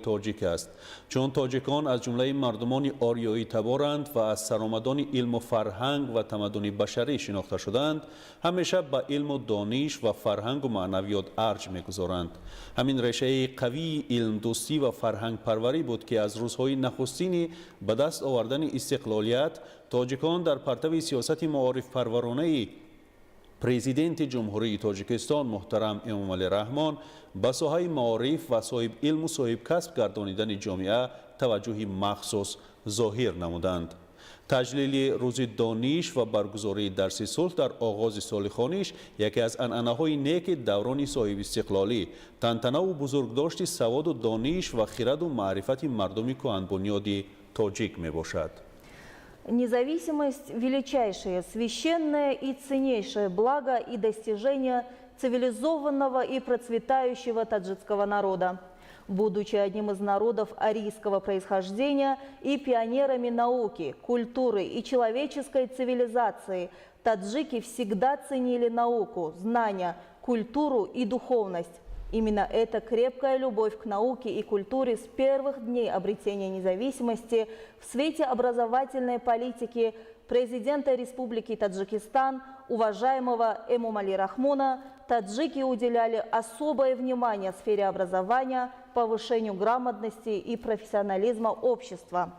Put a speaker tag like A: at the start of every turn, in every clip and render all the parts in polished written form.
A: Тоҷик аст, чун тоҷикон аз ҷумлаи мардумони ориёитаборанд ва аз саромадони илму фарҳанг ва тамаддуни башарӣ шинохта шудаанд, ҳамеша ба илму дониш ва фарҳангу маънавиёт арҷ мегузоранд. Ҳамин решаи қавии илмдӯстӣ ва фарҳангпарварӣ буд, ки аз рӯзҳои нахустини ба даст овардани истиқлолият тоҷикон дар партави сиёсати маорифпарваронаи Президенти Ҷумҳурии Тоҷикистон муҳтарам Эмомалӣ Раҳмон ба соҳаи маориф ва соҳиб илму соҳибкасб гардонидани ҷомеа таваҷҷӯҳи махсус зоҳир намуданд. Таҷлили Рӯзи дониш ва баргузории дарси сулҳ дар оғози соли хониш яке аз анъанаҳои неки даврони соҳибистиқлолӣ, тантанаву бузургдошти саводу дониш ва хираду маърифати мардуми кӯҳанбунёди тоҷик мебошад.
B: Независимость – величайшее, священное и ценнейшее благо и достижение цивилизованного и процветающего таджикского народа. Будучи одним из народов арийского происхождения и пионерами науки, культуры и человеческой цивилизации, таджики всегда ценили науку, знания, культуру и духовность. Именно эта крепкая любовь к науке и культуре с первых дней обретения независимости в свете образовательной политики президента Республики Таджикистан, уважаемого Эмомали Рахмона, таджики уделяли особое внимание сфере образования, повышению грамотности и профессионализма общества.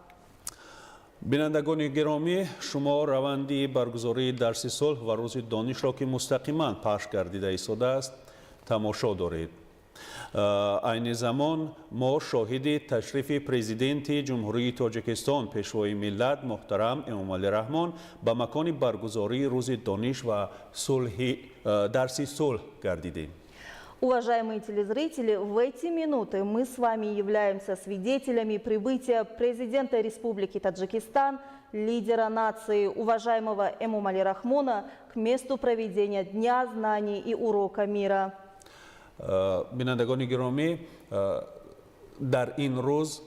A: Бинандагони гиромӣ, шумо раванди баргузории дарси сулҳ ва Рӯзи донишро, ки мустақиман пахш гардида истодааст, тамошо доред. Айни замон мо шоҳиди ташрифи Президенти Ҷумҳурии Тоҷикистон, Пешвои миллат муҳтарам Эмомалӣ Раҳмон ба макони баргузории Рӯзи дониш ва сулҳи дарси сулҳ гардидем.
B: Уважаемые телезрители, в эти минуты мы с вами являемся свидетелями прибытия президента Республики Таджикистан, лидера нации, уважаемого Эмомали Рахмона, к месту проведения Дня знаний и урока мира.
A: Бинандагони гиромӣ, дар ин рӯз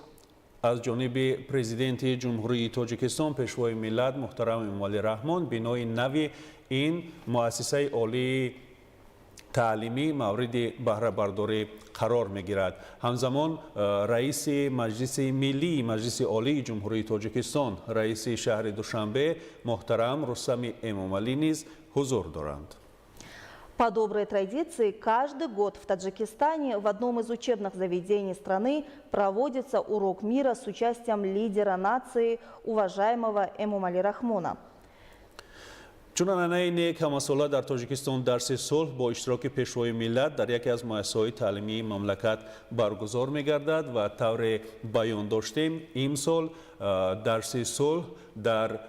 A: аз ҷониби Президенти Ҷумҳурии Тоҷикистон, Пешвои миллат муҳтарам Эмомалӣ Раҳмон бинои нави ин муассисаи олии таълимӣ мавриди баҳрабардорӣ қарор мегирад. Ҳамзамон раиси Маҷлиси Миллии Маҷлиси Олии Ҷумҳурии Тоҷикистон, раиси шаҳри Душанбе муҳтарам Рустами Эмомалӣ низ ҳузур доранд.
B: По доброй традиции, каждый год в Таджикистане в одном из учебных заведений страны проводится урок мира с участием лидера нации, уважаемого Эмомали Рахмона.
A: Чун анъанаи нек, ҳамасола дар Тоҷикистон дарси сулҳ бо иштироки Пешвои миллат дар яке аз муассисаҳои таълимии мамлакат баргузор мегардад ва тавре баён доштем, имсол дарси сулҳ дар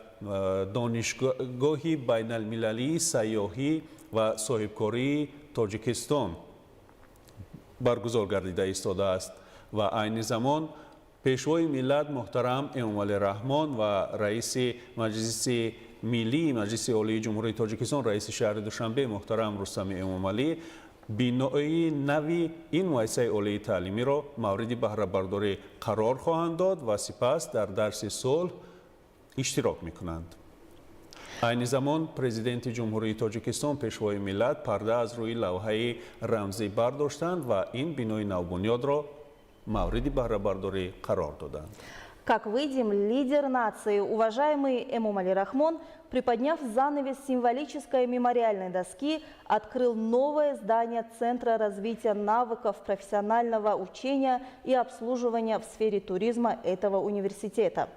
A: Донишгоҳи байналмилалии сайёҳӣ ва соҳибкории Тоҷикистон баргузор гардида истодааст ва айни замон Пешвои миллат муҳтарам Эмомалӣ Раҳмон ва раиси Маҷлиси Миллии Маҷлиси Олии Ҷумҳурии Тоҷикистон, раиси шаҳри Душанбе муҳтарам Рустами Эмомалӣ бинои нави ин муассисаи олии таълимиро мавриди баҳрабардорӣ қарор хоҳанд дод ва сипас дар дарси сулҳ иштирок мекунанд. Айни замон Президенти Ҷумҳурии Тоҷикистон, Пешвои миллат парда аз рӯи лавҳаи рамзӣ бардоштанд ва ин бинои навбунёдро мавриди баҳрабардорӣ қарор доданд.
B: Как видим, лидер нации, уважаемый Эмомали Рахмон, приподняв занавес символической мемориальной доски, открыл новое здание Центра развития навыков профессионального учения и обслуживания в сфере туризма этого университета.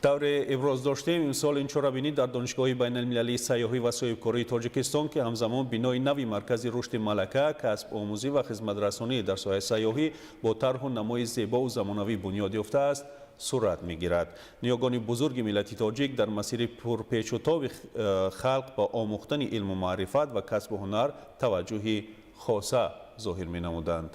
A: Тавре иброз доштем, имсол ин чорабинӣ дар Донишгоҳи байналмилалии сайёҳӣ ва соҳибкории Тоҷикистон, ки ҳамзамон бинои нави маркази рушди малака, касбомӯзӣ ва хизматрасонӣ дар соҳаи сайёҳӣ бо тарҳу намои зебову замонавӣ бунёд ёфтааст, сурат мегирад. Ниёгони бузурги миллати тоҷик дар масири пурпечутоби халқ ба омӯхтани илму маърифат ва касбу ҳунар таваҷҷӯҳи хоса зоҳир менамуданд.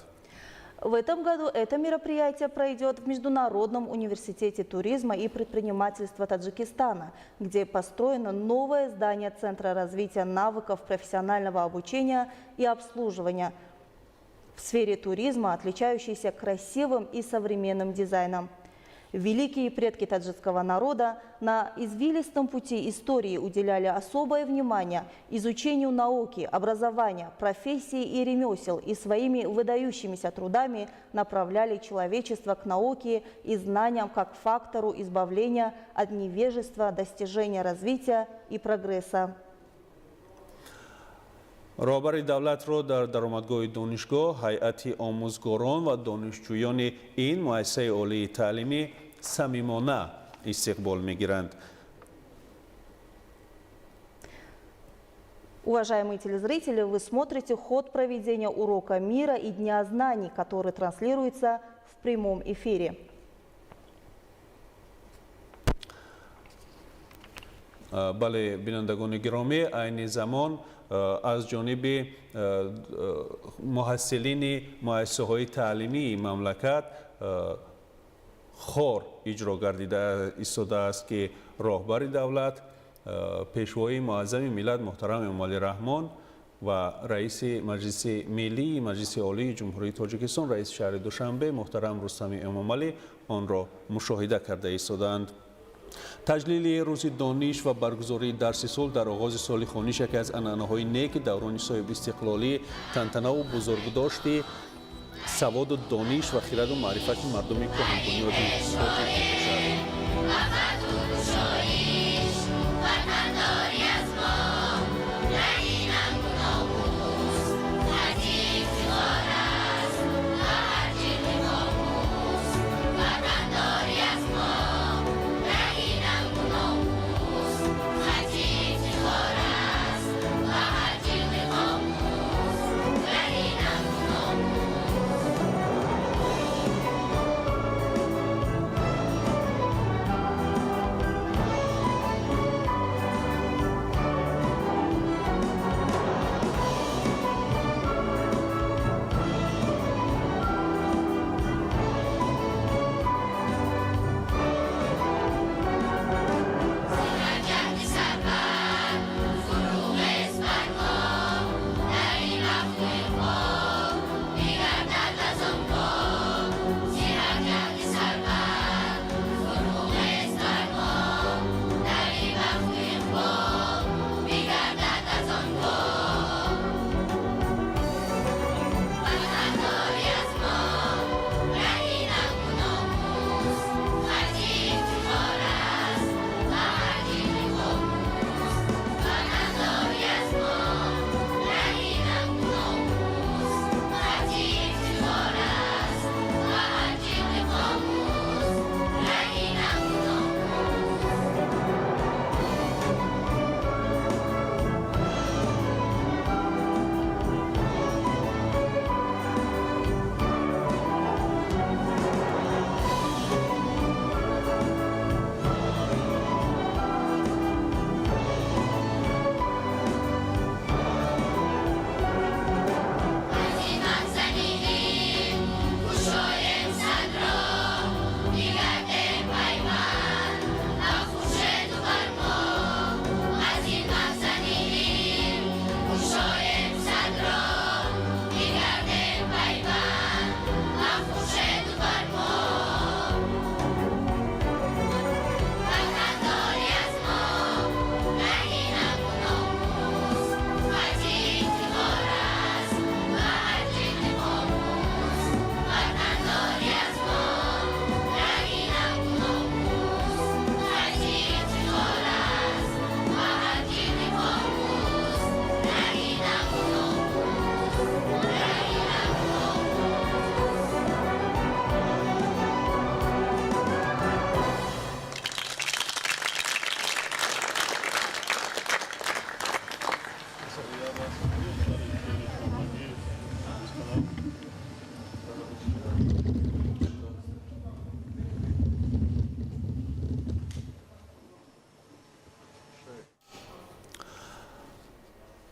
B: В этом году это мероприятие пройдет в Международном университете туризма и предпринимательства Таджикистана, где построено новое здание Центра развития навыков профессионального обучения и обслуживания в сфере туризма, отличающийся красивым и современным дизайном. Великие предки таджикского народа на извилистом пути истории уделяли особое внимание изучению науки, образования, профессий и ремесел и своими выдающимися трудами направляли человечество к науке и знаниям как фактору избавления от невежества, достижения развития и прогресса.
A: Роҳбари давлатро дар даромадгоҳи донишгоҳ ҳайати омӯзгорон ва донишҷӯёни ин муассисаи олии таълимӣ самимона истиқбол мегиранд.
B: Уважаемые телезрители, вы смотрите ход проведения урока мира и Дня знаний, который транслируется в прямом эфире.
A: Бале, бинандагони гиромӣ, айни замон аз ҷониби муҳассилини муассисаҳои таълимии мамлакат хор иҷро гардида истодааст, ки роҳбари давлат, пешвои муаззами миллат муҳтарам Эмомалӣ Раҳмон ва раиси Маҷлиси Миллии Маҷлиси Олии Ҷумҳурии Тоҷикистон, раиси шаҳри Душанбе муҳтарам Рустами Эмомалӣ онро мушоҳида карда истодаанд. Таҷлили рӯзи дониш ва баргузории дарси сулҳ дар оғози соли хониш яке аз анъанаҳои неки даврони соҳибистиқлолӣ, тантанаву бузургдошти саводу дониш ва хираду маърифати мардуми кӯҳанбунёди тоҷик мебошад.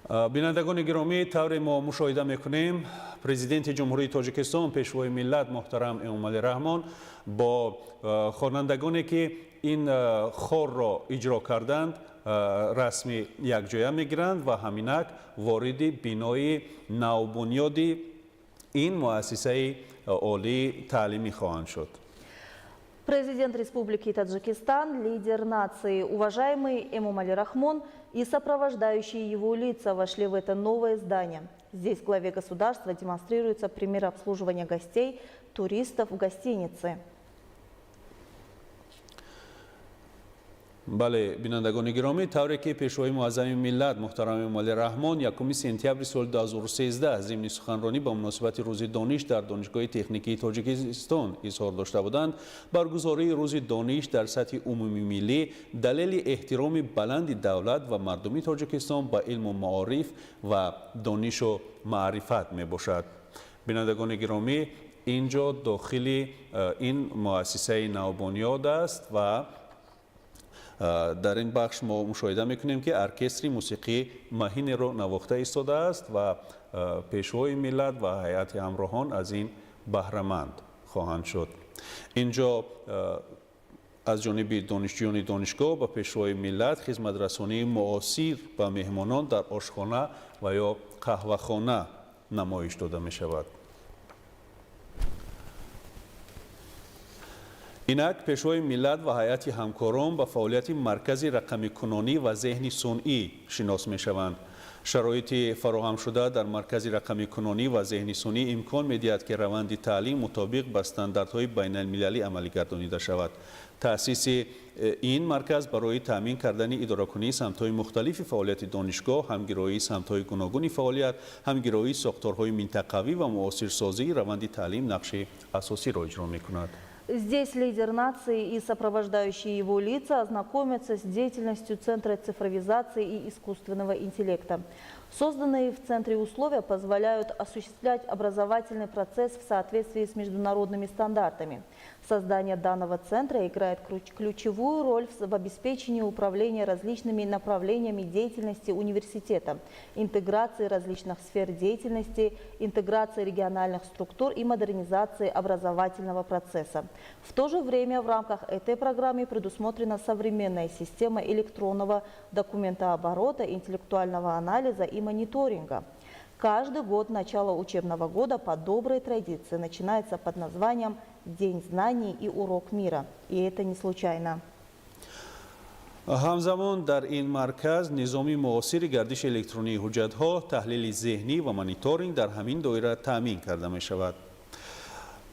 A: Бинандагони гиромӣ, тавре мо мушоҳида мекунем, президенти Ҷумҳурии Тоҷикистон, пешвои миллат муҳтарам Эмомалӣ Раҳмон бо хонандагоне, ки ин хорро иҷро карданд, расми якҷоя мегиранд ва ҳаминак вориди бинои навбунёди ин муассисаи олии таълимӣ хоҳанд шуд.
B: Президент Республики Таджикистан, лидер нации, уважаемый Эмомали Рахмон и сопровождающие его лица вошли в это новое здание. Здесь главе государства демонстрируется пример обслуживания гостей, туристов в гостинице.
A: Бале, бинандагони гиромӣ, тавре ки Пешвои муаззами миллат муҳтарам Эмомалӣ Раҳмон 1 сентябри соли 2013 зимни суханронӣ ба муносибати Рӯзи дониш дар Донишгоҳи техникии Тоҷикистон изҳор дошта буданд, баргузории Рӯзи дониш дар сатҳи умумимиллӣ далели эҳтироми баланди давлат ва мардуми Тоҷикистон ба илму маориф ва донишу маърифат мебошад. Бинандагони гиромӣ, ин ҷо дохили ин муассисаи навбунёд аст ва дар ин бахш мо мушоҳида мекунем, ки оркестри мусиқӣ маҳинеро навохта истодааст ва Пешвои миллат ва ҳайати ҳамроҳон аз ин баҳраманд хоҳанд шуд. Ин ҷо аз ҷониби донишҷӯёни донишгоҳ ба Пешвои миллат хизматрасонии муосир ба меҳмонон дар ошхона ва ё қаҳвахона намоиш дода мешавад. Инак Пешвои миллат ва ҳайати ҳамкорон ба фаъолияти Маркази рақамикунонӣ ва зеҳни сунъӣ шинос мешаванд. Шароити фароҳамшуда дар Маркази рақамикунонӣ ва зеҳни сунъӣ имкон медиҳад, ки раванди таълим мутобиқ ба стандартҳои байналмилалӣ амалӣ гардонида шавад. Таъсиси ин марказ барои таъмин кардани идоракунии самтҳои мухталифи фаъолияти донишгоҳ, ҳамгироии самтҳои гуногуни фаъолият, ҳамгироии сохторҳои минтақавӣ ва муосирсозии раванди таълим нақши асосиро иҷро мекунад.
B: Здесь лидер нации и сопровождающие его лица ознакомятся с деятельностью Центра цифровизации и искусственного интеллекта. Созданные в центре условия позволяют осуществлять образовательный процесс в соответствии с международными стандартами. Создание данного центра играет ключевую роль в обеспечении управления различными направлениями деятельности университета, интеграции различных сфер деятельности, интеграции региональных структур и модернизации образовательного процесса. В то же время в рамках этой программы предусмотрена современная система электронного документооборота, интеллектуального анализа и мониторинга. Каждый год начало учебного года по доброй традиции начинается под названием «День знаний и урок мира». И это не случайно.
A: Ҳамзамон дар ин марказ низоми муосири гардиши электронии ҳуҷҷатҳо, таҳлили зеҳнӣ ва мониторинг дар ҳамин доира таъмин карда мешавад.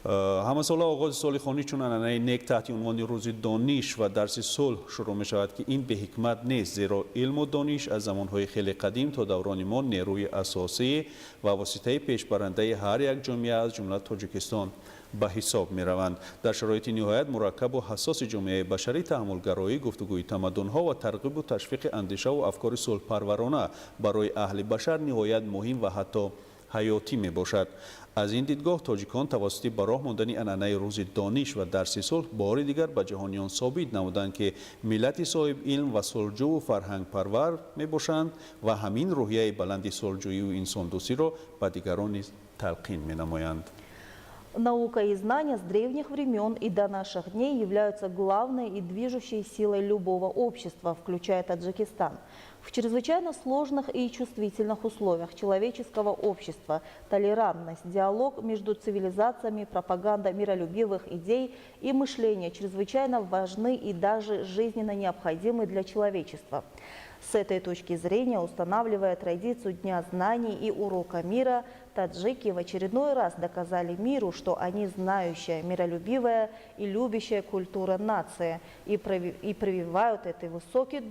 A: Ҳамасола оғози соли хониш чун анъанаи нек таҳти унвони Рӯзи дониш ва дарси сулҳ шурӯъ мешавад, ки ин беҳикмат нест, зеро илму дониш аз замонҳои хеле қадим то даврони мо нерӯи асосӣ ва воситаи пешбарандаи ҳар як ҷомеа, аз ҷумла Тоҷикистон, ба ҳисоб мераванд. Дар шароити ниҳоят мураккабу ҳассоси ҷомеаи башарӣ таҳаммулгароӣ, гуфтугӯи тамаддунҳо ва тарғибу ташвиқи андешаву афкори сулҳпарварона барои аҳли башар ниҳоят муҳим ва ҳатто ҳаётӣ мебошад. Аз ин дидгоҳ тоҷикон тавассути ба роҳ мондани анъанаи Рӯзи дониш ва дарси сулҳ бори дигар ба ҷаҳониён собит намуданд, ки миллати соҳиб илм ва сулҳҷӯву фарҳангпарвар мебошанд ва ҳамин рӯҳияи баланди сулҳҷӯиву инсондӯстиро ба дигарон низ талқин менамоянд.
B: Наука и знания с древних времен и до наших дней являются главной и движущей силой любого общества, включая Таджикистан. В чрезвычайно сложных и чувствительных условиях человеческого общества толерантность, диалог между цивилизациями, пропаганда миролюбивых идей и мышления чрезвычайно важны и даже жизненно необходимы для человечества. С этой точки зрения, устанавливая традицию Дня знаний и урока мира, таджики в очередной раз доказали миру, что они знающая, миролюбивая и любящая культура нация и прививают этот высокий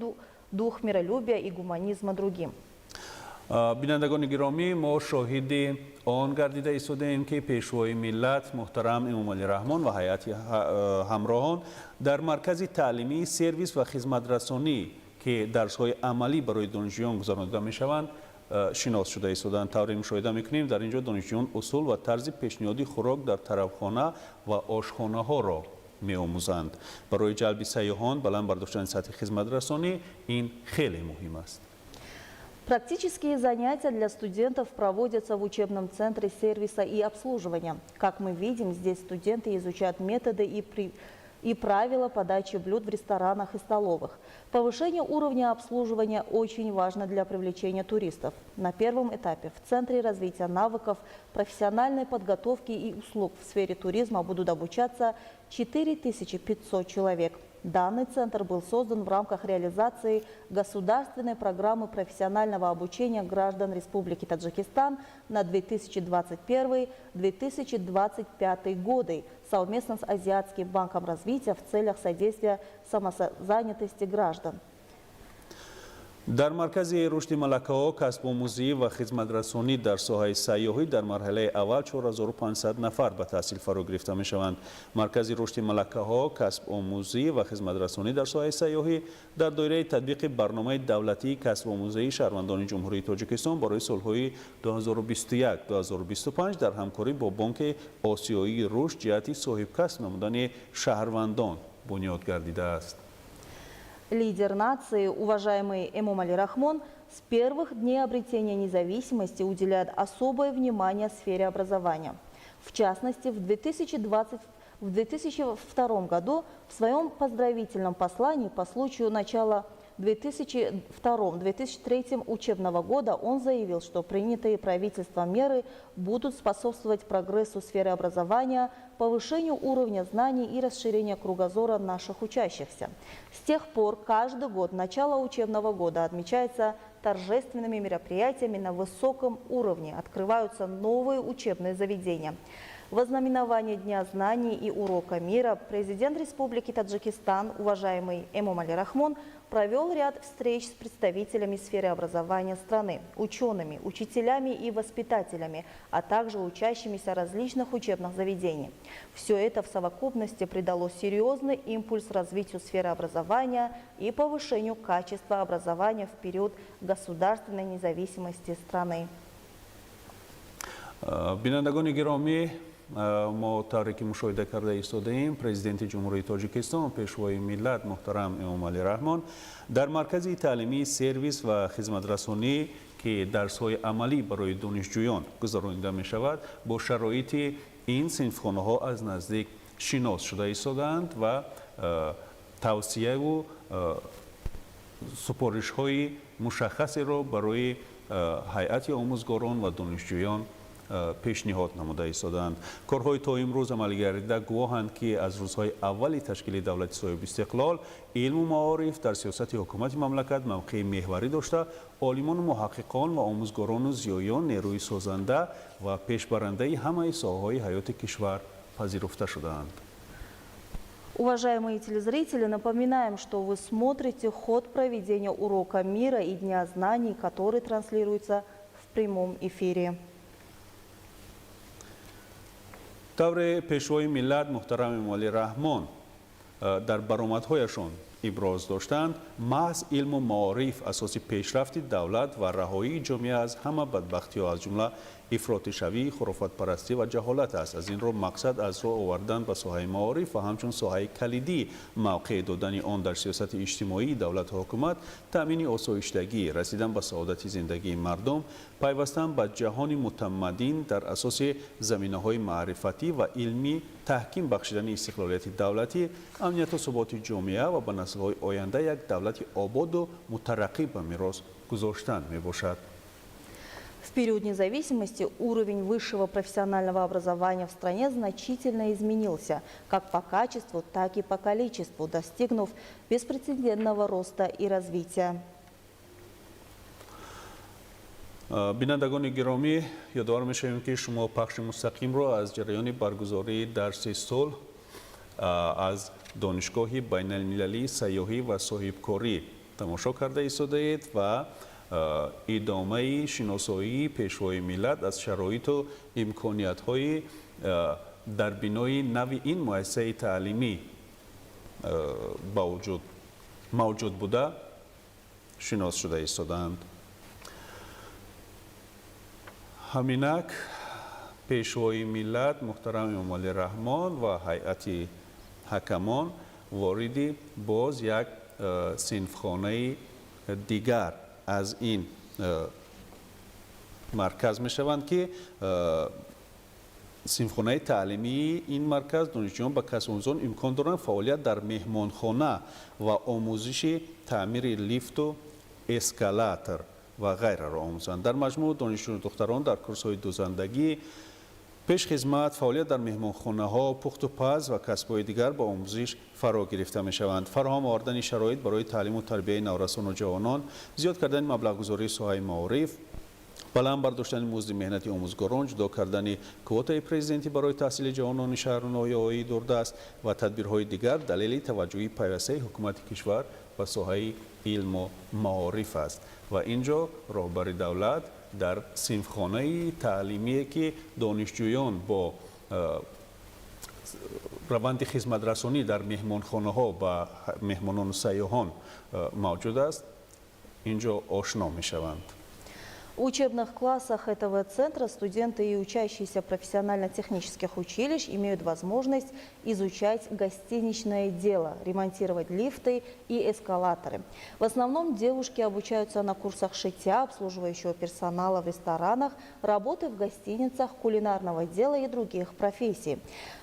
B: дух миролюбия и гуманизма другим.
A: Бинандагони гиромӣ, мо шоҳиди он гардида истодаем, ки Пешвои миллат муҳтарам Эмомалӣ Раҳмон ва ҳайати ҳамроҳон дар маркази таълимии сервис ва хизматрасонӣ, ки дарсҳои амалӣ барои донишҷӯён гузаронида мешаванд, шинос шуда истоданд. Тавре мушоҳида мекунем, дар ин ҷо донишҷӯён усул ва тарзи пешниҳоди хӯрок дар тарабхона ва ошхонаҳоро меомӯзанд. Барои ҷалби сайёҳон, баланд бардоштани сатҳи хизматрасонӣ ин хеле муҳим аст.
B: Практические занятия для студентов проводятся в учебном центре сервиса и обслуживания. Как мы видим, здесь студенты изучают методы и и правила подачи блюд в ресторанах и столовых. Повышение уровня обслуживания очень важно для привлечения туристов. На первом этапе в Центре развития навыков, профессиональной подготовки и услуг в сфере туризма будут обучаться 4500 человек. Данный центр был создан в рамках реализации государственной программы профессионального обучения граждан Республики Таджикистан на 2021-2025 годы совместно с Азиатским банком развития в целях содействия самозанятости граждан.
A: Дар маркази рушди малакаҳо, касбомӯзӣ ва хизматрасонӣ дар соҳаи сайёҳӣ дар марҳилаи аввал 4500 нафар ба таҳсил фаро гирифта мешаванд. Маркази рушди малакаҳо, касбомӯзӣ ва хизматрасонӣ дар соҳаи сайёҳӣ дар доираи татбиқи барномаи давлатии касбомӯзии шаҳрвандони Ҷумҳурии Тоҷикистон барои солҳои 2021-2025 дар ҳамкорӣ бо Бонки Осиёии рушд ҷиҳати соҳибкасб намудани шаҳрвандон бунёд гардидааст.
B: Лидер нации, уважаемый Эмомали Рахмон, с первых дней обретения независимости уделяет особое внимание сфере образования. В частности, в 2002 году в своем поздравительном послании по случаю начала 2002-2003 учебного года он заявил, что принятые правительством меры будут способствовать прогрессу сферы образования, повышению уровня знаний и расширению кругозора наших учащихся. С тех пор каждый год начало учебного года отмечается торжественными мероприятиями на высоком уровне, открываются новые учебные заведения. В ознаменование Дня знаний и урока мира президент Республики Таджикистан, уважаемый Эмомали Рахмон, провел ряд встреч с представителями сферы образования страны, учеными, учителями и воспитателями, а также учащимися различных учебных заведений. Все это в совокупности придало серьезный импульс развитию сферы образования и повышению качества образования в период государственной независимости страны.
A: Бинандагони гиромӣ, мо тавре ки мушоҳида карда истодаем, Президенти Ҷумҳурии Тоҷикистон, Пешвои миллат муҳтарам Эмомалӣ Раҳмон дар маркази таълимии сервис ва хизматрасонӣ, ки дарсҳои амалӣ барои донишҷӯён гузаронида мешавад, бо шароити ин синфхонаҳо аз наздик шинос шуда истодаанд ва тавсияву супоришҳои мушаххасеро барои ҳайати омӯзгорон ва донишҷӯён пешниҳод намуда истодаанд. Корҳои то имрӯз амалигардида гувоҳанд, ки аз рӯзҳои аввали ташкили давлати соҳибистиқлол илму маориф дар сиёсати ҳукумати мамлакат мавқеи меҳварӣ дошта, олимону муҳаққиқон ва омӯзгорону зиёён нерӯи созанда ва пешбарандаи ҳамаи соҳаҳои ҳаёти кишвар пазируфта шудаанд.
B: Уважаемые телезрители, напоминаем, что вы смотрите ход проведения урока мира и Дня знаний, который транслируется в прямом эфире.
A: Тавре Пешвои миллат муҳтарам Эмомалӣ Раҳмон дар баромадҳояшон иброз доштанд, маҳз илму маориф асоси пешрафти давлат ва раҳоии ҷомеа аз ҳама бадбахтиҳо, аз ҷумла ифротишавӣ, хурофотпарастӣ ва ҷаҳолат аст. Аз ин рӯ мақсад аз роҳ овардан ба соҳаи маориф ва ҳамчун соҳаи калидӣ мавқеъ додани он дар сиёсати иҷтимоии давлату ҳукумат, таъмини осоиштагӣ, расидан ба саодати зиндагии мардум, пайвастан ба ҷаҳони мутамаддин дар асоси заминаҳои маърифатӣ ва илмӣ, таҳким бахшидани истиқлолияти давлатӣ, амнияту суботи ҷомеа ва ба наслҳои оянда як давлати ободу мутараққӣ ба мерос гузоштан мебошад.
B: В период независимости уровень высшего профессионального образования в стране значительно изменился, как по качеству, так и по количеству, достигнув беспрецедентного роста и развития.
A: Бинандагони гиромӣ, ёдовар мешавем, ки шумо пахши мустақимро аз ҷараёни баргузории дарси сулҳ аз Донишгоҳи байналмилалии сайёҳӣ ва соҳибкорӣ тамошо карда истодаед ва идомаи шиносоии Пешвои миллат аз шароиту имкониятҳои дар бинои нави ин муассисаи таълимӣ ба вуҷуд мавҷуд буда шинос шуда истодаанд. Ҳаминак Пешвои миллат муҳтарам Эмомалӣ Раҳмон ва ҳайати ҳакамон вориди боз як синфхонаи дигар аз ин марказ мешаванд, ки Синфхонаи таълимии ин марказ донишҷӯён ба касбомӯзон имкон доранд фаъолият дар меҳмонхона ва омӯзиши таъмири лифту эскалатор ва ғайраро омӯзанд. Дар маҷмӯъ донишҷӯ духтарон дар курсҳои дӯзандагӣ, пешхизмат, фаъолият дар меҳмонхонаҳо, пухту паз ва касбҳои дигар ба омӯзиш фаро гирифта мешаванд. Фароҳам овардани шароит барои таълиму тарбияи наврасону ҷавонон, зиёд кардани маблағгузории соҳаи маориф, баланд бардоштани музди меҳнати омӯзгорон, ҷудо кардани квотаи президентӣ барои таҳсили ҷавонони шаҳру ноҳияҳои дурдаст ва тадбирҳои дигар далели таваҷҷӯҳи пайвастаи ҳукумати кишвар ба соҳаи илму маориф аст. Ва ин ҷо роҳбари давлат дар синфхонаи таълимие, ки донишҷӯён бо раванди хизматрасонӣ дар меҳмонхонаҳо ба меҳмонону сайёҳон мавҷуд аст, ин ҷо ошно мешаванд.
B: В учебных классах этого центра студенты и учащиеся профессионально-технических училищ имеют возможность изучать гостиничное дело, ремонтировать лифты и эскалаторы. В основном девушки обучаются на курсах шитья, обслуживающего персонала в ресторанах, работы в гостиницах, кулинарного дела и других профессий.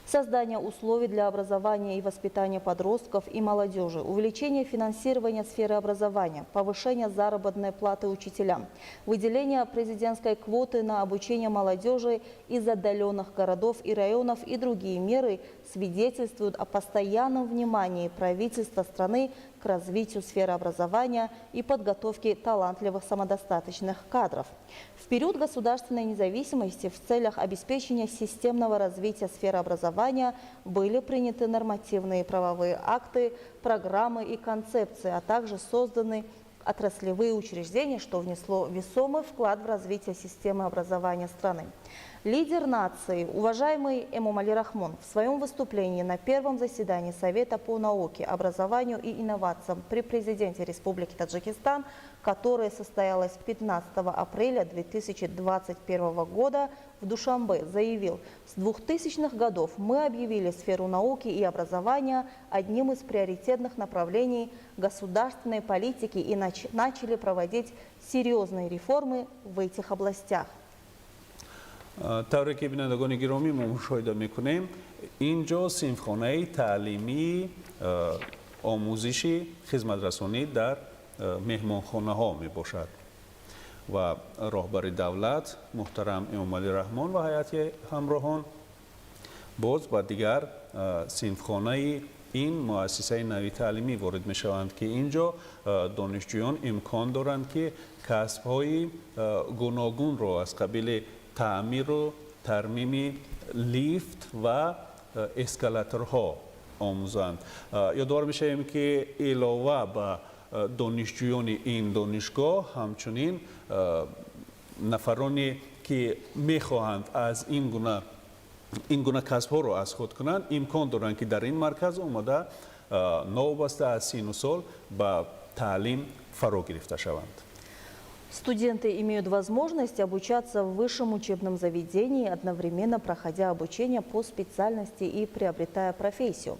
B: Создание условий для образования и воспитания подростков и молодежи, увеличение финансирования сферы образования, повышение заработной платы учителям, выделение президентской квоты на обучение молодежи из отдаленных городов и районов и другие меры свидетельствуют о постоянном внимании правительства страны к развитию сферы образования и подготовке талантливых самодостаточных кадров. В период государственной независимости в целях обеспечения системного развития сферы образования были приняты нормативные правовые акты, программы и концепции, а также созданы отраслевые учреждения, что внесло весомый вклад в развитие системы образования страны. Лидер нации, уважаемый Эмомали Рахмон, в своем выступлении на первом заседании Совета по науке, образованию и инновациям при президенте Республики Таджикистан, которое состоялось 15 апреля 2021 года в Душанбе, заявил: с 2000-х годов мы объявили сферу науки и образования одним из приоритетных направлений государственной политики и начали проводить серьезные реформы в этих областях.
A: Тавре ки, бинандагони гиромӣ, мо мушоҳида мекунем, ин ҷо синфхонаи таълимии омӯзиши хизматрасонӣ дар меҳмонхонаҳо мебошад ва роҳбари давлат муҳтарам Эмомалӣ Раҳмон ва ҳайати ҳамроҳон боз ба дигар синфхонаи ин муассисаи нави таълимӣ ворид мешаванд, ки ин ҷо донишҷӯён имкон доранд, ки касбҳои гуногунро аз қабили таъмиру тармими лифт ва эскалаторҳо омӯзанд. Ёдовар мешавем, ки илова ба донишҷӯёни ин донишгоҳ, ҳамчунин нафароне, ки мехоҳанд аз ин гуна касбҳоро аз худ кунанд, имкон доранд, ки дар ин марказ омада, новобаста аз сину сол, ба таълим фаро гирифта шаванд.
B: Студенты имеют возможность обучаться в высшем учебном заведении, одновременно проходя обучение по специальности и приобретая профессию.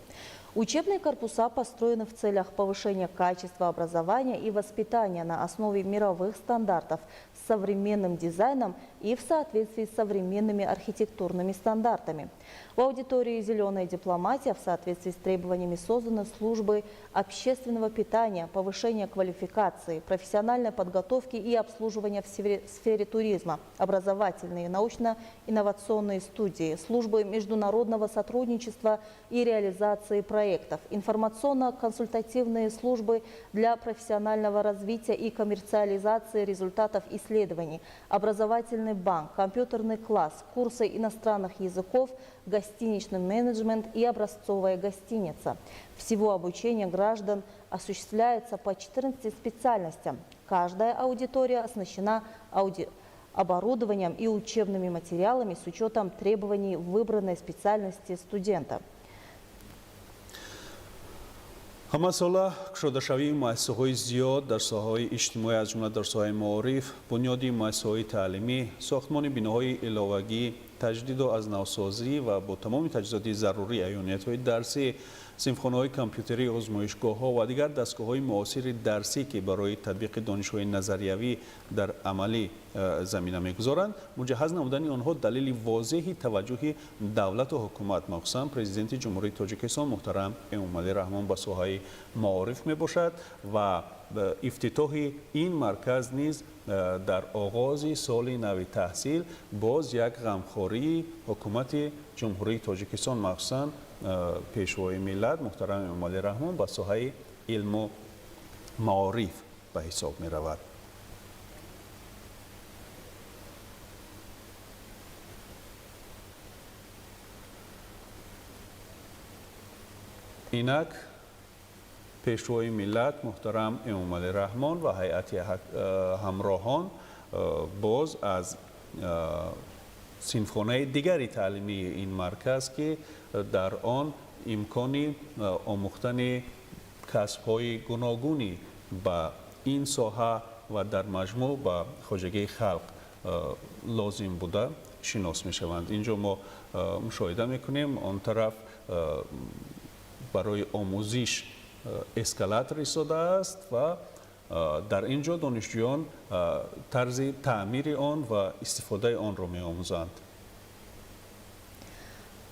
B: Учебные корпуса построены в целях повышения качества образования и воспитания на основе мировых стандартов с современным дизайном и в соответствии с современными архитектурными стандартами. В аудитории «Зеленая дипломатия» в соответствии с требованиями созданы службы общественного питания, повышения квалификации, профессиональной подготовки и обслуживания в сфере туризма, образовательные, научно-инновационные студии, службы международного сотрудничества и реализации проектов, информационно-консультативные службы для профессионального развития и коммерциализации результатов исследований, образовательный банк, компьютерный класс, курсы иностранных языков, гостиничный менеджмент и образцовая гостиница. Всего обучение граждан осуществляется по 14 специальностям. Каждая аудитория оснащена оборудованием и учебными материалами с учетом требований выбранной специальности студента.
A: Ҳамасола кушодашавии муассисаҳои зиёд дар соҳаҳои иҷтимоӣ, аз ҷумла дар соҳаи маориф, бунёди муассисаҳои таълимӣ, сохтмони биноҳои иловагӣ, таҷдиду аз навсозӣ ва бо тамоми таҷҳизоти зарурӣ аёниятҳои дарсӣ, синфхонаҳои компютерӣ, озмоишгоҳҳо ва дигар дастгоҳҳои муосири дарсӣ, ки барои татбиқи донишҳои назариявӣ дар амалӣ замина мегузоранд. Муҷаҳҳаз намудани онҳо далели возеҳи таваҷҷӯҳи давлату ҳукумат, махсусан Президенти Ҷумҳурии Тоҷикистон муҳтарам Эмомалӣ Раҳмон ба соҳаи маориф мебошад ва ифтитоҳи ин марказ низ дар оғози соли нави таҳсил боз як ғамхории ҳукумати Ҷумҳурии Тоҷикистон, махсусан Пешвои миллат муҳтарам Эмомалӣ Раҳмон ба соҳаи илму маориф ба ҳисоб меравад. Инак Пешвои миллат муҳтарам Эмомалӣ Раҳмон ва ҳайати ҳамроҳон боз аз синфхонаи дигари таълимии ин марказ, ки дар он имкони омӯхтани касбҳои гуногунӣ ба ин соҳа ва дар маҷмӯъ ба хоҷагии халқ лозим буда шинос мешаванд. Инҷо мо мушоҳида мекунем, он тараф барои омӯзиш эскалатор истодааст ва дар ин ҷо донишҷӯён тарзи таъмири он ва истифодаи онро меомӯзанд.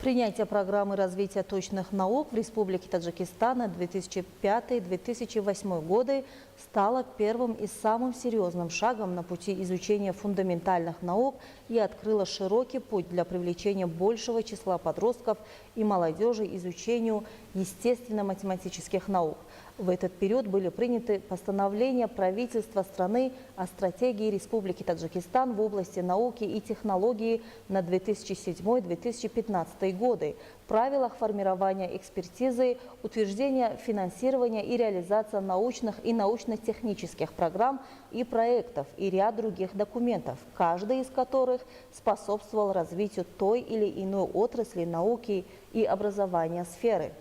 B: Принятие программы развития точных наук в Республике Таджикистан на 2005-2008 годы стало первым и самым серьезным шагом на пути изучения фундаментальных наук и открыло широкий путь для привлечения большего числа подростков и молодежи изучению естественно-математических наук. В этот период были приняты постановления правительства страны о стратегии Республики Таджикистан в области науки и технологии на 2007-2015 годы, правилах формирования экспертизы, утверждения финансирования и реализация научных и научно-технических программ и проектов и ряд других документов, каждый из которых способствовал развитию той или иной отрасли науки и образования сферы.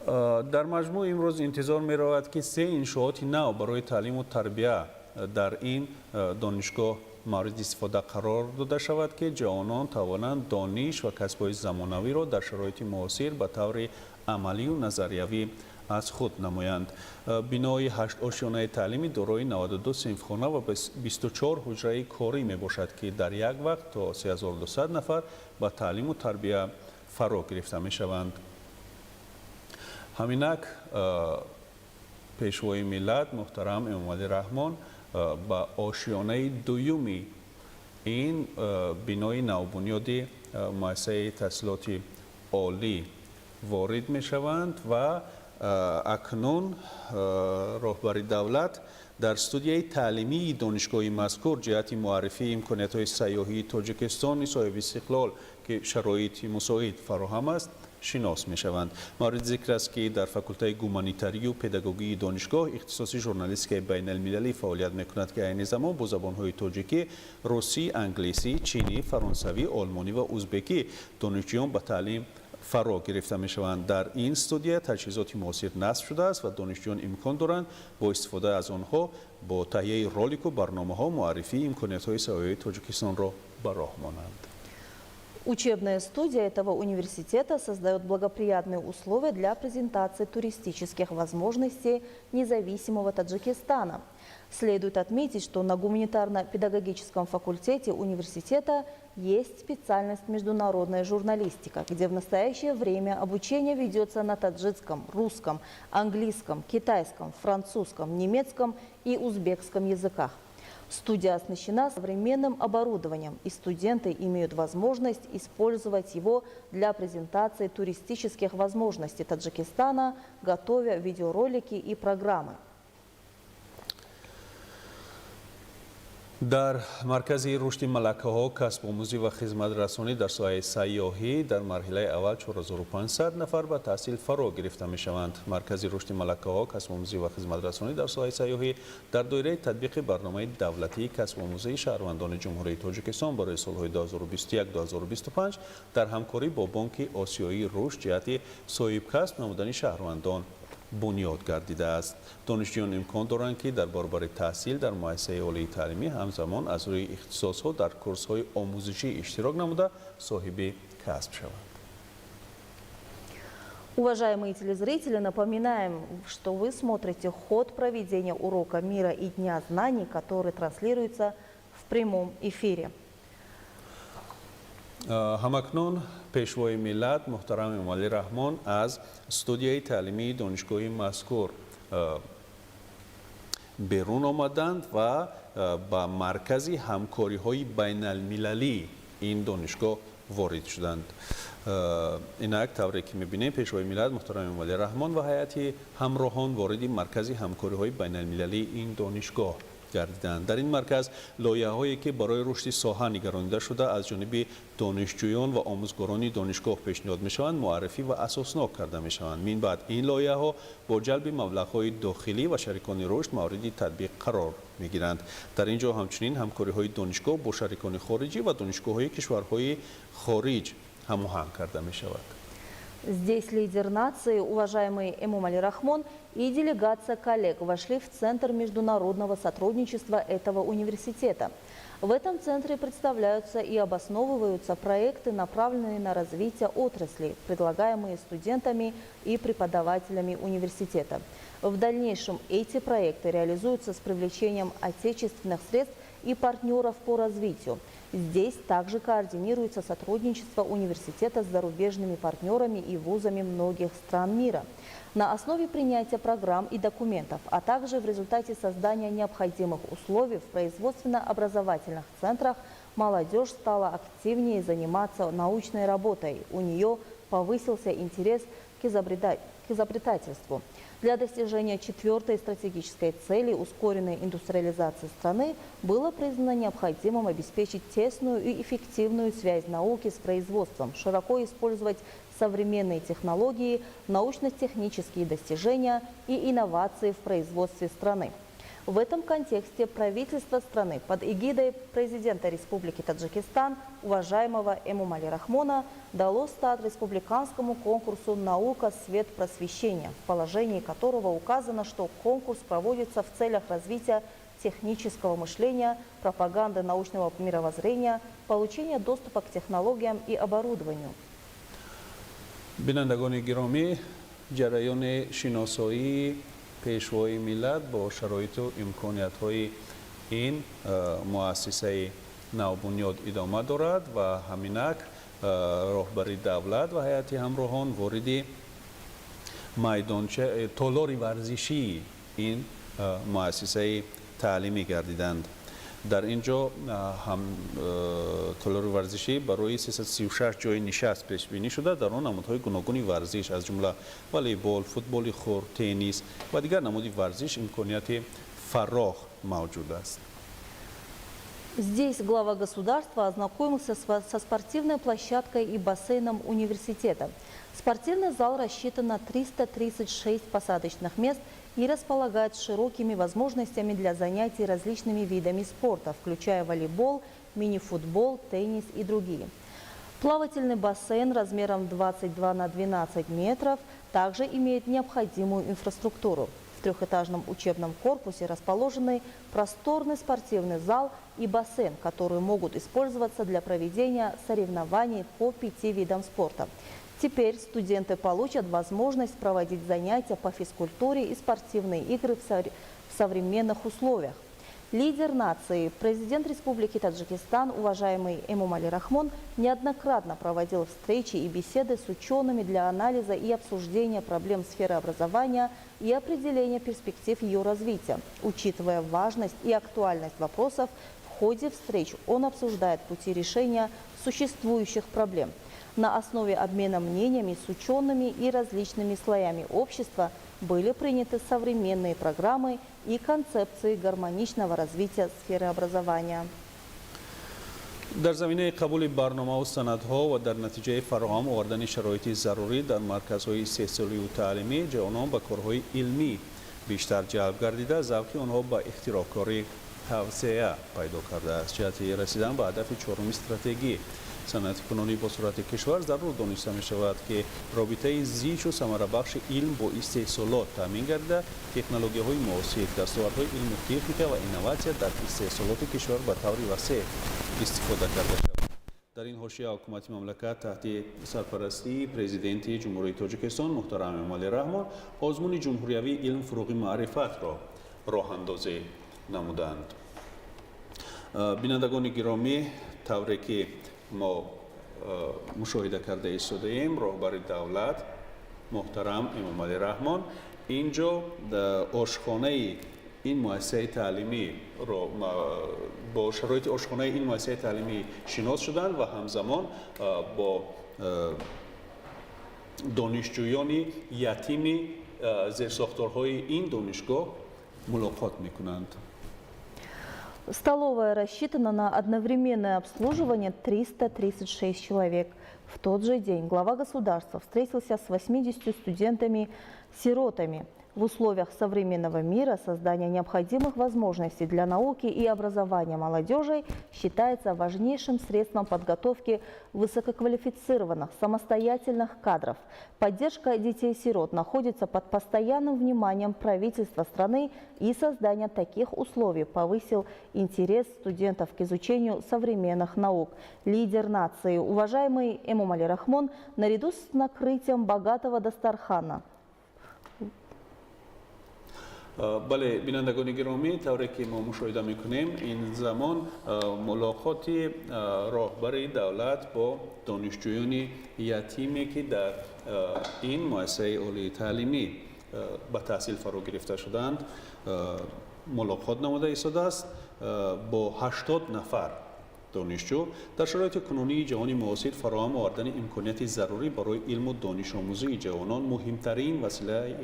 A: Дар маҷмӯъ имрӯз интизор меравад, ки се иншооти нав барои таълиму тарбия дар ин донишгоҳ мавриди истифода қарор дода шавад, ки ҷавонон тавонанд дониш ва касбҳои замонавиро дар шароити муосир ба таври амалию назариявӣ аз худ намоянд. Бинои ҳаштошёнаи таълимӣ дорои 92 синфхона ва 24 ҳуҷраи корӣ мебошад, ки дар як вақт то 3200 нафар ба таълиму тарбия фаро гирифта мешаванд. Ҳаминак Пешвои миллат муҳтарам Эмомалӣ Раҳмон ба ошёнаи дуюми ин бинои навбунёди муассисаи таҳсилоти олӣ ворид мешаванд ва акнун роҳбари давлат дар студияи таълимии донишгоҳи мазкур ҷиҳати муаррифии имкониятҳои сайёҳии Тоҷикистони соҳиби истиқлол, ки шароити мусоид фароҳам аст, шинос мешаванд. Мавриди зикр аст, ки дар факултаи гуманитарию педагогии донишгоҳ ихтисоси журналистикаи байналмилалӣ фаъолият мекунад, ки айни замон бо забонҳои тоҷикӣ, русӣ, англисӣ, чинӣ, фаронсавӣ, олмонӣ ва узбекӣ донишҷӯён ба таълим фаро гирифта мешаванд. Дар ин студия таҷҳизоти муосир насб шудааст ва донишҷӯён имкон доранд бо истифода аз онҳо бо таҳияи ролику барномаҳо муаррифии имкониятҳои сайёҳии Тоҷикистонро ба роҳ монанд.
B: Учебная студия этого университета создает благоприятные условия для презентации туристических возможностей независимого Таджикистана. Следует отметить, что на гуманитарно-педагогическом факультете университета есть специальность международная журналистика, где в настоящее время обучение ведется на таджикском, русском, английском, китайском, французском, немецком и узбекском языках. Студия оснащена современным оборудованием, и студенты имеют возможность использовать его для презентации туристических возможностей Таджикистана, готовя видеоролики и программы.
A: Дар маркази рушди малакаҳо, касбомӯзӣ ва хизматрасонӣ дар соҳаи сайёҳӣ дар марҳилаи аввал 4500 нафар ба таҳсил фаро гирифта мешаванд. Маркази рушди малакаҳо, касбомӯзӣ ва хизматрасонӣ дар соҳаи сайёҳӣ дар доираи татбиқи барномаи давлатии касбомӯзии шаҳрвандони Ҷумҳурии Тоҷикистон барои солҳои 2021-2025 дар ҳамкорӣ бо Бонки Осиёии рушд ҷиҳати соҳибкасб намудани шаҳрвандон бунёд гардидааст. Донишҷӯён имкон доранд, ки дар баробари таҳсил дар муассисаи олии таълимӣ ҳамзамон аз рӯи ихтисосҳо дар курсҳои омӯзишӣ иштирок намуда, соҳиби касб шаванд.
B: Уважаемые телезрители, напоминаем, что вы смотрите ход проведения урока мира и Дня знаний, который транслируется в прямом эфире.
A: Ҳамакнун Пешвои миллат муҳтарам Эмомалӣ Раҳмон аз студияи таълимии донишгоҳи мазкур берун омаданд ва ба маркази ҳамкориҳои байналмилалии ин донишгоҳ ворид шуданд. Инак, тавре ки мебинем, Пешвои миллат муҳтарам Эмомалӣ Раҳмон ва ҳайати ҳамроҳон вориди маркази ҳамкориҳои байналмилалии ин донишгоҳ гардиданд. Дар ин марказ лоиҳаҳое, ки барои рушди соҳа нигаронида шуда, аз ҷониби донишҷӯён ва омӯзгорони донишгоҳ пешниҳод мешаванд, муаррифӣ ва асоснок карда мешаванд. Мин баъд ин лоиҳаҳо бо ҷалби маблағҳои дохилӣ ва шарикони рушд мавриди татбиқ қарор мегиранд. Дар ин ҷо ҳамчунин ҳамкориҳои донишгоҳ бо шарикони хориҷӣ ва донишгоҳҳои кишварҳои хориҷ ҳамоҳанг карда мешавад.
B: Здесь лидер нации, уважаемый Эмомали Рахмон, и делегация коллег вошли в Центр международного сотрудничества этого университета. В этом центре представляются и обосновываются проекты, направленные на развитие отрасли, предлагаемые студентами и преподавателями университета. В дальнейшем эти проекты реализуются с привлечением отечественных средств и партнеров по развитию. Здесь также координируется сотрудничество университета с зарубежными партнерами и вузами многих стран мира. На основе принятия программ и документов, а также в результате создания необходимых условий в производственно-образовательных центрах молодежь стала активнее заниматься научной работой. У нее повысился интерес к изобретательству. Для достижения четвертой стратегической цели ускоренной индустриализации страны было признано необходимым обеспечить тесную и эффективную связь науки с производством, широко использовать современные технологии, научно-технические достижения и инновации в производстве страны. В этом контексте правительство страны под эгидой президента Республики Таджикистан, уважаемого Эмомали Рахмона, дало старт республиканскому конкурсу «Наука. Свет просвещения», в положении которого указано, что конкурс проводится в целях развития технического мышления, пропаганды научного мировоззрения, получения доступа к технологиям и оборудованию.
A: Бинандагони гиромӣ, ҷараёни шиносоии Пешвои миллат бо шароиту имкониятҳои ин муассисаи навбунёд идома дорад ва ҳаминак роҳбари давлат ва ҳайати ҳамроҳон вориди майдонча, толори варзишии ин муассисаи таълимӣ гардиданд. Дар ин ҷо ҳам толори варзишӣ барои 336 ҷои нишаст пешбинӣ шуда, дар он намудҳои гуногуни варзиш, аз ҷумла волейбол, футболи хурд, теннис ва дигар намуди варзиш имконияти фарох мавҷуд аст.
B: Здесь глава государства ознакомился со спортивной площадкой и бассейном университета. Спортивный зал рассчитан на 336 посадочных мест и располагает широкими возможностями для занятий различными видами спорта, включая волейбол, мини-футбол, теннис и другие. Плавательный бассейн размером 22 на 12 метров также имеет необходимую инфраструктуру. В трехэтажном учебном корпусе расположены просторный спортивный зал и бассейн, которые могут использоваться для проведения соревнований по пяти видам спорта. Теперь студенты получат возможность проводить занятия по физкультуре и спортивные игры в современных условиях. Лидер нации, президент Республики Таджикистан, уважаемый Эмомали Рахмон, неоднократно проводил встречи и беседы с учеными для анализа и обсуждения проблем сферы образования и определения перспектив ее развития. Учитывая важность и актуальность вопросов, в ходе встреч он обсуждает пути решения существующих проблем. На основе обмена мнениями с учеными и различными слоями общества были приняты современные программы и концепции гармоничного развития сферы образования.
A: Дар заминаи қабули барномаву санадҳо ва дар натиҷаи фароҳам овардани шароити зарурӣ дар марказҳои истеҳсолию таълимӣ ҷавонон ба корҳои илмӣ бештар ҷалб гардида, завқи онҳо ба ихтироъкорӣ тавсеа пайдо кардааст. Ҷиҳати расидан ба ҳадафи чоруми стратегӣ, саноатикунонии босуръати кишвар, зарур дониста мешавад, ки робитаи зичу самарабахши илм бо истеҳсолот таъмин гардида, технологияҳои муосир, дастовардҳои илму техника ва инноватсия дар истеҳсолоти кишвар ба таври васеъ истифода карда шавад. Дар ин ҳошия ҳукумати мамлакат таҳти сарпарастии Президенти Ҷумҳурии Тоҷикистон муҳтарам Эмомалӣ Раҳмон озмуни ҷумҳуриявии «Илм фурӯғи маърифатро» роҳандозӣ намуданд. Бинандагони гиромӣ, тавре ки мо мушоҳида карда истодаем, роҳбари давлат муҳтарам Эмомалӣ Раҳмон ин ҷо ошхонаи ин муассисаи таълимиро, бо шароити ошхонаи ин муассисаи таълимӣ шинос шуданд ва ҳамзамон бо донишҷӯёни ятими зерсохторҳои ин донишгоҳ мулоқот мекунанд.
B: Столовая рассчитана на одновременное обслуживание 336 человек. В тот же день глава государства встретился с 80 студентами-сиротами. В условиях современного мира создание необходимых возможностей для науки и образования молодежи считается важнейшим средством подготовки высококвалифицированных самостоятельных кадров. Поддержка детей-сирот находится под постоянным вниманием правительства страны, и создание таких условий повысил интерес студентов к изучению современных наук. Лидер нации, уважаемый Эмомали Рахмон, наряду с накрытием богатого дастархана
A: Бале, бинандагони гиромӣ, тавре ки мо мушоҳида мекунем, ин замон мулоқоти роҳбари давлат бо донишҷӯёни ятиме, ки дар ин муассисаи олии таълимӣ ба таҳсил фаро гирифта шуданд, мулоқот намуда истодааст бо 80 нафар донишҷӯ. Дар шароити кунунии ҷаҳони муосир фароҳам овардани имконияти зарурӣ барои илму донишомӯзии ҷавонон муҳимтарин василаи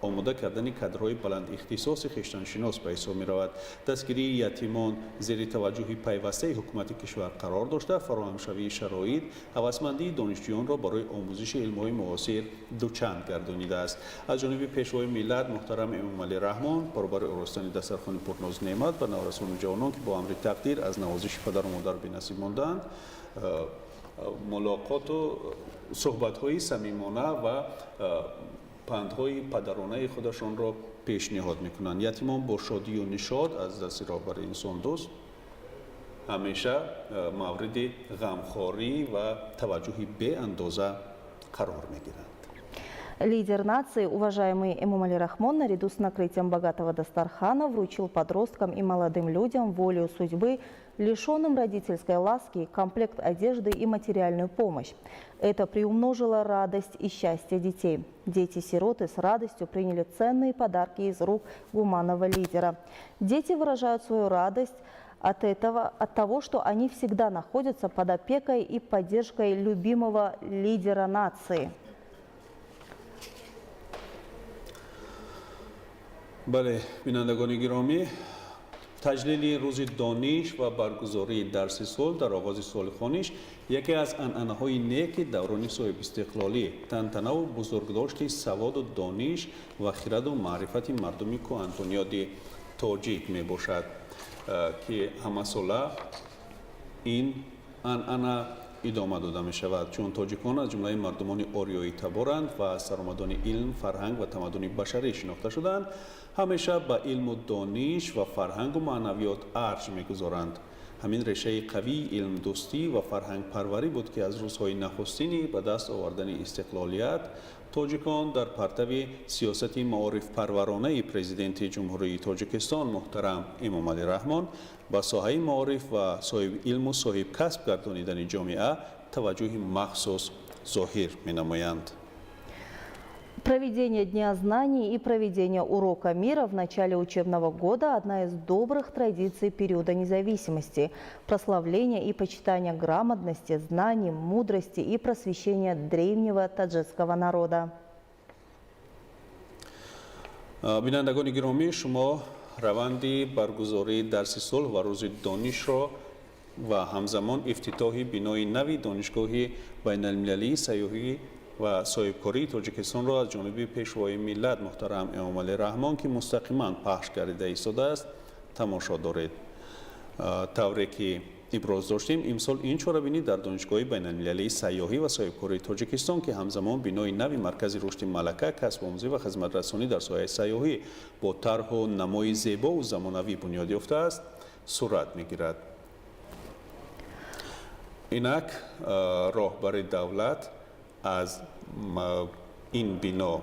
A: омода кардани кадрҳои баландихтисоси хештаншинос ба ҳисоб меравад. Дастгирии ятимон зери таваҷҷӯҳи пайвастаи ҳукумати кишвар қарор дошта, фароҳамшавии шароит ҳавасмандии донишҷӯёнро барои омӯзиши илмҳои муосир дучанд гардонидааст. Аз ҷониби Пешвои миллат муҳтарам Эмомалӣ Раҳмон баробари оростани дастархони пурнозу неъмат ба наврасону ҷавонон, ки бо амри тақдир аз навозиши падару модар бенасиб мондаанд, мулоқоту суҳбатҳои самимона ва пандҳои падаронаи худашонро пешниҳод мекунанд. Ятимон бо шодию нишод аз дасти роҳбари инсондӯст ҳамеша мавриди ғамхорӣ ва таваҷҷӯҳи беандоза қарор мегиранд.
B: Лидер нации, уважаемый Эмомали Рахмон, наряду с накрытием богатого дастархана вручил подросткам и молодым людям, волею судьбы лишенным родительской ласки, комплект одежды и материальную помощь. Это приумножило радость и счастье детей. Дети-сироты с радостью приняли ценные подарки из рук гуманного лидера. Дети выражают свою радость от этого, от того, что они всегда находятся под опекой и поддержкой любимого лидера нации.
A: Бале, бинандагони гиромӣ, таҷлили рӯзи дониш ва баргузории дарси сулҳ дар оғози соли хониш яке аз анъанаҳои неки даврони соҳибистиқлолӣ, тантанаву бузургдошти саводу дониш ва хираду маърифати мардуми кӯҳанбунёди тоҷик мебошад, ки ҳамасола ин анъана идома дода мешавад. Чун тоҷикон аз ҷумлаи мардумони ориёӣ таборанд ва аз саромадони илм, фарҳанг ва тамаддуни башарӣ шинохта шудаанд, ҳамеша ба илму дониш ва фарҳангу маънавиёт арҷ мегузоранд. Ҳамин решаи қавии илмдӯстӣ ва фарҳангпарварӣ буд, ки аз рӯзҳои нахустини ба даст овардани истиқлолият тоҷикон дар партави сиёсати маорифпарваронаи Президенти Ҷумҳурии Тоҷикистон муҳтарам Эмомалӣ Раҳмон ба соҳаи маориф ва соҳиби илму соҳибкасб гардонидани ҷомеа таваҷҷӯҳи махсус зоҳир менамоянд.
B: Проведение Дня знаний и проведение урока мира в начале учебного года – одна из добрых традиций периода независимости, прославление и почитание грамотности, знаний, мудрости и просвещения древнего таджикского народа.
A: Бинандагони гиромӣ, шумо раванди баргузории дарси сулҳ ва рӯзи донишро ва ҳамзамон ифтитоҳи бинои нави Донишгоҳи байналмилалии сайёҳӣ ва соҳибкории Тоҷикистонро аз ҷониби Пешвои миллат муҳтарам Эмомалӣ Раҳмон, ки мустақиман пахш гардида истодааст, тамошо доред. Тавре ки иброз доштем, имсол ин чорабинӣ дар Донишгоҳи байналмилалии сайёҳӣ ва соҳибкории Тоҷикистон, ки ҳамзамон бинои нави Маркази рушди малака, касбомӯзӣ ва хизматрасонӣ дар соҳаи сайёҳӣ бо тарҳу намои зебову замонавӣ бунёд ёфтааст, сурат мегирад. Инак роҳбари давлат аз ин бино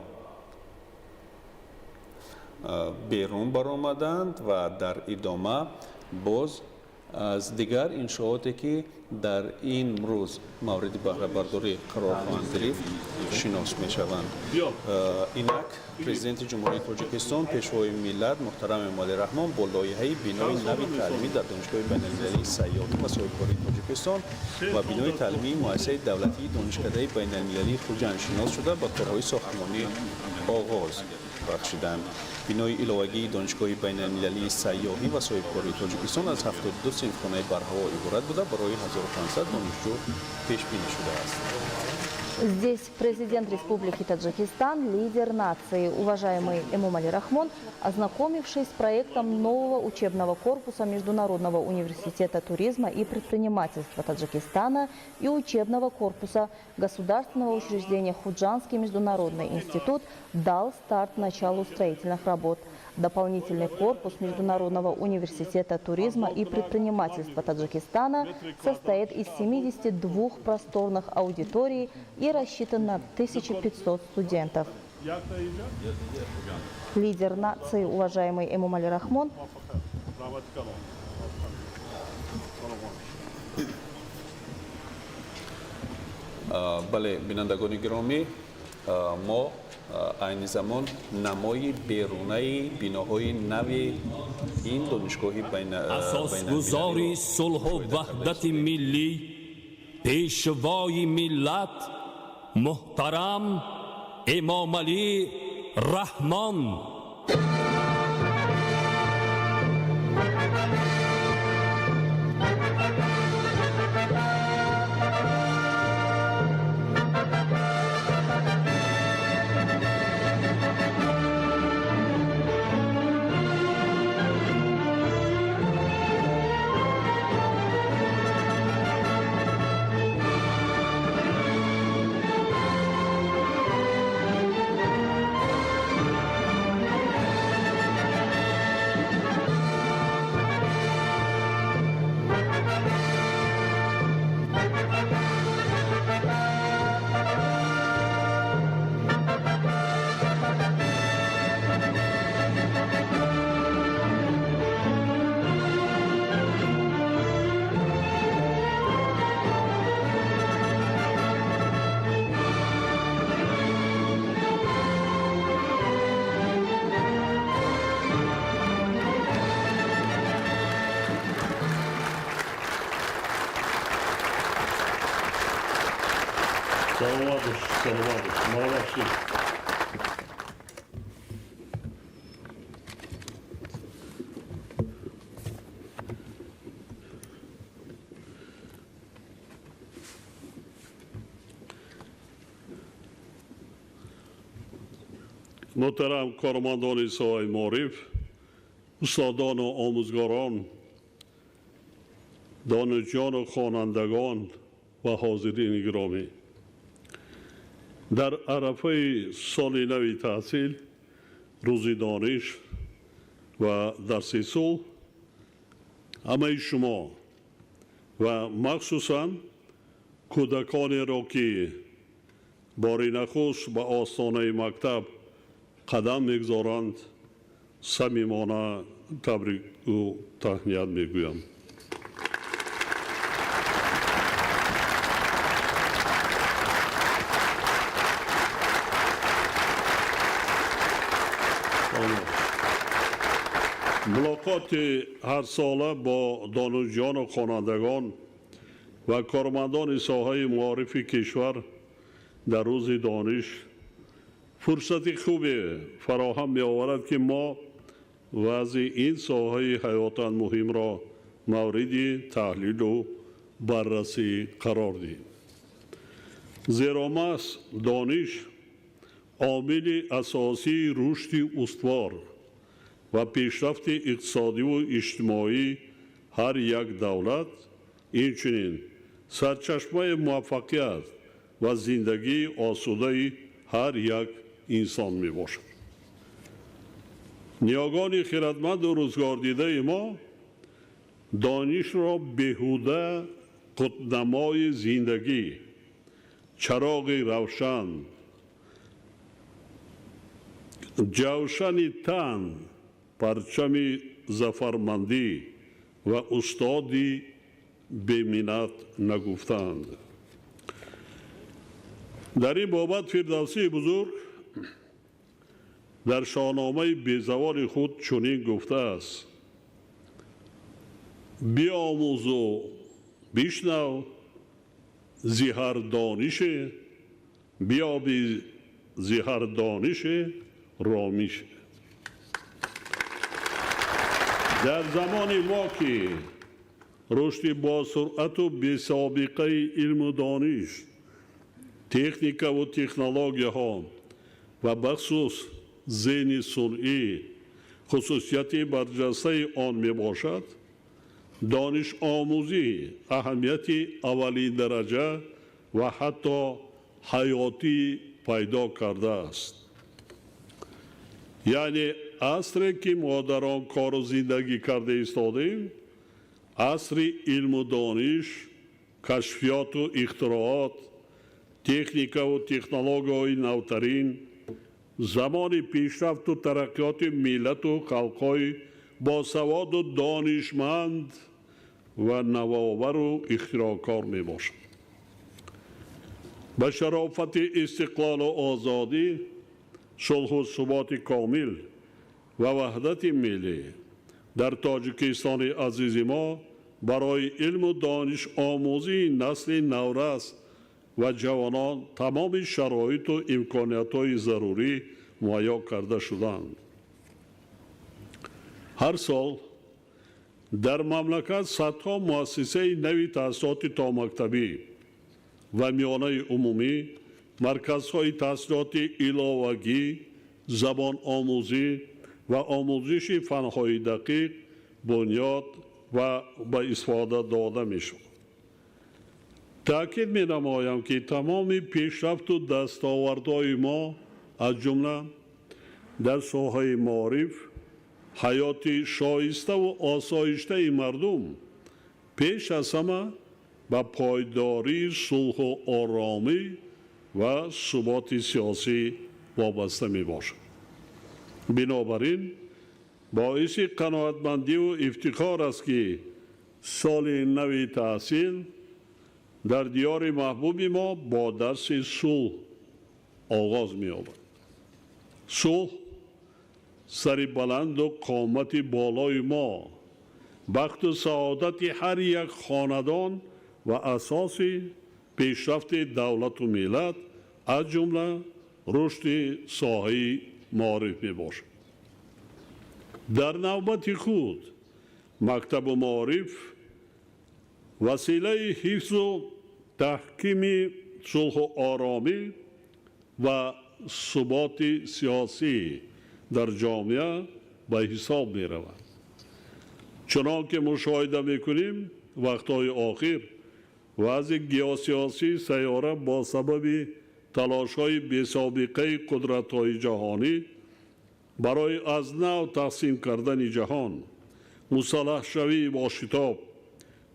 A: берун баромаданд ва дар идома боз Аз дигар иншооте ки дар ин рӯз мавриди баҳрабардорӣ қарор хоҳанд гирифт, шинос мешаванд. Инак Президенти Ҷумҳурии Тоҷикистон, Пешвои миллат муҳтарам Эмомалӣ Раҳмон бо лоиҳаи бинои нави таълимӣ дар Донишгоҳи байналмилалии сайёҳӣ ва соҳибкории Тоҷикистон ва бинои таълимии муассисаи давлатии Донишкадаи байналмилалии Хуҷанд шинос шуда, ба корҳои сохтмонӣ оғоз бахшиданд. Бинои иловагии Донишгоҳи байналмилалии сайёҳӣ ва соҳибкории Тоҷикистон аз 72 синфхонаи барҳаво иборат буда, барои 1500 донишҷӯ пешбинӣ шудааст.
B: Здесь президент Республики Таджикистан, лидер нации, уважаемый Эмомали Рахмон, ознакомившись с проектом нового учебного корпуса Международного университета туризма и предпринимательства Таджикистана и учебного корпуса государственного учреждения Худжандский международный институт, дал старт началу строительных работ. Дополнительный корпус Международного университета туризма и предпринимательства Таджикистана состоит из 72 просторных аудиторий и рассчитан на 1500 студентов. Лидер нации, уважаемый Эмомали Рахмон,
A: Бале, бинандагони гиромӣ, мо айни замон намои берунаи биноҳои нави ин донишгоҳи
C: Асосгузори сулҳу ваҳдати миллӣ, Пешвои миллат муҳтарам Эмомалӣ Раҳмон.
D: Саломат бош, саломат бош, маро бахшид. Муҳтарам кормандони соҳаи маориф, устодону омӯзгорон, донишҷӯёну хонандагон ва ҳозирини гиромӣ, дар арафаи соли нави таҳсил, рӯзи дониш ва дарси сулҳ, ҳамаи шумо ва махсусан кӯдаконеро, ки бори нахуст ба остонаи мактаб қадам мегузоранд, самимона табрику таҳният мегӯям. Мулоқоти ҳарсола бо донишҷӯёну хонандагон ва кормандони соҳаи маорифи кишвар дар рӯзи дониш фурсати хубе фароҳам меоварад, ки мо вазъи ин соҳаи ҳаётан муҳимро мавриди таҳлилу баррасӣ қарор диҳем, зеро маҳз дониш омили асосии рушди устувор ва пешрафти иқтисодиву иҷтимоии ҳар як давлат, инчунин сарчашмаи муваффақият ва зиндагии осудаи ҳар як инсон мебошад. Ниёгони хиратманду рӯзгордидаи мо донишро беҳуда қутбнамои зиндагӣ, чароғи равшан, ҷавшани тан, парчами зафармандӣ Ва устоди беминнат нагуфтаанд. Дар ин бобат Фирдавсии бузург дар Шоҳномаи безаволи худ чунин гуфтааст: биомӯзу бишнав зи ҳар донише, биёби зи ҳар донише ромише. Дар замони мо, ки рушди босуръату бесобиқаи илму дониш, техникаву технологияҳо ва бахусус зеҳни сунъӣ хусусияти барҷастаи он мебошад, донишомӯзӣ аҳамияти аввалиндараҷа ва ҳатто ҳаётӣ пайдо кардааст. Яъне асре, ки мо дар он кору зиндагӣ карда истодем, асри илму дониш, кашфиёту ихтироот, техникаву технологияҳои навтарин, замони пешрафту тараққиёти миллату халқҳои босаводу донишманд ва навовару ихтироъкор мебошад. Ба шарофати истиқлолу озодӣ, сулҳу суботи комил ва ваҳдати миллӣ дар Тоҷикистони азизи мо барои илму дониш омӯзии насли наврас ва ҷавонон тамоми шароиту имкониятҳои зарурӣ муҳайё карда шуданд. Ҳар сол дар мамлакат садҳо муассисаи нави таҳсилоти томактабӣ ва миёнаи умумӣ, марказҳои таҳсилоти иловагӣ, забономӯзӣ ва омӯзиши фанҳои дақиқ бунёд ва ба истифода дода мешавад. Таъкид менамоям, ки тамоми пешрафту дастовардҳои мо, аз ҷумла дар соҳаи маориф, ҳаёти шоиставу осоиштаи мардум пеш аз ҳама ба пойдории сулҳу оромӣ ва суботи сиёсӣ вобаста мебошад. Бинобар ин боиси қаноатмандиву ифтихор аст, ки соли нави таҳсил дар диёри маҳбуби мо бо дарси сулҳ оғоз меёбад. Сулҳ сари баланду қомати болои мо, бахту саодати ҳар як хонадон ва асоси пешрафти давлату миллат, аз ҷумла рушди соҳаи маориф мебошад. Дар навбати худ мактабу маориф василаи ҳифзу таҳкими сулҳу оромӣ ва суботи сиёсӣ дар ҷомеа ба ҳисоб меравад. Чунон ки мушоҳида мекунем, вақтҳои охир вазъи геосиёсии сайёра бо сабаби талошҳои бесобиқаи қудратҳои ҷаҳонӣ барои аз нав тақсим кардани ҷаҳон, мусаллаҳшавии бошитоб,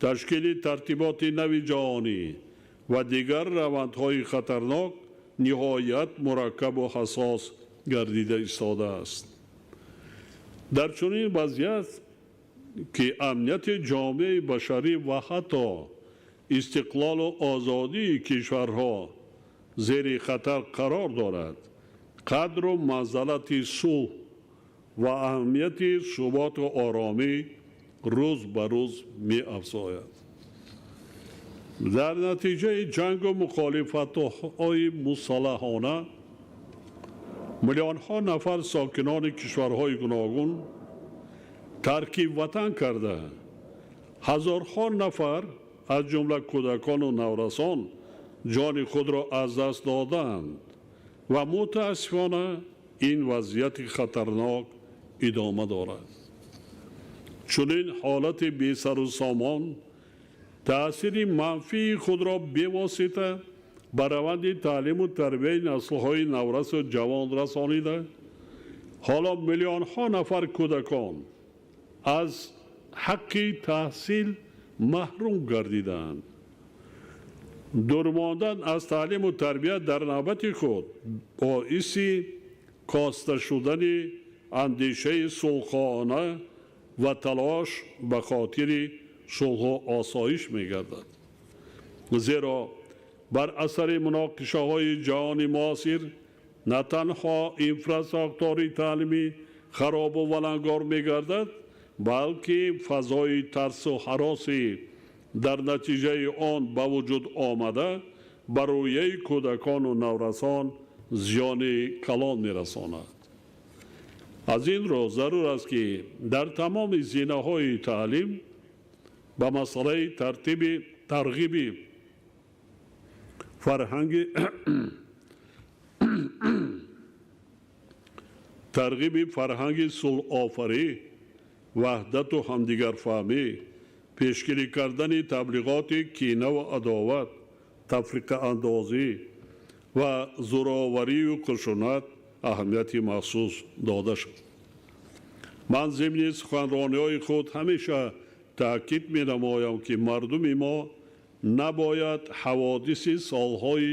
D: ташкили тартиботи нави ҷаҳонӣ ва дигар равандҳои хатарнок ниҳоят мураккабу ҳассос гардида истодааст. Дар чунин вазъият, ки амнияти ҷомеаи башарӣ ва ҳатто истиқлолу озодии кишварҳо зери хатар қарор дорад, қадру манзалати сулҳ ва аҳамияти суботу оромӣ рӯз ба рӯз меафзояд. Дар натиҷаи ҷангу мухолифатҳои мусаллаҳона миллионҳо нафар сокинони кишварҳои гуногун тарки ватан карда, ҳазорҳо нафар, аз ҷумла кӯдакону наврасон, ҷони худро аз даст додаанд ва мутаассифона ин вазъияти хатарнок идома дорад. Чунин ҳолати бесару сомон таъсири манфии худро бевосита ба раванди таълиму тарбияи наслҳои наврасу ҷавон расонида, ҳоло миллионҳо нафар кӯдакон аз ҳаққи таҳсил маҳрум гардидаанд. Дур мондан аз таълиму тарбия дар навбати худ боиси коста шудани андешаи сулҳхоҳона ва талош ба хотири сулҳу осоиш мегардад. Зеро бар асари муноқишаҳои ҷаҳони муосир на танҳо инфрасохтори таълимӣ харобу валангор мегардад, балки фазои тарсу ҳароси дар натиҷаи он ба вуҷуд омада ба рӯяи кӯдакону наврасон зиёни калон мерасонад. Аз ин рӯ зарур аст, ки дар тамоми зинаҳои таълим ба масъалаи тартиби тарғиби фарҳанги тарғиби фарҳанги сулҳофарӣ, ваҳдату ҳамдигарфаҳмӣ, пешгирӣ кардани таблиғоти кинаву адоват, тафриқаандозӣ ва зӯроварию хушунат аҳамияти махсус дода шуд. Ман зимни суханрониҳои худ ҳамеша таъкид менамоям, ки мардуми мо набояд ҳаводиси солҳои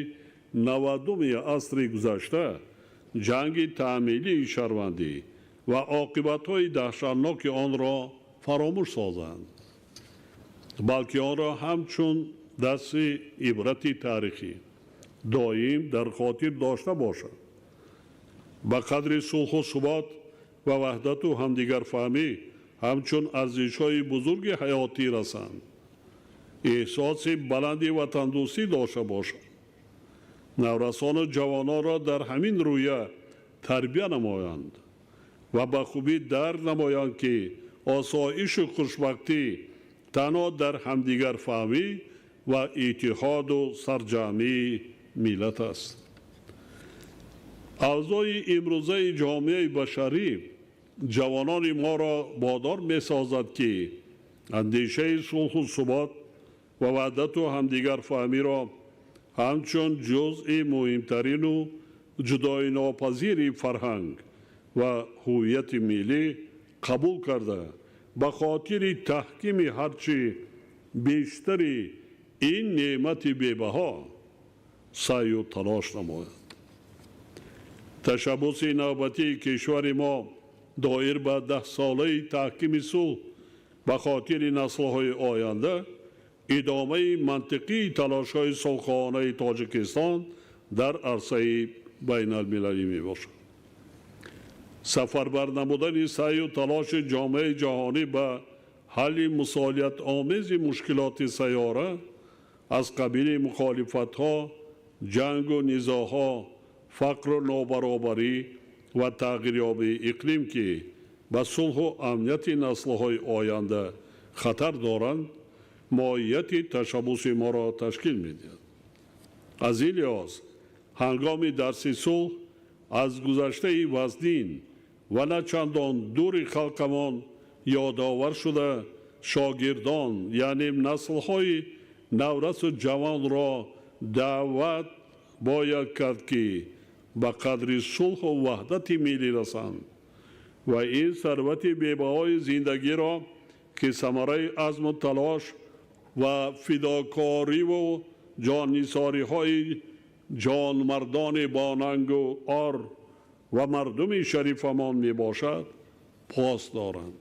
D: 90-уми асри гузашта, ҷанги таъмилии шаҳрвандӣ ва оқибатҳои даҳшатноки онро фаромӯш созанд, балки онро ҳамчун дарси ибрати таърихӣ доим дар хотир дошта бошад. Ба қадри сулҳу субот ва ваҳдату ҳамдигарфаҳмӣ ҳамчун арзишҳои бузурги ҳаётӣ расанд, эҳсоси баланди ватандӯстӣ дошта бошад, наврасону ҷавононро дар ҳамин рӯя тарбия намоянд ва ба хубӣ дарк намоянд, ки осоишу хушбахтӣ танҳо дар ҳамдигарфаҳмӣ ва иттиҳоду сарҷамъии миллат аст. Авзои имрӯзаи ҷомеаи башарӣ ҷавонони моро водор месозад, ки андешаи сулҳу субот ва ваҳдату ҳамдигарфаҳмиро ҳамчун ҷузъи муҳимтарину ҷудоинопазири фарҳанг ва ҳуввияти миллӣ қабул карда, ба хотири таҳкими ҳарчи бештари ин неъмати бебаҳо саъю талош намояд. Ташаббуси навбатии кишвари мо доир ба 10-солаи таҳкими сулҳ ба хотири наслҳои оянда идомаи мантиқии талошҳои сулҳхоҳонаи Тоҷикистон дар арсаи байналмилалӣ мебошад. Сафарбар намудани саъю талоши ҷомеаи ҷаҳонӣ ба ҳалли мусолиҳатомези мушкилоти сайёра аз қабили мухолифатҳо, ҷангу низоъҳо, фақру нобаробарӣ ва тағйирёбии иқлим, ки ба сулҳу амнияти наслҳои оянда хатар доранд, моҳияти ташаббуси моро ташкил медиҳад. Аз ин лиҳоз ҳангоми дарси сулҳ аз гузаштаи вазнин ва на чандон дури халқамон ёдовар шуда, шогирдон, яъне наслҳои наврасу ҷавонро даъват бояд кард, ки ба қадри сулҳу ваҳдати миллӣ расанд ва ин сарвати бебаҳои зиндагиро, ки самараи азму талош ва фидокориву ҷоннисориҳои ҷонмардони бонангу ор ва мардуми шарифамон мебошад, пос доранд.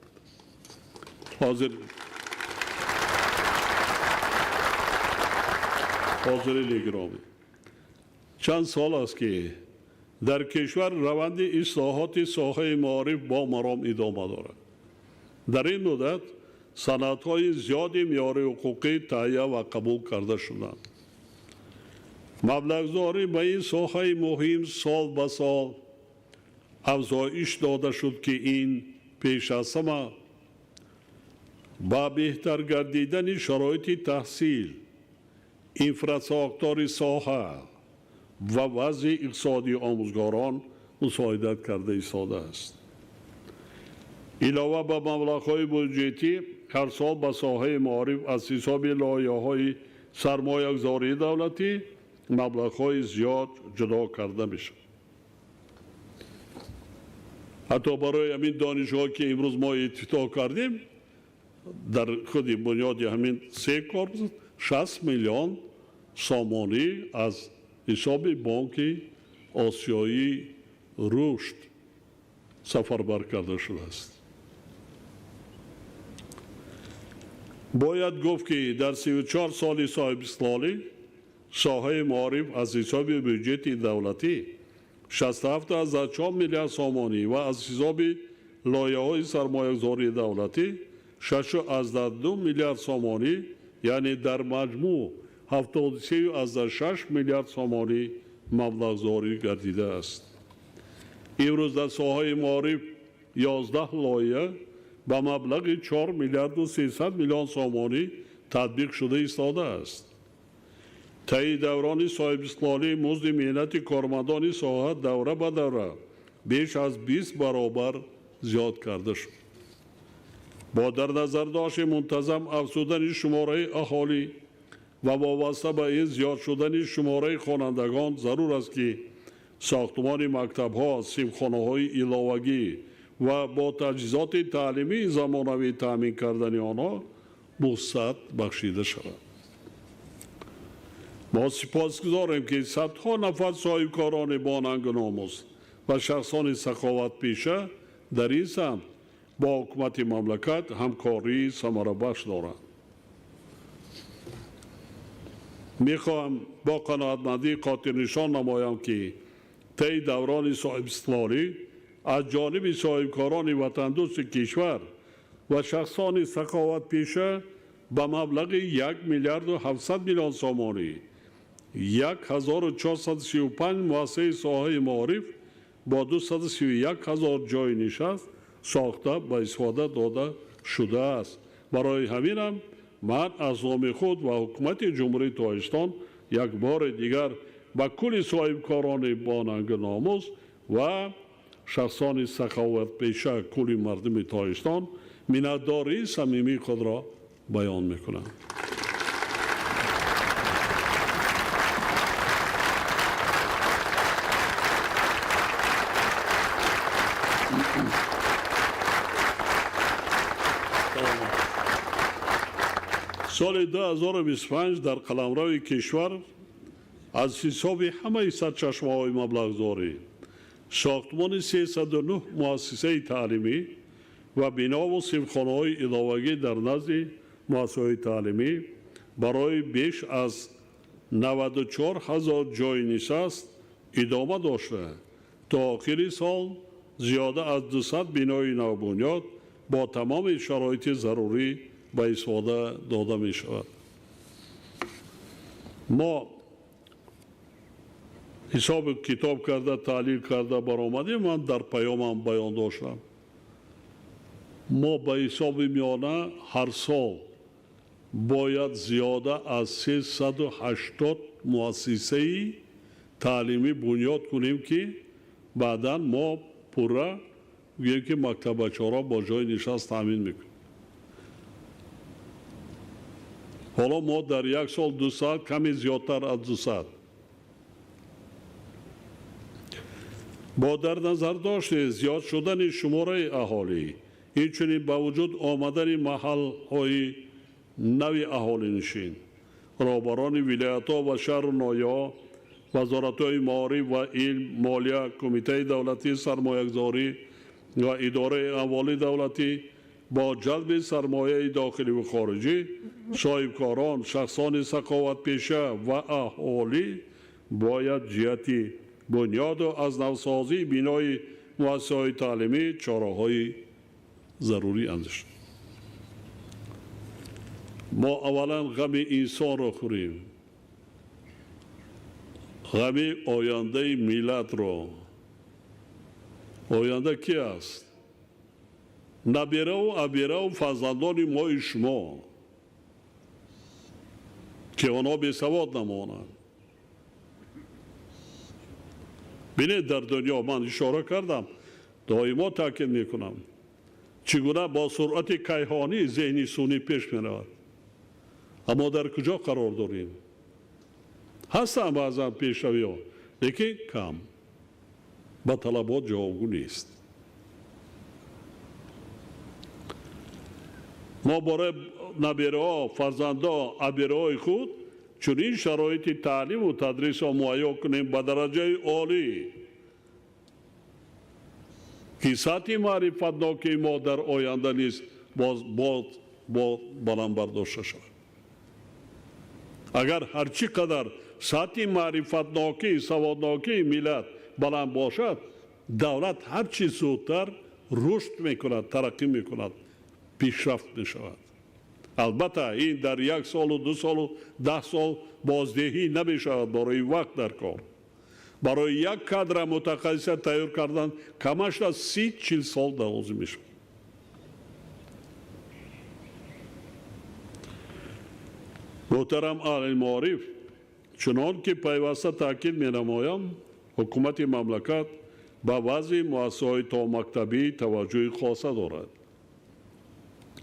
D: Ҳозирини гиромӣ, чанд сол аст, ки дар кишвар раванди ислоҳоти соҳаи маориф бо маром идома дорад. Дар ин муддат санадҳои зиёди меъёри ҳуқуқӣ таҳия ва қабул карда шуданд. Маблағгузорӣ ба ин соҳаи муҳим сол ба сол афзоиш дода шуд, ки ин пеш аз ҳама ба беҳтар гардидани шароити таҳсил, инфрасохтори соҳа ва вазъи иқтисодии омӯзгорон мусоидат карда истодааст. Илова ба маблағҳои буҷетӣ, ҳар сол ба соҳаи маориф аз ҳисоби лоиҳаҳои сармоягузории давлатӣ маблағҳои зиёд ҷудо карда мешавад. Ҳатто барои ҳамин донишгоҳ, ки имрӯз мо ифтитоҳ кардем, дар худи бунёди ҳамин се корпус 60 миллион сомонӣ аз ҳисоби Бонки Осиёии Рушд сафарбар карда шудааст. Бояд гуфт, ки дар 34 соли соҳибистиқлолӣ соҳаи маориф аз ҳисоби бюҷети давлатӣ 67,4 миллиард сомонӣ ва аз ҳисоби лоиҳаҳои сармоягузории давлатӣ 6,2 миллиард сомонӣ, яъне дар маҷмӯъ 73,6 миллиард сомонӣ маблағгузорӣ гардидааст. Имрӯз дар соҳаи маориф 11 лоиҳа ба маблағи 4 миллиарду 300 миллион сомонӣ татбиқ шуда истодааст. Таи даврони соҳибистиқлолӣ музди меҳнати кормандони соҳа давра ба давра беш аз 20 баробар зиёд карда шуд. Бо дар назардошти мунтазам афзудани шумораи аҳолӣ ва вобаста ба ин зиёд шудани шумораи хонандагон зарур аст, ки сохтмони мактабҳо, синфхонаҳои иловагӣ ва бо таҷҳизоти таълимии замонавӣ таъмин кардани онҳо вусъат бахшида шавад. Мо сипосгузорем, ки садҳо нафар соҳибкорони бонангу номус ва шахсони саховатпеша дар ин самт бо ҳукумати мамлакат ҳамкории самарабахш доранд. Мехоҳам бо қаноатмандӣ хотирнишон намоям, ки таи даврони соҳибистиқлолӣ аз ҷониби соҳибкорони ватандӯсти кишвар ва шахсони саховатпеша ба маблағи 1 миллиарду 700 миллион сомонӣ 1435 муассисаи соҳаи маориф бо 231 ҳазор ҷойи нишаст сохта ба истифода дода шудааст. Барои ҳаминам ман аз номи худ ва ҳукумати Ҷумҳурии Тоҷикистон як бори дигар ба кулли соҳибкорони бонангу номус ва шахсони саховатпеша кулли мардуми Тоҷикистон миннатдории самимии худро баён мекунам. Соли 2025 дар қаламрави кишвар аз ҳисоби ҳамаи сарчашмаҳои маблағгузорӣ сохтмони 309 муассисаи таълимӣ ва бинову синфхонаҳои иловагӣ дар назди муассисаҳои таълимӣ барои беш аз 94 ҳазор ҷойи нишаст идома дошта, то охири сол зиёда аз 200 бинои навбунёд бо тамоми шароити зарурӣ ба истифода дода мешавад. Мо ҳисобу китоб карда, таҳлил карда баромадем, ман дар паёмам баён доштам. Мо ба ҳисоби миёна ҳар сол бояд зиёда аз 380 муассисаи таълимӣ бунёд кунем, ки баъдан мо пурра гӯем, ки мактаббачаҳоро бо ҷойи нишаст таъмин мекунем. Ҳоло мо дар як сол 200, каме зиёдтар аз 200. Бо дар назардошти зиёд шудани шумораи аҳолӣ, инчунин ба вуҷуд омадани маҳалҳои нави аҳолинишин, роҳбарони вилоятҳо ва шаҳру ноҳияҳо, вазоратҳои маориф ва илм, молия, Кумитаи давлатии сармоягузорӣ ва идораи амволи давлатӣ бо ҷалби сармояи дохилӣ ва хориҷӣ, соҳибкорон, шахсони саховатпеша ва аҳолӣ бояд ҷиҳати бунёду аз навсозии бинои муассисаҳои таълимӣ чораҳои зарурӣ андешанд. Мо аввалан ғами инсонро хӯрем, ғами ояндаи миллатро. Оянда ки аст? Набераву абераву фарзандони мои шумо, ки онҳо бесавод намонанд. Бинед, дар дунё ман ишора кардам, доимо таъкид мекунам, чӣ гуна бо суръати кайҳонӣ зеҳни сунъӣ пеш меравад. Аммо дар куҷо қарор дорем? Ҳастанд баъзан пешравиҳо, лекин кам, ба талабот ҷавобгӯ нест. Мо барои набераҳо, фарзандо, абераҳои худ чунин шароити таълиму тадрисро муҳайё кунем ба дараҷаи олӣ, ки сатҳи маърифатнокии мо дар оянда низ боз бо баланд бардошта шавад. Агар ҳарчӣ қадар сатҳи маърифатнокӣ, саводнокии миллат баланд бошад, давлат ҳарчи зудтар рушд мекунад, тараққӣ мекунад, пешрафт мешавад. Албатта ин дар як солу 2 солу 10 сол боздиҳӣ намешавад, барои вақт дар кор. Барои як кадра мутахассиса тайёр кардан камаш аз 30-40 сол лозим мешавад. Муҳтарам аҳли маориф, чунон ки пайваста таъкид менамоям, ҳукумати мамлакат ба вазъи муассисаҳои томактабӣ таваҷҷӯҳи хоса дорад.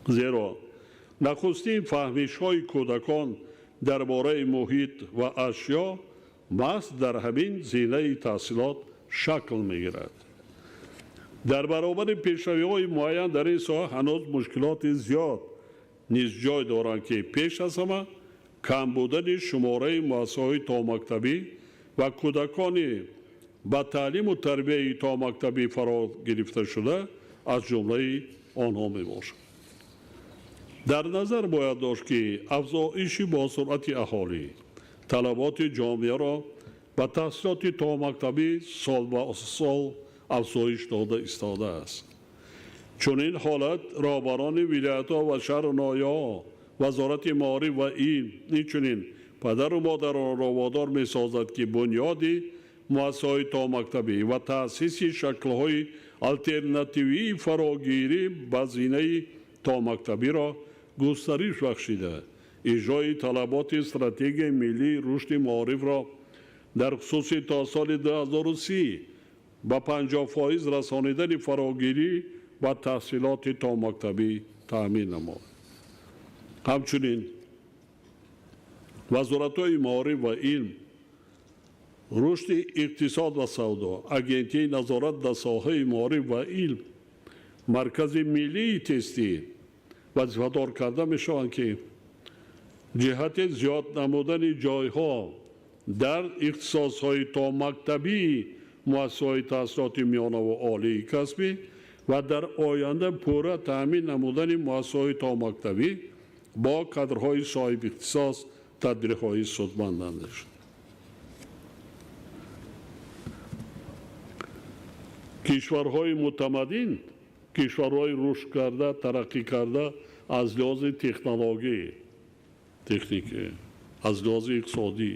D: Зеро нахустин фаҳмишҳои кӯдакон дар бораи муҳит ва ашё маҳз дар ҳамин зинаи таҳсилот шакл мегирад. Дар баробари пешравиҳои муайян дар ин соҳа ҳанӯз мушкилоти зиёд низ ҷой доранд, ки пеш аз ҳама кам будани шумораи муассисаҳои томактабӣ ва кӯдакони ба таълиму тарбияи томактабӣ фаро гирифта шуда аз ҷумлаи онҳо мебошад. Дар назар бояд дошт, ки афзоиши босуръати аҳолӣ талаботи ҷомеаро ба таҳсилоти томактабӣ сол ба сол афзоиш дода истодааст. Чунин ҳолат роҳбарони вилоятҳо ва шаҳру ноҳияҳо, вазорати маориф ва илм, инчунин падару модаронро водор месозад, ки бунёди муассисаҳои томактабӣ ва таъсиси шаклҳои алтернативии фарогирӣ ба зинаи томактабиро густариш бахшида, иҷрои талаботи стратегияи миллии рушди маорифро дар хусуси то соли 2030 ба 50% расонидани фарогирӣ ба таҳсилоти томактабӣ таъмин намояд. Ҳамчунин вазоратҳои маориф ва илм, рушди иқтисод ва савдо, агентии назорат дар соҳаи маориф ва илм, маркази миллии тестӣ вазифадор карда мешаванд, ки ҷиҳати зиёд намудани ҷойҳо дар ихтисосҳои томактабии муассисаҳои таҳсилоти миёна ва олии касбӣ ва дар оянда пурра таъмин намудани муассисаҳои томактабӣ бо кадрҳои соҳибихтисос тадбирҳои судманд андешанд. Кишварҳои мутамаддин, кишварҳои рушд карда, тараққӣ карда аз лиҳози технологӣ, техникӣ, аз лиҳози иқтисодӣ,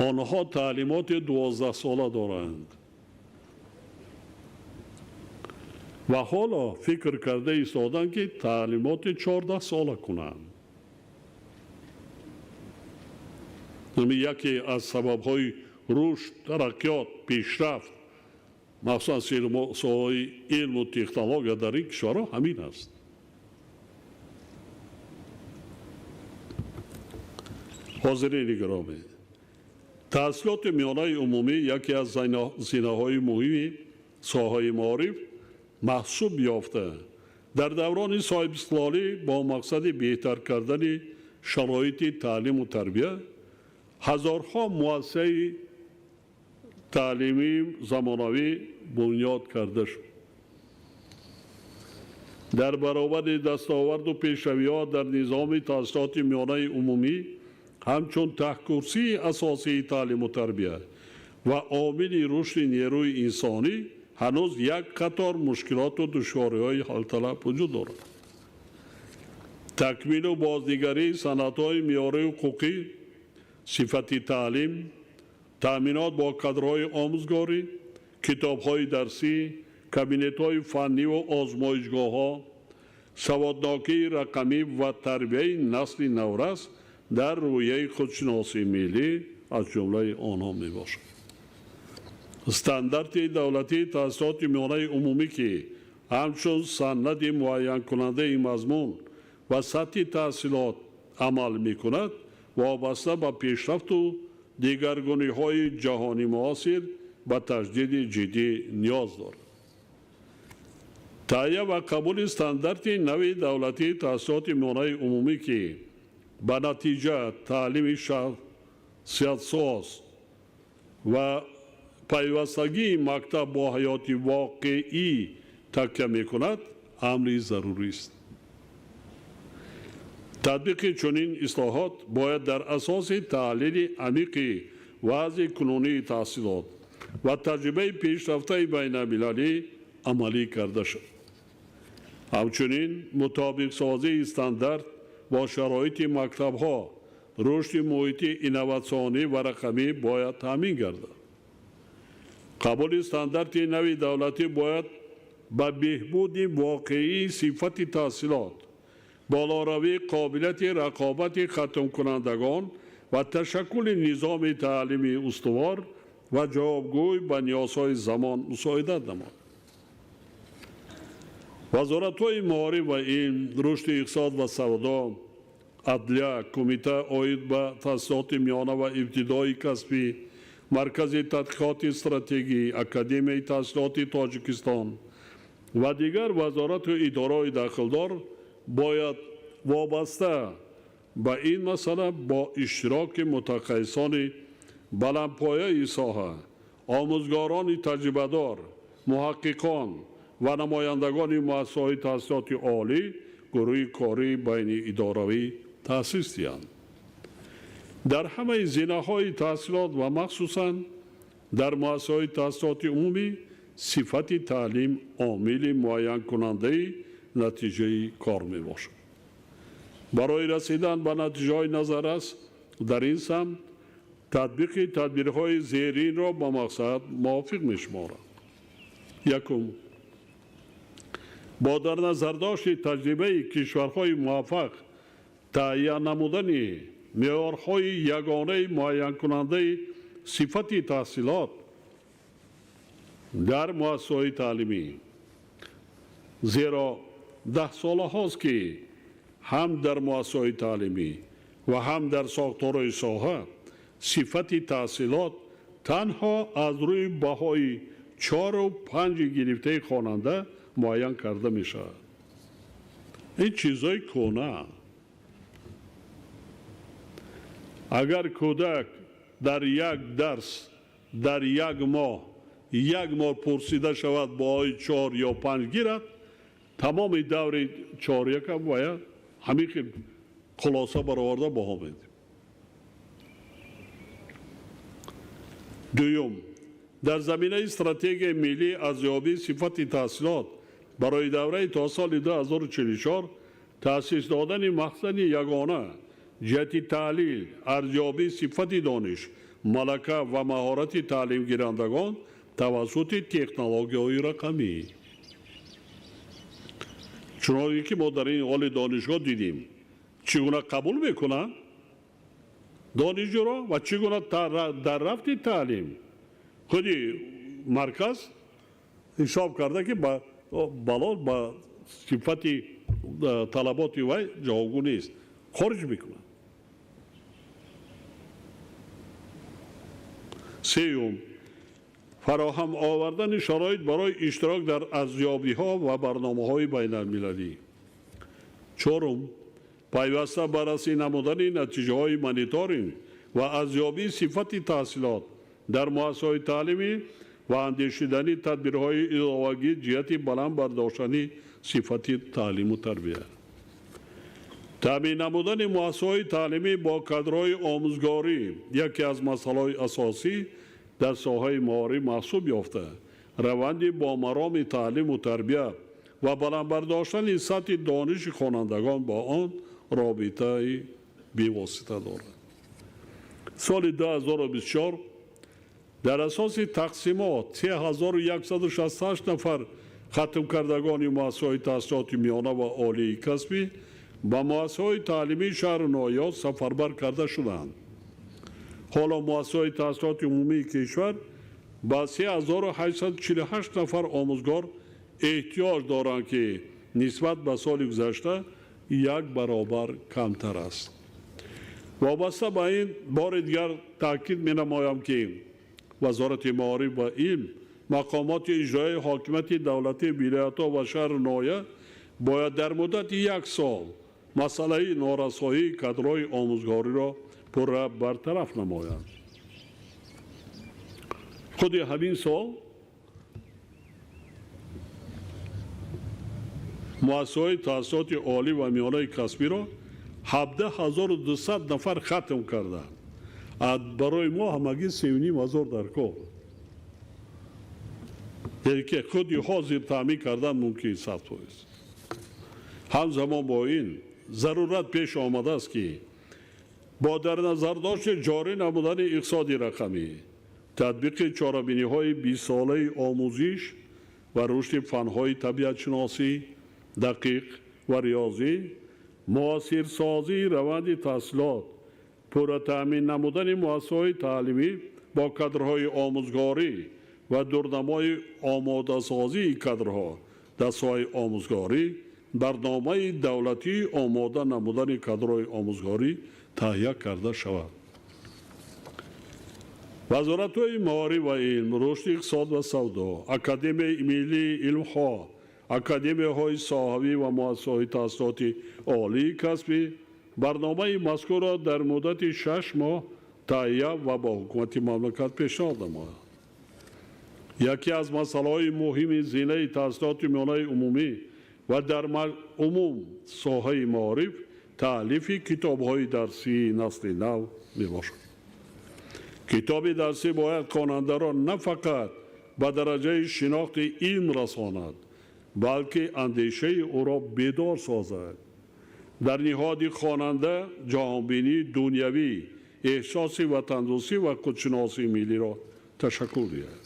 D: онҳо таълимоти 12сола доранд ва ҳоло фикр карда истоданд, ки таълимоти 14сола кунанд. Яке аз сабабҳои рушд, тараққиёт, пешрафт, махсусан соҳаи илму технология дар ин кишварҳо ҳамин аст. Ҳозирини гиромӣ, таҳсилоти миёнаи умумӣ яке аз зинаҳои муҳими соҳаи маориф маҳсуб ёфта, дар даврони соҳибистиқлолӣ бо мақсади беҳтар кардани шароити таълиму тарбия ҳазорҳо муассисаи таълимии замонавӣ бунёд карда шуд. Дар баробари дастоварду пешравиҳо дар низоми таҳсилоти миёнаи умумӣ ҳамчун таҳкурсии асосии таълиму тарбия ва омили рушди нерӯи инсонӣ ҳанӯз як қатор мушкилоту душвориҳои ҳалталаб вуҷуд дорад. Такмилу бознигарии санадҳои меъёрии ҳуқуқӣ, сифати таълим, таъминот бо кадрҳои омӯзгорӣ, китобҳои дарсӣ, кабинетҳои фанниву озмоишгоҳҳо, саводнокии рақамӣ ва тарбияи насли наврас дар рӯҳияи худшиносии миллӣ аз ҷумлаи онҳо мебошад. Стандарти давлатии таҳсилоти миёнаи умумӣ, ки ҳамчун санади муайянкунандаи мазмун ва сатҳи таҳсилот амал мекунад, вобаста ба пешрафту дигаргуниҳои ҷаҳони муосир ба таҷдиди ҷиддӣ ниёз дорад. Таҳия ва қабули стандарти нави давлатии таҳсилоти миёнаи умумӣ, ки ба натиҷа таълими шахсиятсоз ва пайвастагии мактаб бо ҳаёти воқеӣ такя мекунад, амри зарурист. Татбиқи чунин ислоҳот бояд дар асоси таҳлили амиқи вазъи кунунии таҳсилот ва таҷрибаи пешрафтаи байналмилалӣ амалӣ карда шуд. Ҳамчунин мутобиқсозии стандарт бо шароити мактабҳо, рушди муҳити инноватсионӣ ва рақамӣ бояд таъмин гардад. Қабули стандарти нави давлатӣ бояд ба беҳбуди воқеии сифати таҳсилот, болоравии қобилияти рақобати хатмкунандагон ва ташаккули низоми таълимии устувор ва ҷавобгӯй ба ниёзҳои замон мусоидат намояд. Вазоратҳои маориф ва илм, рушди иқтисод ва савдо, адлия, кумита оид ба таҳсилоти миёна ва ибтидои касбӣ, Маркази тадқиқоти стратегӣ, Академияи таҳсилоти Тоҷикистон ва дигар вазорату идораҳои дахлдор бояд вобаста ба ин масъала бо иштироки мутахассисони баландпояи соҳа, омӯзгорони таҷрибадор, муҳаққиқон ва намояндагони муассисаҳои таҳсилоти олӣ гурӯҳи кории байниидоравӣ таъсис диҳанд. Дар ҳамаи зинаҳои таҳсилот ва махсусан дар муассисаҳои таҳсилоти умумӣ сифати таълим омили муайянкунандаи натиҷаи кор мебошад. Барои расидан ба натиҷаҳои назаррас дар ин самт татбиқи тадбирҳои зеринро ба мақсад мувофиқ мешуморад. Якум, бо дар назардошти таҷрибаи кишварҳои муваффақ таҳия намудани меъёрҳои ягонаи муайянкунандаи сифати таҳсилот дар муассисаҳои таълимӣ, зеро даҳсолаҳост ки ҳам дар муассисаҳои таълимӣ ва ҳам дар сохторҳои соҳа сифати таҳсилот танҳо аз рӯи баҳои 4 ва 5 гирифтаи хонанда муайян карда мешавад. Ин чизҳои кӯҳна. Агар кӯдак дар як дарс дар як моҳ як бор пурсида шавад, баҳои 4 ё 5 гирад, тамоми даври чоряка бояд ҳамин хел хулоса бароварда баҳо медиҳем. Дуюм, дар заминаи стратегияи миллии арзёбии сифати таҳсилот барои давраи то соли 2044 таъсис додани махзани ягона ҷиҳати таҳлил, арзёбии сифати дониш, малака ва маҳорати таълимгирандагон тавассути технологияҳои рақамӣ. Чуноне ки мо дар ин ҳоли донишгоҳ дидем, чӣ гуна қабул мекунанд донишҷӯро ва чӣ гуна дар рафти таълим худи марказ ҳисоб карда, ки бало ба сифати талаботи вай ҷавобгӯ нест, хориҷ мекунад. Сеюм, фароҳам овардани шароит барои иштирок дар арзёбиҳо ва барномаҳои байналмилалӣ. Чорум, пайваста баррасӣ намудани натиҷаҳои мониторинг ва арзёбии сифати таҳсилот дар муассисаҳои таълимӣ ва андешидани тадбирҳои иловагӣ ҷиҳати баланд бардоштани сифати таълиму тарбия. Таъмин намудани муассисаҳои таълимӣ бо кадрҳои омӯзгорӣ яке аз масъалаҳои асосӣ дар соҳаи маориф маҳсуб ёфта, раванди бомароми таълиму тарбия ва баланд бардоштани сатҳи дониши хонандагон бо он робитаи бевосита дорад. Соли 2024 дар асоси тақсимот 3168 нафар хатмкардагони муассисаҳои таҳсилоти миёна ва олии касбӣ ба муассисаҳои таълимии шаҳру ноҳияҳо сафарбар карда шуданд. Ҳоло муассисаҳои таҳсилоти умумии кишвар ба 3848 нафар омӯзгор эҳтиёҷ доранд, ки нисбат ба соли гузашта як баробар камтар аст. Вобаста ба ин бори дигар таъкид менамоям, ки Вазорати маориф ва илм, мақомоти иҷроияи ҳокимияти давлатии вилоятҳо ва шаҳру ноҳия бояд дар муддати як сол масъалаи норасоии кадрҳои омӯзгориро пурра бартараф намоянд. Худи ҳамин сол муассисаҳои таҳсилоти олӣ ва миёнаи касбиро 17 200 нафар хатм карданд. Барои мо ҳамагӣ 3500 дар кор, яъне ки худи ҳозир таъмин кардан мумкин 100%. Ҳамзамон бо ин зарурат пеш омадааст, ки бо дар назардошти ҷорӣ намудани иқтисоди рақамӣ, татбиқи чорабиниҳои бистсолаи омӯзиш ва рушди фанҳои табиатшиносӣ, дақиқ ва риёзӣ, муосирсозии раванди таҳсилот, пурра таъмин намудани муассисаҳои таълимӣ бо кадрҳои омӯзгорӣ ва дурнамои омодасозии кадрҳо дар соҳаи омӯзгорӣ барномаи давлатии омода намудани кадрҳои омӯзгорӣ таҳия карда шавад. Вазоратҳои маориф ва илм, рушди иқтисод ва савдо, Академияи миллии илмҳо, академияҳои соҳавӣ ва муассисаҳои таҳсилоти олии касбӣ барномаи мазкурро дар муддати 6 моҳ таҳия ва ба ҳукумати мамлакат пешниҳод намояд. Яке аз масъалаҳои муҳими зинаи таҳсилоти миёнаи умумӣ ва дар умум соҳаи маориф таълифи китобҳои дарсии насли нав мебошад. Китоби дарсӣ бояд хонандаро на фақат ба дараҷаи шинохти илм расонад, балки андешаи ӯро бедор созад, дар ниҳоди хонанда ҷаҳонбинии дунявӣ, эҳсоси ватандӯстӣ ва худшиносии миллиро ташаккул диҳад.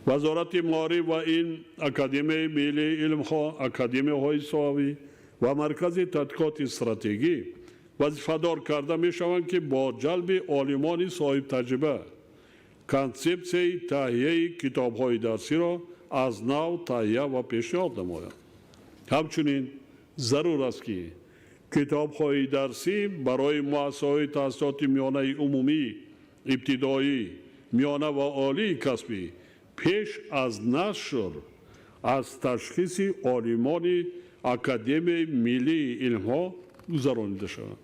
D: Вазорати маориф ва илм, Академияи миллии илмҳо, академияҳои соҳавӣ ва Маркази тадқиқоти стратегӣ вазифадор карда мешаванд, ки бо ҷалби олимони соҳибтаҷриба консепсияи таҳияи китобҳои дарсиро аз нав таҳия ва пешниҳод намоянд. Ҳамчунин зарур аст, ки китобҳои дарсӣ барои муассисаҳои таҳсилоти миёнаи умумӣ, ибтидоӣ, миёна ва олии касбӣ пеш аз нашр аз ташхиси олимони Академияи миллии илмҳо гузаронида шаванд.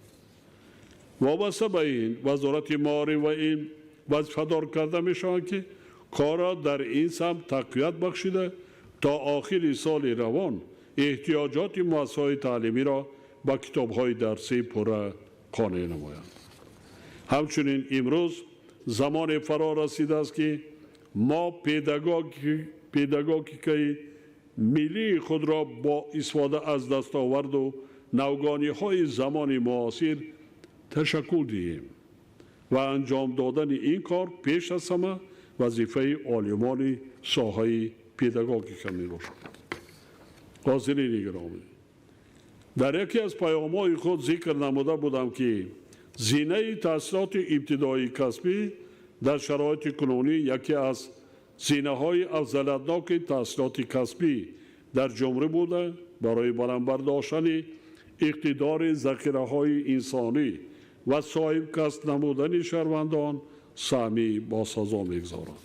D: Вобаста ба ин Вазорати маориф ва илм вазифадор карда мешаванд, ки корро дар ин самт тақвият бахшида, то охири соли равон эҳтиёҷоти муассисаҳои таълимиро ба китобҳои дарсӣ пурра қонеъ намоянд. Ҳамчунин имрӯз замоне фаро расидааст, ки мо педагогикаи миллии худро бо истифода аз дастоварду навгониҳои замони муосир ташаккул диҳем ва анҷом додани ин кор пеш аз ҳама вазифаи олимони соҳаи педагогика мебошад. Ҳозирини гиромӣ, дар яке аз паёмҳои худ зикр намуда будам, ки зинаи таҳсилоти ибтидоии касбӣ дар шароити кунунӣ яке аз зинаҳои афзалиятноки таҳсилоти касбӣ дар ҷумҳурӣ буда, барои баланд бардоштани иқтидори захираҳои инсонӣ ва соҳибкасб намудани шаҳрвандон саҳми босазо мегузорад.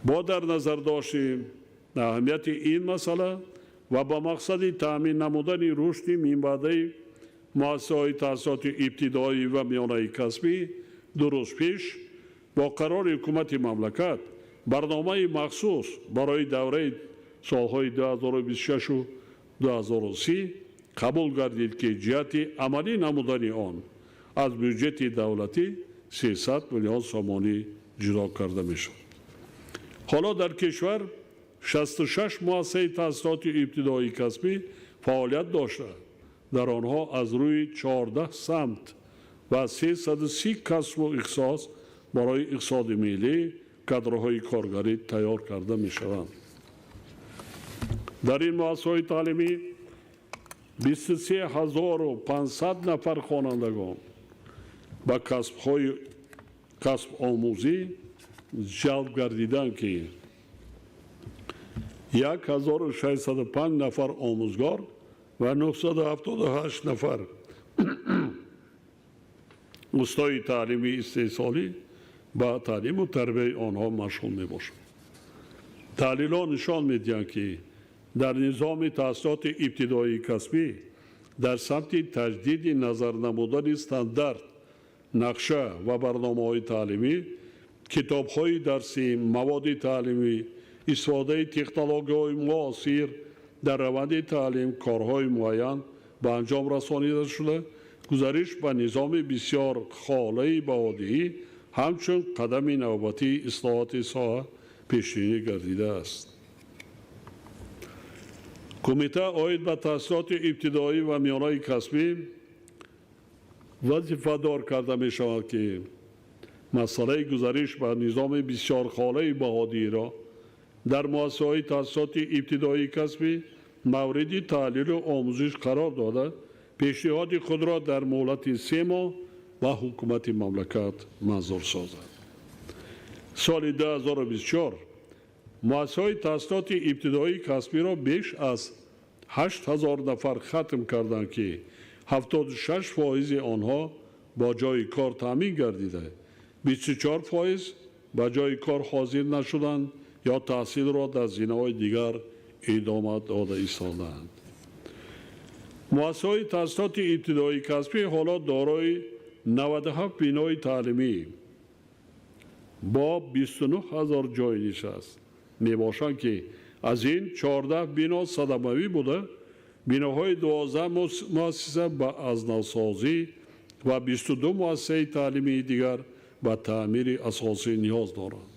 D: Бо дар назардошти аҳамияти ин масъала ва ба мақсади таъмин намудани рушди минбаъдаи муассисаҳои таҳсилоти ибтидоӣ ва миёнаи касбӣ, 2 рӯз пеш бо қарори ҳукумати мамлакат барномаи махсус барои давраи солҳои 2026 2030 қабул гардид, ки ҷиҳати амалӣ намудани он аз бюҷети давлатӣ 300 миллион сомонӣ ҷудо карда мешавад. Ҳоло дар кишвар 66 муассисаи таҳсилоти ибтидоии касбӣ фаъолият дошта, дар онҳо аз рӯи 14 самт ва 330 касбу ихтисос барои иқтисоди миллӣ кадрҳои коргарӣ тайёр карда мешаванд. Дар ин муассисаҳои таълимӣ 23 500 нафар хонандагон ба касбҳои касбомӯзӣ ҷалб гардиданд, ки 1605 нафар омӯзгор ва 978 нафар устои таълимии истеҳсолӣ ба таълиму тарбияи онҳо машғул мебошанд. Таҳлилҳо нишон медиҳанд, ки дар низоми таҳсилоти ибтидоии касбӣ дар самти таҷдиди назар намудани стандарт, нақша ва барномаҳои таълимӣ, китобҳои дарсӣ, маводи таълимӣ, истифодаи технологияҳои муосир дар раванди таълим корҳои муайян ба анҷом расонида шуда, гузариш ба низоми бисёр холаи баҳодиҳӣ ҳамчун қадами навбатии ислоҳоти соҳа пешбинӣ гардидааст. Кумита оид ба таҳсилоти ибтидоӣ ва миёнаи касбӣ вазифадор карда мешавад, ки масъалаи гузариш ба низоми бисёрхолаи баҳодиҳиро дар муассисаҳои таҳсилоти ибтидоии касбӣ мавриди таҳлилу омӯзиш қарор дода, пешниҳоди худро дар муҳлати 3 моҳ ба ҳукумати мамлакат манзур созад. Соли 2024 муассисаҳои таҳсилоти ибтидоии касбиро беш аз 8000 нафар хатм карданд, ки 76% онҳо бо ҷойи кор таъмин гардида, 24% ба ҷойи кор ҳозир нашуданд ё таҳсилро дар зинаҳои дигар идома дода истодаанд. Муассисаҳои таҳсилоти ибтидоии касбӣ ҳоло дорои 97 бинои таълимӣ бо 29 000 ҷойи нишаст мебошанд, ки аз ин 14 бино садамавӣ буда, биноҳои 12 муассиса ба азнавсозӣ ва 22 муассисаи таълимии дигар ба таъмири асосӣ ниёз доранд.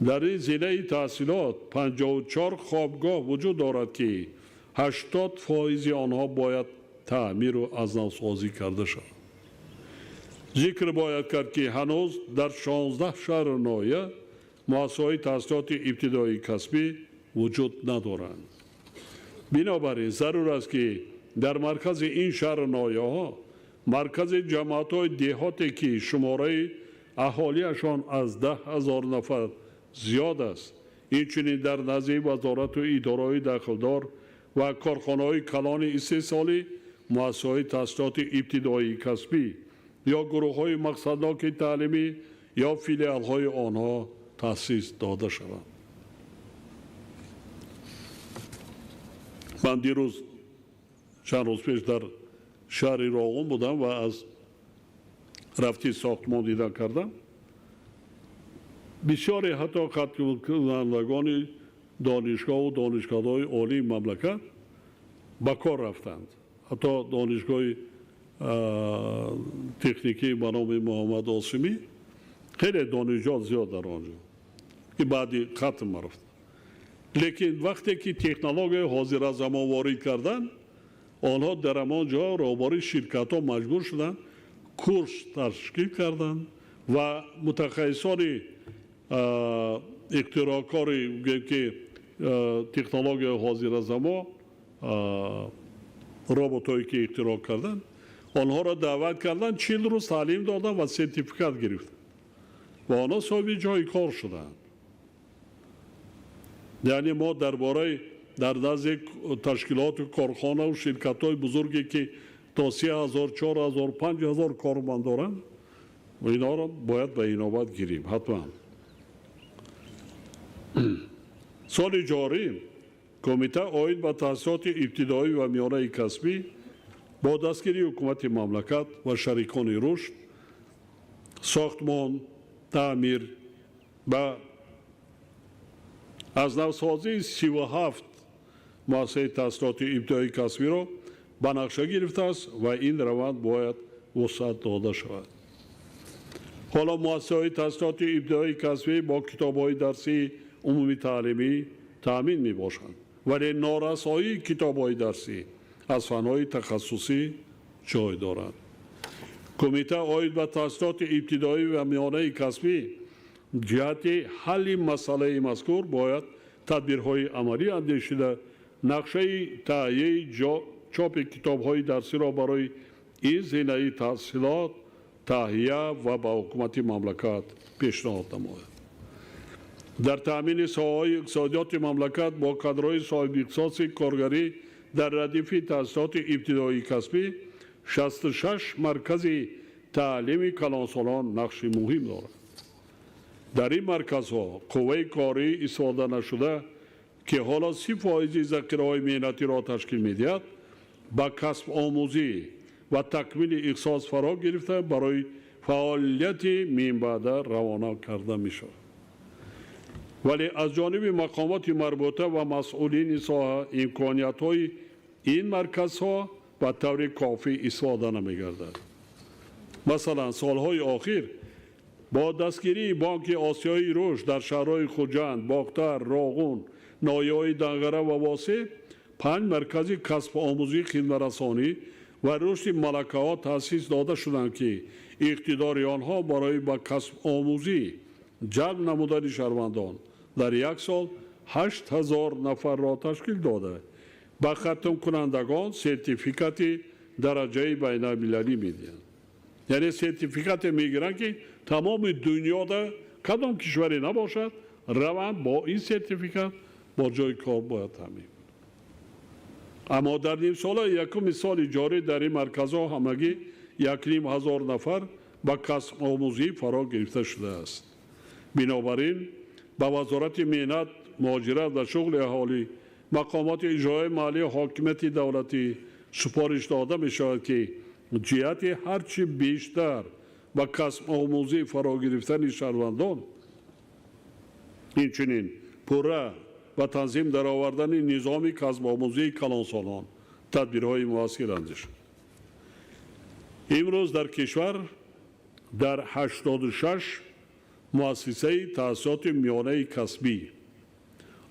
D: Дар ин зинаи таҳсилот 54 хобгоҳ вуҷуд дорад, ки 80% онҳо бояд таъмиру азнавсозӣ карда шаванд. Зикр бояд кард, ки ҳанӯз дар 16 шаҳру ноҳия муассисаҳои таҳсилоти ибтидоии касбӣ вуҷуд надоранд. Бинобар ин зарур аст, ки дар маркази ин шаҳру ноҳияҳо маркази ҷамоатҳои деҳоте, ки шумораи аҳолиашон аз 10 000 нафар зиёд аст, инчунин дар назди вазорату идораҳои дахлдор ва корхонаҳои калони истеҳсолӣ муассисаҳои таҳсилоти ибтидоии касбӣ ё гурӯҳҳои мақсадноки таълимӣ ё филиалҳои онҳо таъсис дода шаванд. Ман дирӯз чанд рӯз пеш дар шаҳри Роғун будам ва аз рафти сохтмон дидан кардам. Бисёре ҳатто хатмкунандагони донишгоҳу донишкадаҳои олии мамлакат ба кор рафтанд. Ҳатто донишгоҳи техникӣ ба номи Муҳаммад Осимӣ хеле донишҷӯ зиёд дар он ҷо, ки баъди хатм рафт. Лекин вақте ки технологияи ҳозиразамон ворид карданд, онҳо дар ҳамон ҷо роҳбари ширкатҳо маҷбур шуданд, курс ташкил карданд ва мутахассисони ихтироъкори, ки технологияи ҳозиразамон, роботҳое ки ихтироъ карданд, онҳоро даъват карданд, 40 рӯз таълим доданд ва сертификат гирифтанд ва онҳо соҳиби ҷойи кор шуданд. Яъне мо дар бораи дар назди ташкилоту корхонаву ширкатҳои бузурге, ки то 3000, 4000, 5000 корманд доранд, инҳоро бояд ба инобат гирем ҳатман. Соли ҷорӣ кумита оид ба таҳсилоти ибтидоӣ ва миёнаи касбӣ бо дастгирии ҳукумати мамлакат ва шарикони рушд, сохтмон, таъмир ба аз навсозии 37 муассисаи таҳсилоти ибтидоии касбиро ба нақша гирифтааст ва ин раванд бояд вусъат дода шавад. Ҳоло муассисаҳои таҳсилоти ибтидоии касбӣ бо китобҳои дарсии умумитаълимӣ таъмин мебошанд, вале норасоии китобҳои дарсӣ аз фанҳои тахассусӣ ҷой дорад. Кумита оид ба таҳсилоти ибтидоӣ ва миёнаи касбӣ ҷиҳати ҳалли масъалаи мазкур бояд тадбирҳои амалӣ андешида, нақшаи таҳияи чопи китобҳои дарсиро барои ин зинаи таҳсилот таҳия ва ба ҳукумати мамлакат пешниҳод намояд. Дар таъмини соҳаҳои иқтисодиёти мамлакат бо кадрҳои соҳибихтисоси коргарӣ дар радифи таҳсилоти ибтидоии касбӣ 66 маркази таълими калонсолон нақши муҳим дорад. Дар ин марказҳо қувваи корӣ истифода нашуда, ки ҳоло 30% захираҳои меҳнатиро ташкил медиҳад, ба касбомӯзӣ ва такмили ихтисос фаро гирифта барои фаъолияти минбаъда равона карда мешавад. Вале аз ҷониби мақомоти марбута ва масъулини соҳа имкониятҳои ин марказҳо ба таври кофӣ истифода намегардад. Масалан, солҳои охир бо дастгирии Бонки Осиёии рушд дар шаҳрҳои Хуҷанд, Бохтар, Роғун, ноҳияҳои Данғара ва Восеъ 5 маркази касбомӯзии хидматрасонӣ ва рушди малакаҳо таъсис дода шуданд, ки иқтидори онҳо барои ба касбомӯзӣ ҷалб намудани шаҳрвандон дар як сол 8000 нафарро ташкил дода, ба хатмкунандагон сертификати дараҷаи байналмилалӣ медиҳанд. Яъне сертификате мегиранд, ки тамоми дунёда кадом кишваре набошад, раванд, бо ин сертификат бо ҷои кор бояд таъмин. Аммо дар нимсолаи якуми соли ҷорӣ дар ин марказҳо ҳамагӣ 1500 нафар ба касбомӯзӣ фаро гирифта шудааст. Бинобар ин ба Вазорати меҳнат, муҳоҷират ва шуғли аҳолӣ, мақомоти иҷроияи маҳаллии ҳокимияти давлатӣ супориш дода мешавад, ки ҷиҳати ҳарчи бештар ба касбомӯзӣ фаро гирифтани шаҳрвандон, инчунин пурра ва танзим даровардани низоми касбомӯзии калонсолон тадбирҳои муассир андешанд. Имрӯз дар кишвар дар 86 муассисаи таҳсилоти миёнаи касбӣ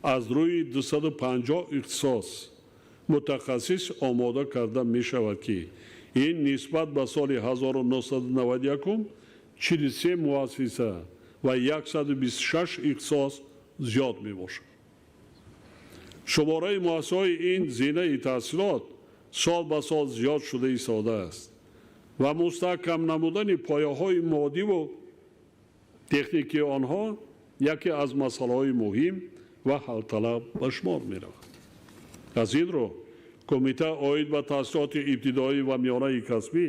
D: аз рӯи 250 ихтисос мутахассис омода карда мешавад, ки ин нисбат ба соли 1991 43 муассиса ва 126 ихтисос зиёд мебошад. Шумораи муассисаҳои ин зинаи таҳсилот сол ба сол зиёд шуда истодааст ва мустаҳкам намудани пояҳои моддиву техникии онҳо яке аз масъалаҳои муҳим ва ҳалталаб ба шумор меравад. Аз ин рӯ кумита оид ба таҳсилоти ибтидоӣ ва миёнаи касбӣ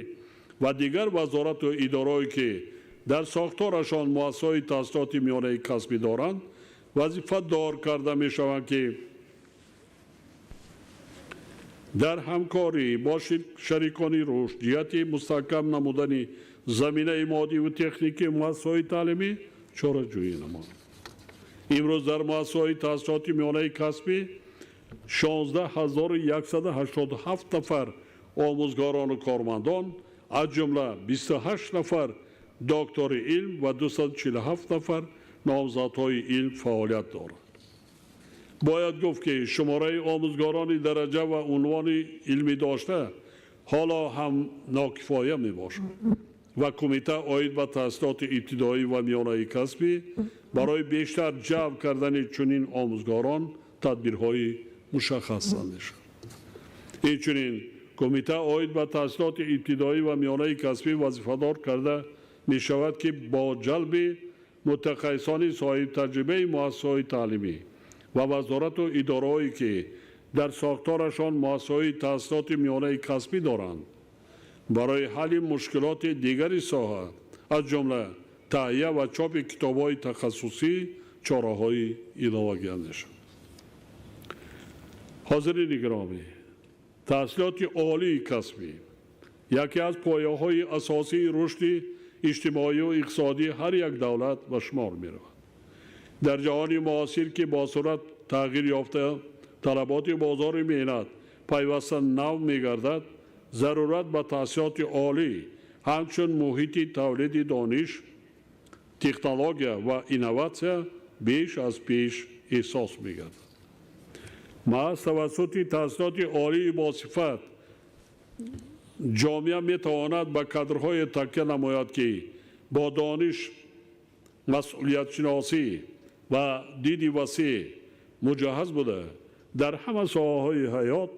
D: ва дигар вазорату идораҳое, ки дар сохторашон муассисаҳои таҳсилоти миёнаи касбӣ доранд, вазифадор карда мешаванд, ки дар ҳамкорӣ бо шарикони рушд ҷиҳати мустаҳкам намудани заминаи моддиву техникии муассисаҳои таълимӣ чораҷӯӣ намоянд. Имрӯз дар муассисаҳои таҳсилоти миёнаи касбӣ 16187 нафар омӯзгорону кормандон, аз ҷумла 28 нафар доктори илм ва 247 нафар номзадҳои илм фаъолият доранд. Бояд гуфт, ки шумораи омӯзгорони дараҷа ва унвони илмӣ дошта ҳоло ҳам нокифоя мебошад ва кумита оид ба таҳсилоти ибтидоӣ ва миёнаи касбӣ барои бештар ҷалб кардани чунин омӯзгорон тадбирҳои мушаххас андешад. Инчунин кумита оид ба таҳсилоти ибтидоӣ ва миёнаи касбӣ вазифадор карда мешавад, ки бо ҷалби мутахассисони соҳибтаҷрибаи муассисаҳои таълимӣ ва вазорату идораҳое, ки дар сохторашон муассисаҳои таҳсилоти миёнаи касбӣ доранд, барои ҳалли мушкилоти дигари соҳа, аз ҷумла таҳия ва чопи китобҳои тахассусӣ чораҳои иловагӣ андешанд. Ҳозирини гиромӣ, таҳсилоти олии касбӣ яке аз пояҳои асосии рушди иҷтимоию иқтисодии ҳар як давлат ба шумор меравад. Дар ҷаҳони муосир, ки бо суръат тағйир ёфта талаботи бозори меҳнат пайваста нав мегардад, зарурат ба таҳсилоти олӣ ҳамчун муҳити тавлиди дониш, технология ва инноватсия беш аз пеш эҳсос мегардад. Маҳз тавассути таҳсилоти олии босифат ҷомеа метавонад ба кадрҳое такя намояд, ки бо дониш, масъулиятшиносӣ ва диди васеъ муҷаҳҳаз буда, дар ҳама соҳаҳои ҳаёт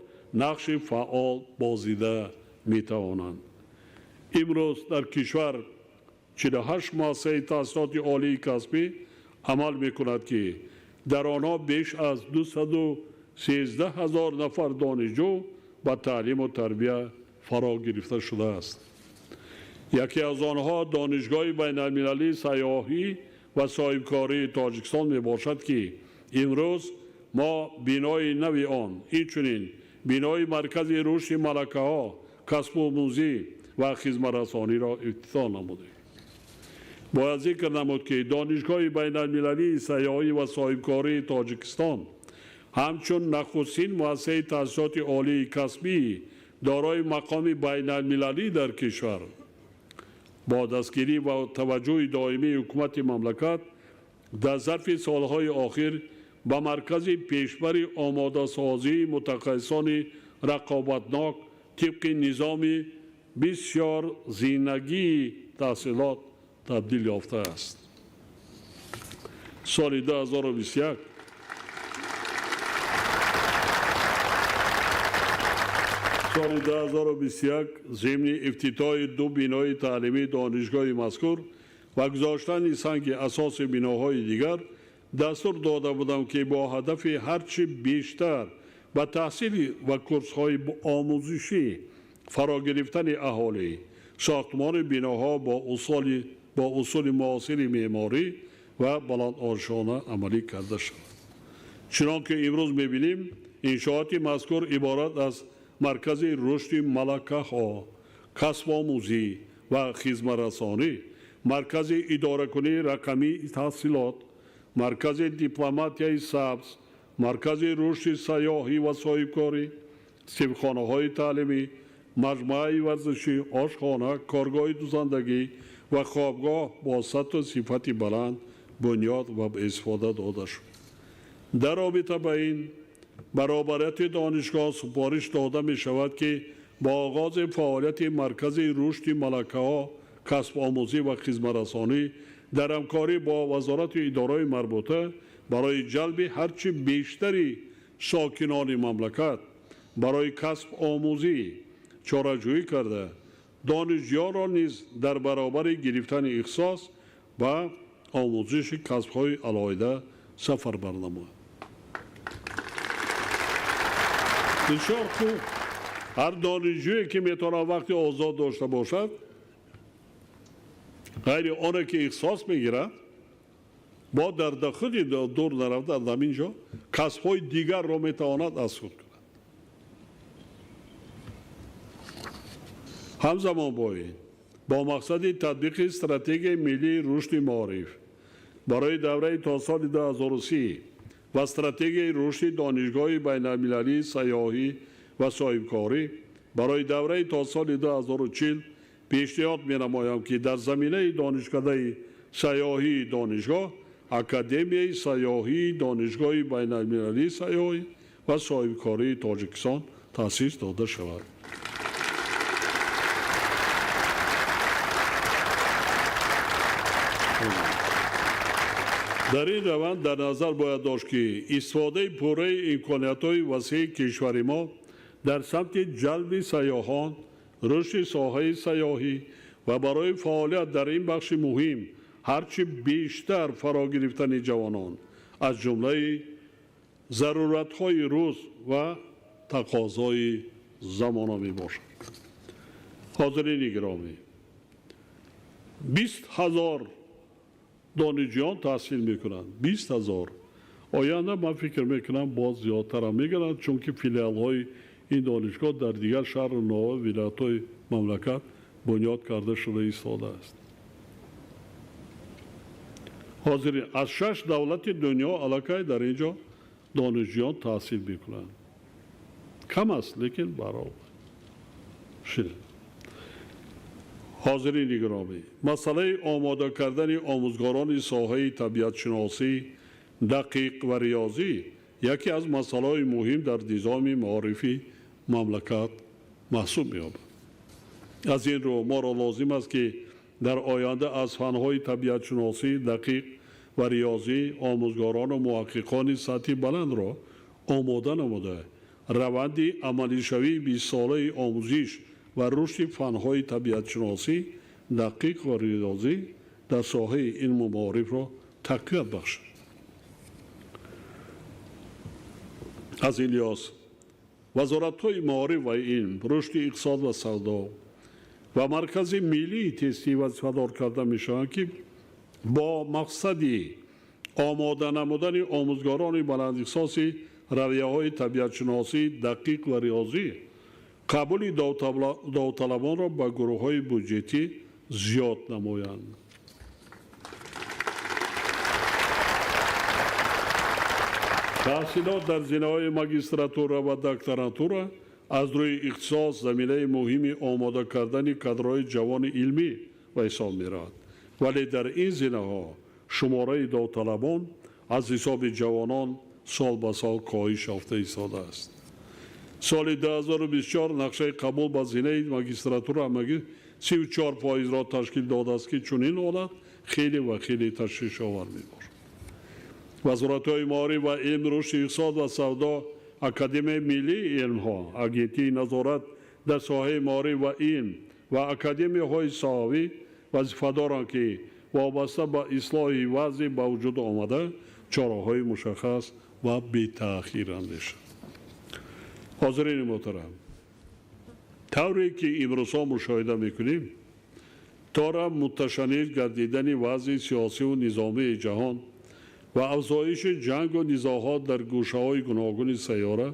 D: нақши фаъол бозида метавонанд. Имрӯз дар кишвар 48 муассисаи таҳсилоти олии касбӣ амал мекунад, ки дар онҳо беш аз 213 ҳазор нафар донишҷӯ ба таълиму тарбия фаро гирифта шудааст. Яке аз онҳо Донишгоҳи байналмилалии сайёҳӣ ва соҳибкории Тоҷикистон мебошад, ки имрӯз мо бинои нави он, инчунин бинои маркази рушди малакаҳо, касбомӯзӣ ва хизматрасониро ифтитоҳ намудем. Бояд зикр намуд, ки Донишгоҳи байналмилалии сайёҳӣ ва соҳибкории Тоҷикистон Ҳамчун нахустин муассисаи таҳсилоти олии касбӣ дорои мақоми байналмилалӣ дар кишвар бо дастгирӣ ва таваҷҷӯҳи доимии ҳукумати мамлакат дар зарфи солҳои охир ба маркази пешбари омодасозии мутахассисони рақобатнок тибқи низоми бисёр зинагии таҳсилот табдил ёфтааст. Соли 2021 соли 2021 зимни ифтитоҳи ду бинои таълимии донишгоҳи мазкур ва гузоштани санги асоси биноҳои дигар дастур дода будам, ки бо ҳадафи ҳарчи бештар ба таҳсил ва курсҳои омӯзишӣ фаро гирифтани аҳолӣ, сохтмони биноҳо бо усули муосири меъморӣ ва баландошона амалӣ карда шавад. Чунон ки имрӯз мебинем, иншооти мазкур иборат аз маркази рушди малакаҳо, касбомӯзӣ ва хизматрасонӣ, маркази идоракунии рақамии таҳсилот, маркази дипломатияи сабз, маркази рушди сайёҳӣ ва соҳибкорӣ, синфхонаҳои таълимӣ, маҷмӯаи варзишӣ, ошхона, коргоҳи дузандагӣ ва хобгоҳ бо сатҳу сифати баланд бунёд ва ба истифода дода шуд. Дар робита ба ин баробарияти донишгоҳ супориш дода мешавад, ки бо оғози фаъолияти маркази рушди малакаҳо, касбомӯзӣ ва хизматрасонӣ дар ҳамкорӣ бо вазорату идораҳои марбута барои ҷалби ҳарчи бештари сокинони мамлакат барои касбомӯзӣ чораҷӯӣ карда, донишҷӯёнро низ дар баробари гирифтани ихтисос ба омӯзиши касбҳои алоҳида сафарбар намояд. Бисёр хуб, ҳар донишҷӯе ки метавонад вақти озод дошта бошад, ғайри оне ки ихтисос мегирад, бо дар худи дур нарафта дар ҳамин ҷо касбҳои дигарро метавонад аз худ кунад. Ҳамзамон бо ин бо мақсади татбиқи стратегияи миллии рушди маориф барои давраи то соли 2030 ва стратегияи рушди донишгоҳи байналмилалии сайёҳӣ ва соҳибкорӣ барои давраи то соли 2040 пешниҳод менамоям, ки дар заминаи донишкадаи сайёҳии донишгоҳ Академияи сайёҳии донишгоҳи байналмилалии сайёҳӣ ва соҳибкории Тоҷикистон таъсис дода шавад. Дар ин раванд дар назар бояд дошт, ки истифодаи пурраи имкониятҳои васеи кишвари мо дар самти ҷалби сайёҳон, рушди соҳаи сайёҳӣ ва барои фаъолият дар ин бахши муҳим ҳарчи бештар фаро гирифтани ҷавонон аз ҷумлаи заруратҳои рӯз ва тақозои замона мебошад. Ҳозирини гиромӣ, 20 000 донишҷӯён таҳсил мекунанд. 20 000. Оянда ман фикр мекунам боз зиёдтарам мегиранд, чунки филиалҳои ин донишгоҳ дар дигар шаҳру ноҳия вилоятҳои мамлакат бунёд карда шуда истодааст. Ҳозир аз 6 давлати дунё аллакай дар ин ҷо донишҷӯён таҳсил мекунанд. Кам аст, лекин баробар. Ҳозирини гиромӣ, масъалаи омода кардани омӯзгорони соҳаи табиатшиносӣ, дақиқ ва риёзӣ яке аз масъалаҳои муҳим дар низоми маорифи мамлакат маҳсуб меёбад. Аз ин рӯ моро лозим аст, ки дар оянда аз фанҳои табиатшиносӣ, дақиқ ва риёзӣ омӯзгорону муҳаққиқони сатҳи баландро омода намуда, раванди амалишавии бистсолаи омӯзиш ва рушди фанҳои табиатшиносӣ, дақиқ ва риёзӣ дар соҳаи илму маорифро тақвият бахшад. Аз ин лиҳоз вазоратҳои маориф ва илм, рушди иқтисод ва савдо ва маркази миллии тестӣ вазифадор карда мешаванд, ки бо мақсади омода намудани омӯзгорони баландихтисоси равияҳои табиатшиносӣ, дақиқ ва риёзӣ қабули довталабонро ба гурӯҳҳои буҷетӣ зиёд намоянд. Таҳсилот дар зинаҳои магистратура ва докторантура аз рӯи ихтисос заминаи муҳими омода кардани кадрҳои ҷавони илмӣ ба ҳисоб меравад. Вале дар ин зинаҳо шумораи довталабон аз ҳисоби ҷавонон сол ба сол коҳиш ёфта истодааст. Соли 2024 нақшаи қабул ба зинаи магистратура ҳамагӣ 34%-ро ташкил додааст, ки чунин ҳолат хеле ва хеле ташвишовар мебошад. Вазоратҳои маориф ва илм, рушди иқтисод ва савдо, Академияи миллии илмҳо, Агентии назорат дар соҳаи маориф ва илм ва академияҳои соҳавӣ вазифа доранд, ки вобаста ба ислоҳи вазъи ба вуҷуд омада чораҳои мушаххас ва бетаъхир андешанд. Ҳозирини муҳтарам, тавре ки имрӯзҳо мушоҳида мекунем, тора муташанниҷ гардидани вазъи сиёсиву низомии ҷаҳон ва афзоиши ҷангу низоъҳо дар гӯшаҳои гуногуни сайёра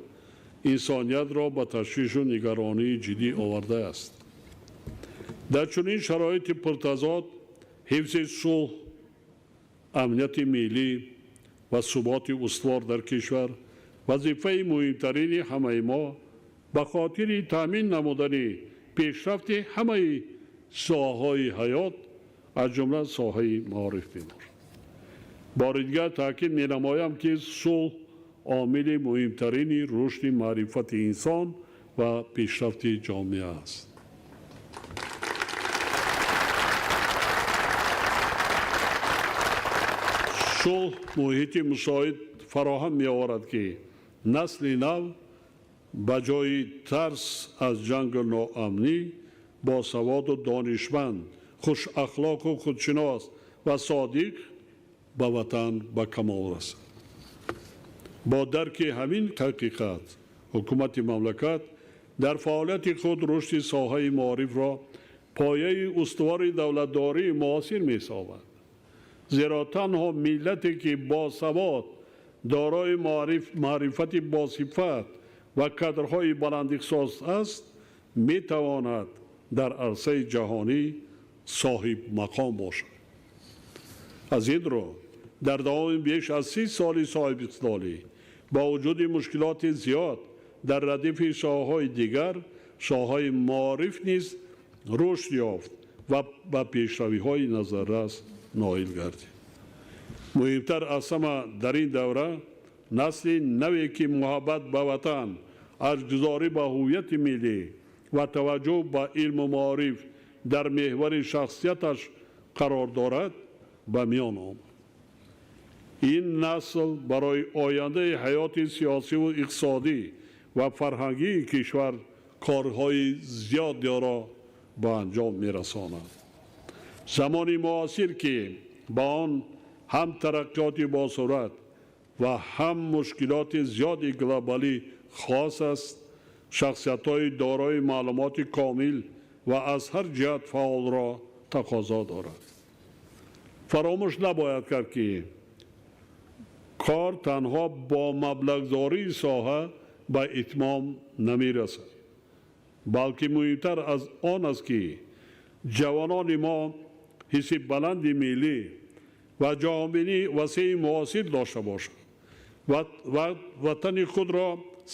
D: инсониятро ба ташвишу нигаронии ҷиддӣ овардааст. Дар чунин шароити пуртазод ҳифзи сулҳ, амнияти миллӣ ва суботи устувор дар кишвар вазифаи муҳимтарини ҳамаи мо ба хотири таъмин намудани пешрафти ҳамаи соҳаҳои ҳаёт, аз ҷумла соҳаи маориф мебошад. Бори дигар таъкид менамоям, ки сулҳ омили муҳимтарини рушди маърифати инсон ва пешрафти ҷомеа аст. Сулҳ муҳити мусоид фароҳам меоварад, ки насли нав ба ҷои тарс аз ҷангу ноамнӣ босаводу донишманд, хушахлоқу худшинос ва содиқ ба ватан ба камол расад. Бо дарки ҳамин ҳақиқат ҳукумати мамлакат дар фаъолияти худ рушди соҳаи маорифро пояи устувори давлатдории муосир меҳисобад. Зеро танҳо миллате ки босавод, дорои маърифати босифат ва кадрҳои баландихтисос аст, метавонад дар арсаи ҷаҳонӣ соҳибмақом бошад. Аз ин рӯ дар давоми беш аз 30 соли соҳибистиқлолӣ бо вуҷуди мушкилоти зиёд дар радифи соҳаҳои дигар соҳаи маориф низ рушд ёфт ва ба пешравиҳои назаррас ноил гардид. Муҳимтар аз ҳама дар ин давра насли наве ки муҳаббат ба ватан, арҷгузорӣ ба ҳуввияти миллӣ ва таваҷҷӯҳ ба илму маориф дар меҳвари шахсияташ қарор дорад, ба миён омад. Ин насл барои ояндаи ҳаёти сиёсиву иқтисодӣ ва фарҳангии кишвар корҳои зиёдеро ба анҷом мерасонад. Замони муосир, ки ба он ҳам тараққиёти босуръат ва ҳам мушкилоти зиёди глобалӣ хос аст, шахсиятҳои дорои маълумоти комил ва аз ҳар ҷиҳат фаъолро тақозо дорад. Фаромӯш набояд кард, ки кор танҳо бо маблағгузории соҳа ба итмом намерасад, балки муҳимтар аз он аст, ки ҷавонони мо ҳисси баланди миллӣ ва ҷаҳонбинии васеи муосир дошта бошанд ва ватани худро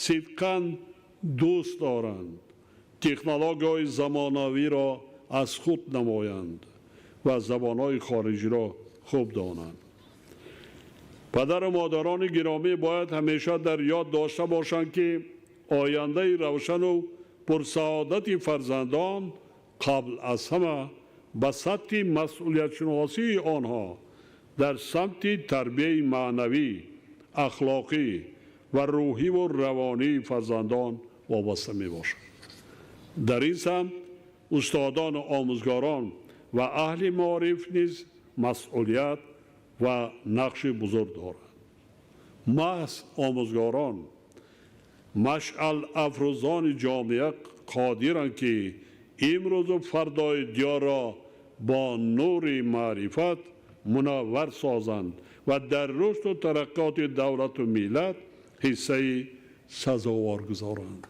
D: сидқан дӯст доранд, технологияҳои замонавиро аз худ намоянд ва забонҳои хориҷиро хуб донанд. Падару модарони гиромӣ бояд ҳамеша дар ёд дошта бошанд, ки ояндаи равшану пурсаодати фарзандон қабл аз ҳама ба сатҳи масъулиятшиносии онҳо дар самти тарбияи маънавӣ, ахлоқӣ ва рӯҳиву равонии фарзандон вобаста мебошад. Дар ин самт устодону омӯзгорон ва аҳли маориф низ масъулият ва нақши бузург доранд. Маҳз омӯзгорон машъал афрӯзони ҷомеа қодиранд, ки имрӯзу фардои диёрро бо нури маърифат мунаввар созанд ва дар рушду тараққиёти давлату миллат ҳиссаи сазовор гузоранд.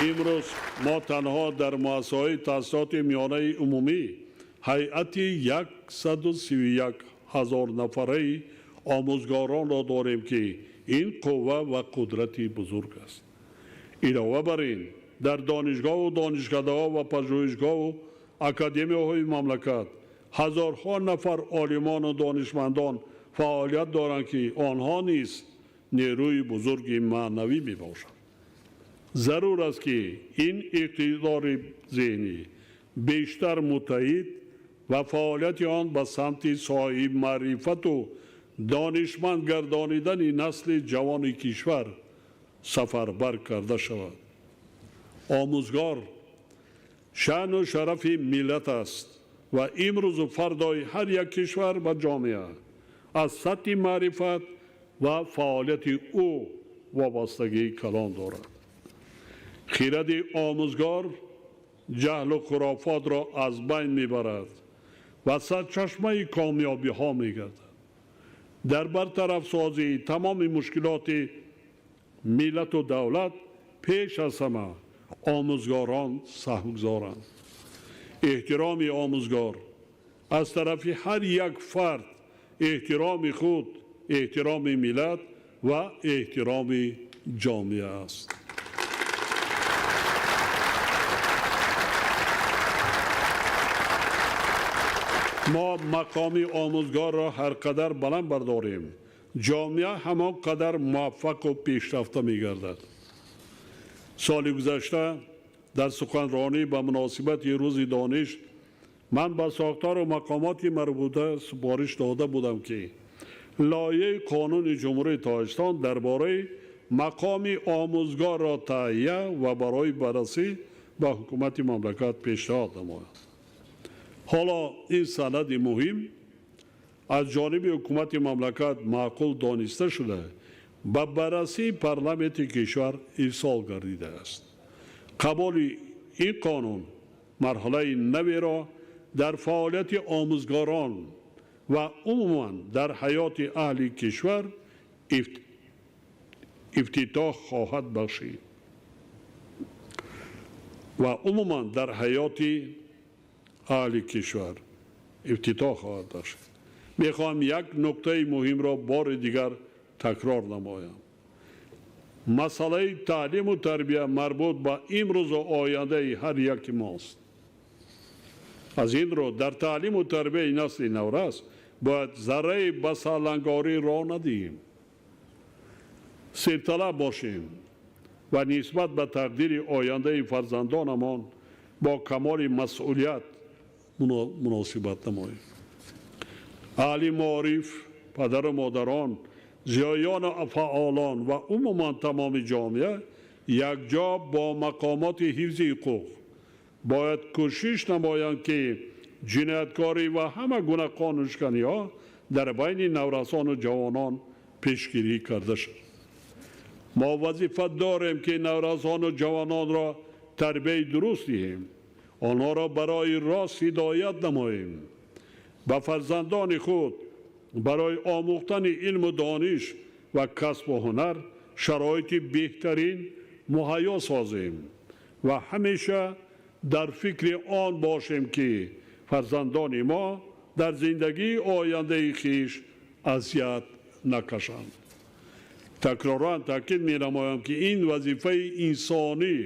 D: Имрӯз мо танҳо дар муассисаҳои таҳсилоти миёнаи умумӣ ҳайати 131 ҳазор нафараи омӯзгоронро дорем, ки ин қувва ва қудрати бузург аст. Илова бар ин, дар донишгоҳу донишкадаҳо ва пажӯҳишгоҳу академияҳои мамлакат ҳазорҳо нафар олимону донишмандон фаъолият доранд, ки онҳо низ нерӯи бузурги маънавӣ мебошанд. Зарур аст, ки ин иқтидори зеҳнӣ бештар муттаҳид ва фаъолияти он ба самти соҳиби маърифату донишманд гардонидани насли ҷавони кишвар сафарбар карда шавад. Омӯзгор шаъну шарафи миллат аст ва имрӯзу фардои ҳар як кишвар ва ҷомеа аз сатҳи маърифат ва фаъолияти ӯ вобастагии калон дорад. Хиради омӯзгор ҷаҳлу хурофотро аз байн мебарад ва сарчашмаи комёбиҳо мегардад. Дар бартарафсозии тамоми мушкилоти миллату давлат пеш аз ҳама омӯзгорон саҳмгузоранд. Эҳтироми омӯзгор аз тарафи ҳар як фард эҳтироми худ, эҳтироми миллат ва эҳтироми ҷомеа аст. Мо мақоми омӯзгорро ҳар қадар баланд бардорем, ҷомеа ҳамон қадар муваффақу пешрафта мегардад. Соли гузашта дар суханронӣ ба муносибати рӯзи дониш ман ба сохтору мақомоти марбута супориш дода будам, ки лоиҳаи қонуни Ҷумҳурии Тоҷикистон дар бораи мақоми омӯзгорро таҳия ва барои баррасӣ ба ҳукумати мамлакат пешниҳод намояд. Ҳоло ин санади муҳим аз ҷониби ҳукумати мамлакат маъқул дониста шуда, ба баррасии парламенти кишвар ирсол гардидааст. Қабули ин қонун марҳилаи наверо дар фаъолияти омӯзгорон ва умуман дар ҳаёти аҳли кишвар ифтитоҳ хоҳад бахшид ва умуман дар ҳаёти аҳли кишвар ифтитоҳ хоҳад бахшид. Мехоҳам як нуктаи муҳимро бори дигар такрор намоям. Масъалаи таълиму тарбия марбут ба имрӯзу ояндаи ҳар яки мост. Аз ин рӯ дар таълиму тарбияи насли наврас бояд зарраи ба салангорӣ роҳ надиҳем, серталаб бошем ва нисбат ба тақдири ояндаи фарзандонамон бо камоли масъулият муносибат намоем. Аҳли маориф, падару модарон, зиёёну фаъолон ва умуман тамоми ҷомеа якҷо бо мақомоти ҳифзи ҳуқуқ бояд кӯшиш намоянд, ки ҷинояткорӣ ва ҳама гуна қонуншиканиҳо дар байни наврасону ҷавонон пешгирӣ карда шавад. Мо вазифа дорем, ки наврасону ҷавононро тарбияи дуруст диҳем, онҳоро барои рост ҳидоят намоем, ба фарзандони худ барои омӯхтани илму дониш ва касбу ҳунар шароити беҳтарин муҳайё созем ва ҳамеша дар фикри он бошем, ки фарзандони мо дар зиндагии ояндаи хеш азият накашанд. Такроран таъкид менамоям, ки ин вазифаи инсонӣ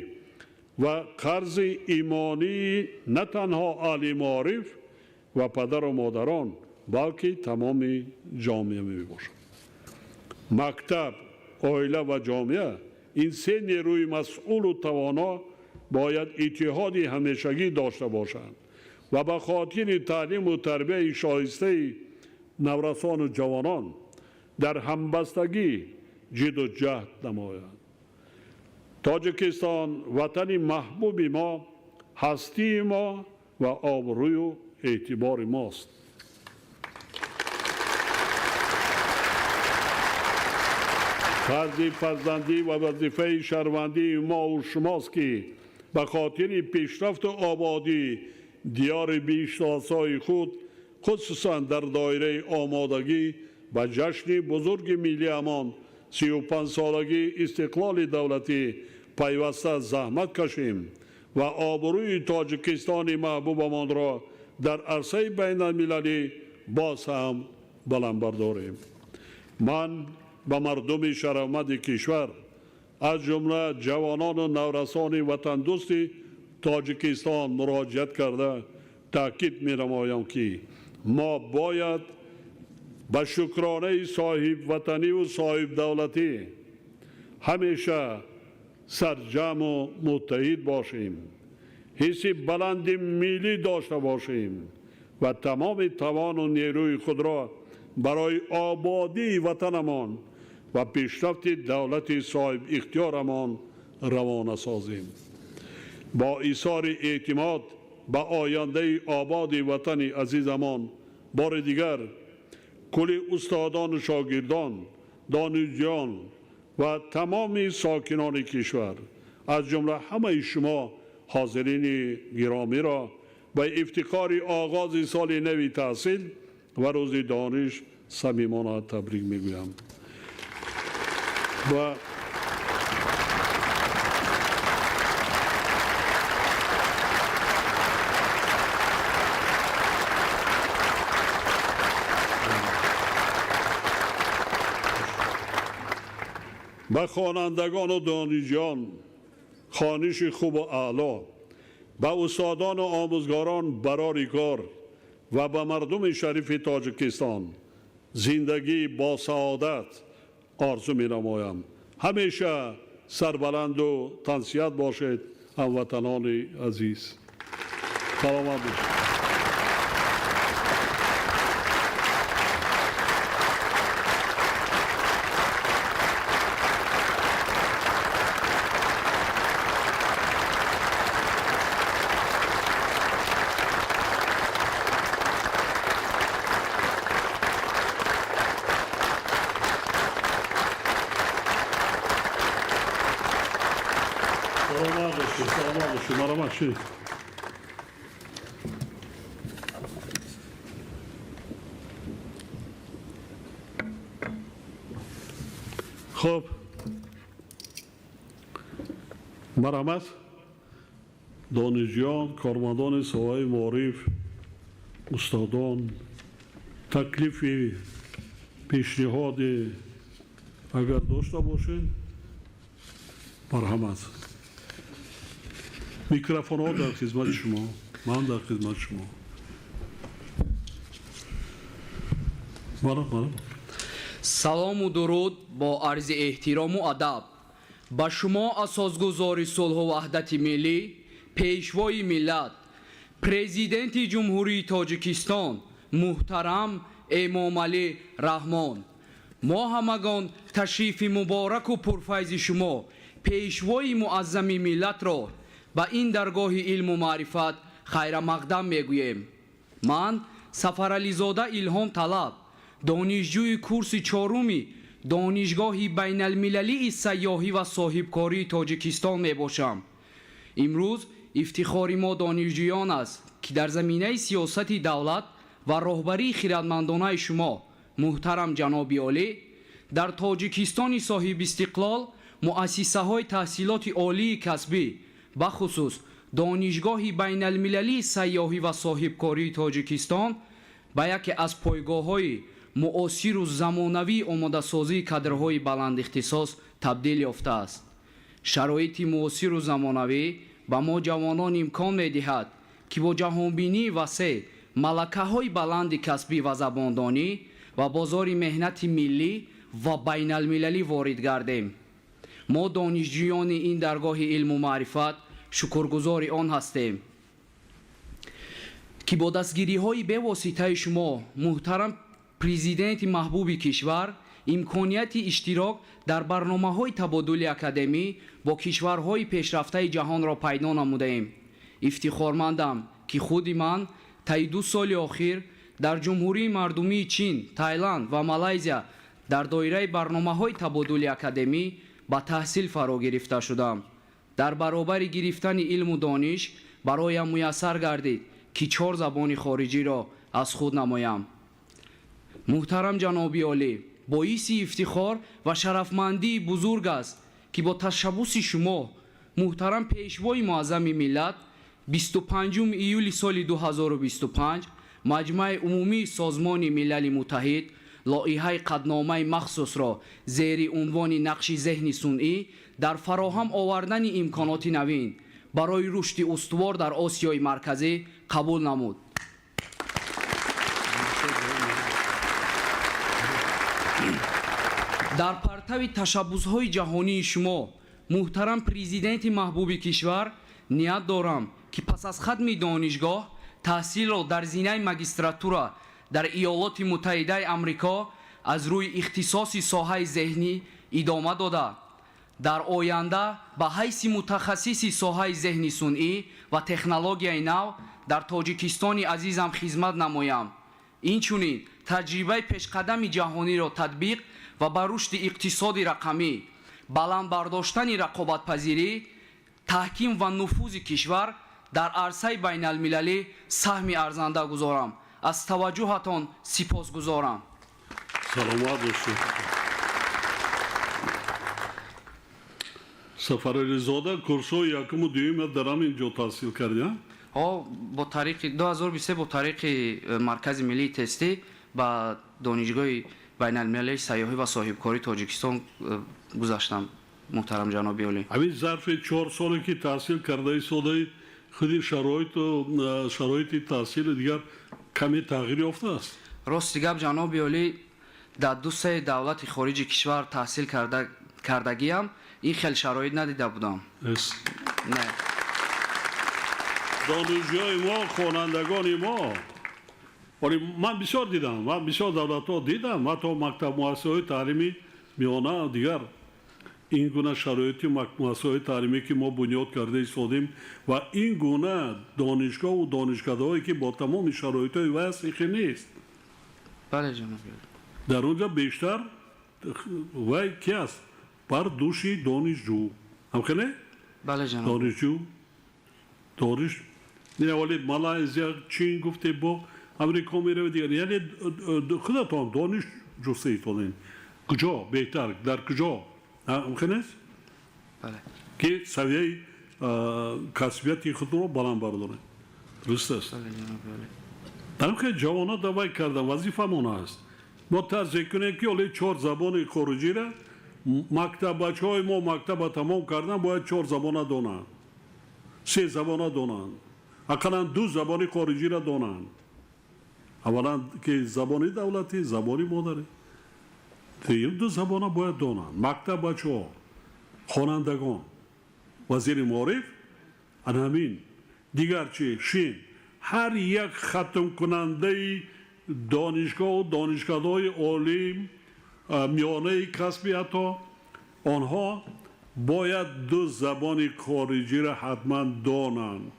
D: ва қарзи имонии на танҳо аҳли маориф ва падару модарон, балки тамоми ҷомеа мебошад. Мактаб, оила ва ҷомеа ин се нерӯи масъулу тавоно бояд иттиҳоди ҳамешагӣ дошта бошанд ва ба хотири таълиму тарбияи шоистаи наврасону ҷавонон дар ҳамбастагӣ ҷидду ҷаҳд намоянд. Тоҷикистон ватани маҳбуби мо, ҳастии мо ва обрӯю эътибори мост. Фарзи фарзандӣ ва вазифаи шаҳрвандии мову шумост, ки ба хотири пешрафту ободии диёри биҳиштосои худ, хусусан дар доираи омодагӣ ба ҷашни бузурги миллиамон 35-солагии истиқлоли давлатӣ пайваста заҳмат кашем ва обрӯи Тоҷикистони маҳбубамонро дар арсаи байналмилалӣ боз ҳам баланд бардорем. Ман ба мардуми шарафманди кишвар, аз ҷумла ҷавонону наврасони ватандӯсти Тоҷикистон муроҷиат карда таъкид менамоям, ки мо бояд ба шукронаи соҳибватаниву соҳибдавлатӣ ҳамеша сарҷамъу муттаҳид бошем, ҳисси баланди миллӣ дошта бошем ва тамоми тавону нерӯи худро барои ободии ватанамон ва пешрафти давлати соҳибихтиёрамон равона созем. Бо изҳори эътимод ба ояндаи ободи ватани азизамон бори дигар кулли устодону шогирдон, донишҷӯён ва тамоми сокинони кишвар, аз ҷумла ҳамаи шумо ҳозирини гиромиро ба ифтихори оғози соли нави таҳсил ва рӯзи дониш самимона табрик мегӯям. Ва ба хонандагону донишҷӯён хониши хубу аъло, ба устодону омӯзгорон барори кор ва ба мардуми шарифи Тоҷикистон зиндагии босаодат орзу менамоям. Ҳамеша сарбаланду тансиҳат бошед, ҳамватанони азиз. Саломат бошед. Саломат бошед, саломат бошед. Марҳамат, шинед. Хуб, марҳамат, донишҷӯён, кормандони соҳаи маориф, устодон, таклифи пешниҳоде агар дошта бошед, марҳамат. Микрофонҳо дар хизмати шумо, ман дар хизмати шумо. Марҳамат.
E: Салому дуруд бо арзи эҳтирому адаб ба шумо, асосгузори сулҳу ваҳдати миллӣ, пешвои миллат, президенти Ҷумҳурии Тоҷикистон муҳтарам Эмомалӣ Раҳмон. Мо ҳамагон ташрифи мубораку пурфайзи шумо, пешвои муаззами миллатро, ба ин даргоҳи илму маърифат хайрамақдам мегӯем. Ман Сафарализода Илҳом Талаб, донишҷӯи курси чоруми Донишгоҳи байналмилалии сайёҳӣ ва соҳибкории Тоҷикистон мебошам. Имрӯз ифтихори мо донишҷӯён аст, ки дар заминаи сиёсати давлат ва роҳбарии хиратмандонаи шумо, муҳтарам ҷаноби олӣ, дар Тоҷикистони соҳибистиқлол муассисаҳои таҳсилоти олии касбӣ, бахусус Донишгоҳи байналмилалии сайёҳӣ ва соҳибкории Тоҷикистон, ба яке аз пойгоҳҳои муосиру замонавии омодасозии кадрҳои баландихтисос табдил ёфтааст. Шароити муосиру замонавӣ ба мо ҷавонон имкон медиҳад, ки бо ҷаҳонбинии васеъ, малакаҳои баланди касбӣ ва забондонӣ ба бозори меҳнати миллӣ ва байналмилалӣ ворид гардем. Мо донишҷӯёни ин даргоҳи илму маърифат шукргузори он ҳастем, ки бо дастгириҳои бевоситаи шумо, муҳтарам президенти маҳбуби кишвар, имконияти иштирок дар барномаҳои табодули академӣ бо кишварҳои пешрафтаи ҷаҳонро пайдо намудаем. Ифтихормандам, ки худи ман таи 2 соли охир дар Ҷумҳурии Мардумии Чин, Тайланд ва Малайзия дар доираи барномаҳои табодули академӣ ба таҳсил фаро гирифта шудам. Дар баробари гирифтани илму дониш бароям муяссар гардид, ки чор забони хориҷиро аз худ намоям. Муҳтарам ҷаноби олӣ, боиси ифтихор ва шарафмандии бузург аст, ки бо ташаббуси шумо, муҳтарам пешвои муаззами миллат, 25 июли соли 2025 Маҷмаи Умумии Созмони Милали Муттаҳид лоиҳаи қатъномаи махсусро зери унвони нақши зеҳни сунъӣ дар фароҳам овардани имконоти навин барои рушди устувор дар Осиёи Марказӣ қабул намуд. Дар партави ташаббусҳои ҷаҳонии шумо, муҳтарам президенти маҳбуби кишвар, ният дорам, ки пас аз хатми донишгоҳ таҳсилро дар зинаи магистратура дар Иёлоти Муттаҳидаи Амрико аз рӯи ихтисоси соҳаи зеҳнӣ идома дода, дар оянда ба ҳайси мутахассиси соҳаи зеҳни сунъӣ ва технологияи нав дар Тоҷикистони азизам хизмат намоям. Инчунин таҷрибаи пешқадами ҷаҳониро татбиқ ва ба рушди иқтисоди рақамӣ, баланд бардоштани рақобатпазирӣ, таҳким ва нуфузи кишвар дар арсаи байналмилалӣ саҳми арзанда гузорам. Аз таваҷҷӯҳатон сипосгузорам.
D: Саломат бошед. Сафарализода, курсҳои якуму дуюм дар ҳамин ҷо таҳсил кардӣ?
E: Ҳо, бо тариқи 2023, бо тариқи Маркази миллии тестӣ ба Донишгоҳи байналмилалии сайёҳӣ ва соҳибкории Тоҷикистон гузаштам, муҳтарам ҷаноби олӣ.
D: Ҳамин зарфи 4 соле ки таҳсил карда истодаи, худи шароиту шароити таҳсили дигар каме тағйир ёфтааст?
E: Рости гап, ҷаноби олӣ, дар ду се давлати хориҷи кишвар таҳсил кардагиам, ин хел шароит надида будам. Не.
D: Донишҷӯи мо, хонандагони мо, вале ман бисёр дидам, ман бисёр давлатҳо дидам, ҳатто мактаб, муассисаҳои таълими миёна, дигар ин гуна шароити муассисаҳои таълимӣ, ки мо бунёд карда истодем, ва ин гуна донишгоҳу донишкадаҳое, ки бо тамоми шароитҳои вай аст, ихе нест.
E: Бале, ҷаноби олӣ.
D: Дар он ҷо бештар вай ки аст, бар дӯши донишҷӯ, ҳамхеле?
E: Бале, ҷаноб.
D: Донишҷӯ дониш не, вале Малайзия, Чин гуфте, бо Амрико меравед, дигар, яъне худатон дониш ҷуста истодем, куҷо беҳтар, дар куҷо, ҳамхел нест?
E: Бале.
D: Ки савияи касбияти худро баланд бардорем, дуруст аст?
E: Бале, ҷаноби олӣ.
D: Дар хел ҷавонот давай кардан вазифамон аст. Мо таздиқ кунем, ки оле чор забони хориҷира мактаббачаҳои мо мактаба тамом кардан бояд чор забона донанд, се забона донанд, ақаллан ду забони хориҷира донанд. Аввалан, ки забони давлатӣ, забони модарӣ, дуюм, ду забона бояд донанд мактаббачаҳо, хонандагон. Вазири маориф ана ҳамин. Дигар чи шин, ҳар як хатмкунандаи донишгоҳу донишкадаҳои олӣ, миёнаи касби, ҳатто онҳо бояд ду забони хориҷиро ҳатман донанд.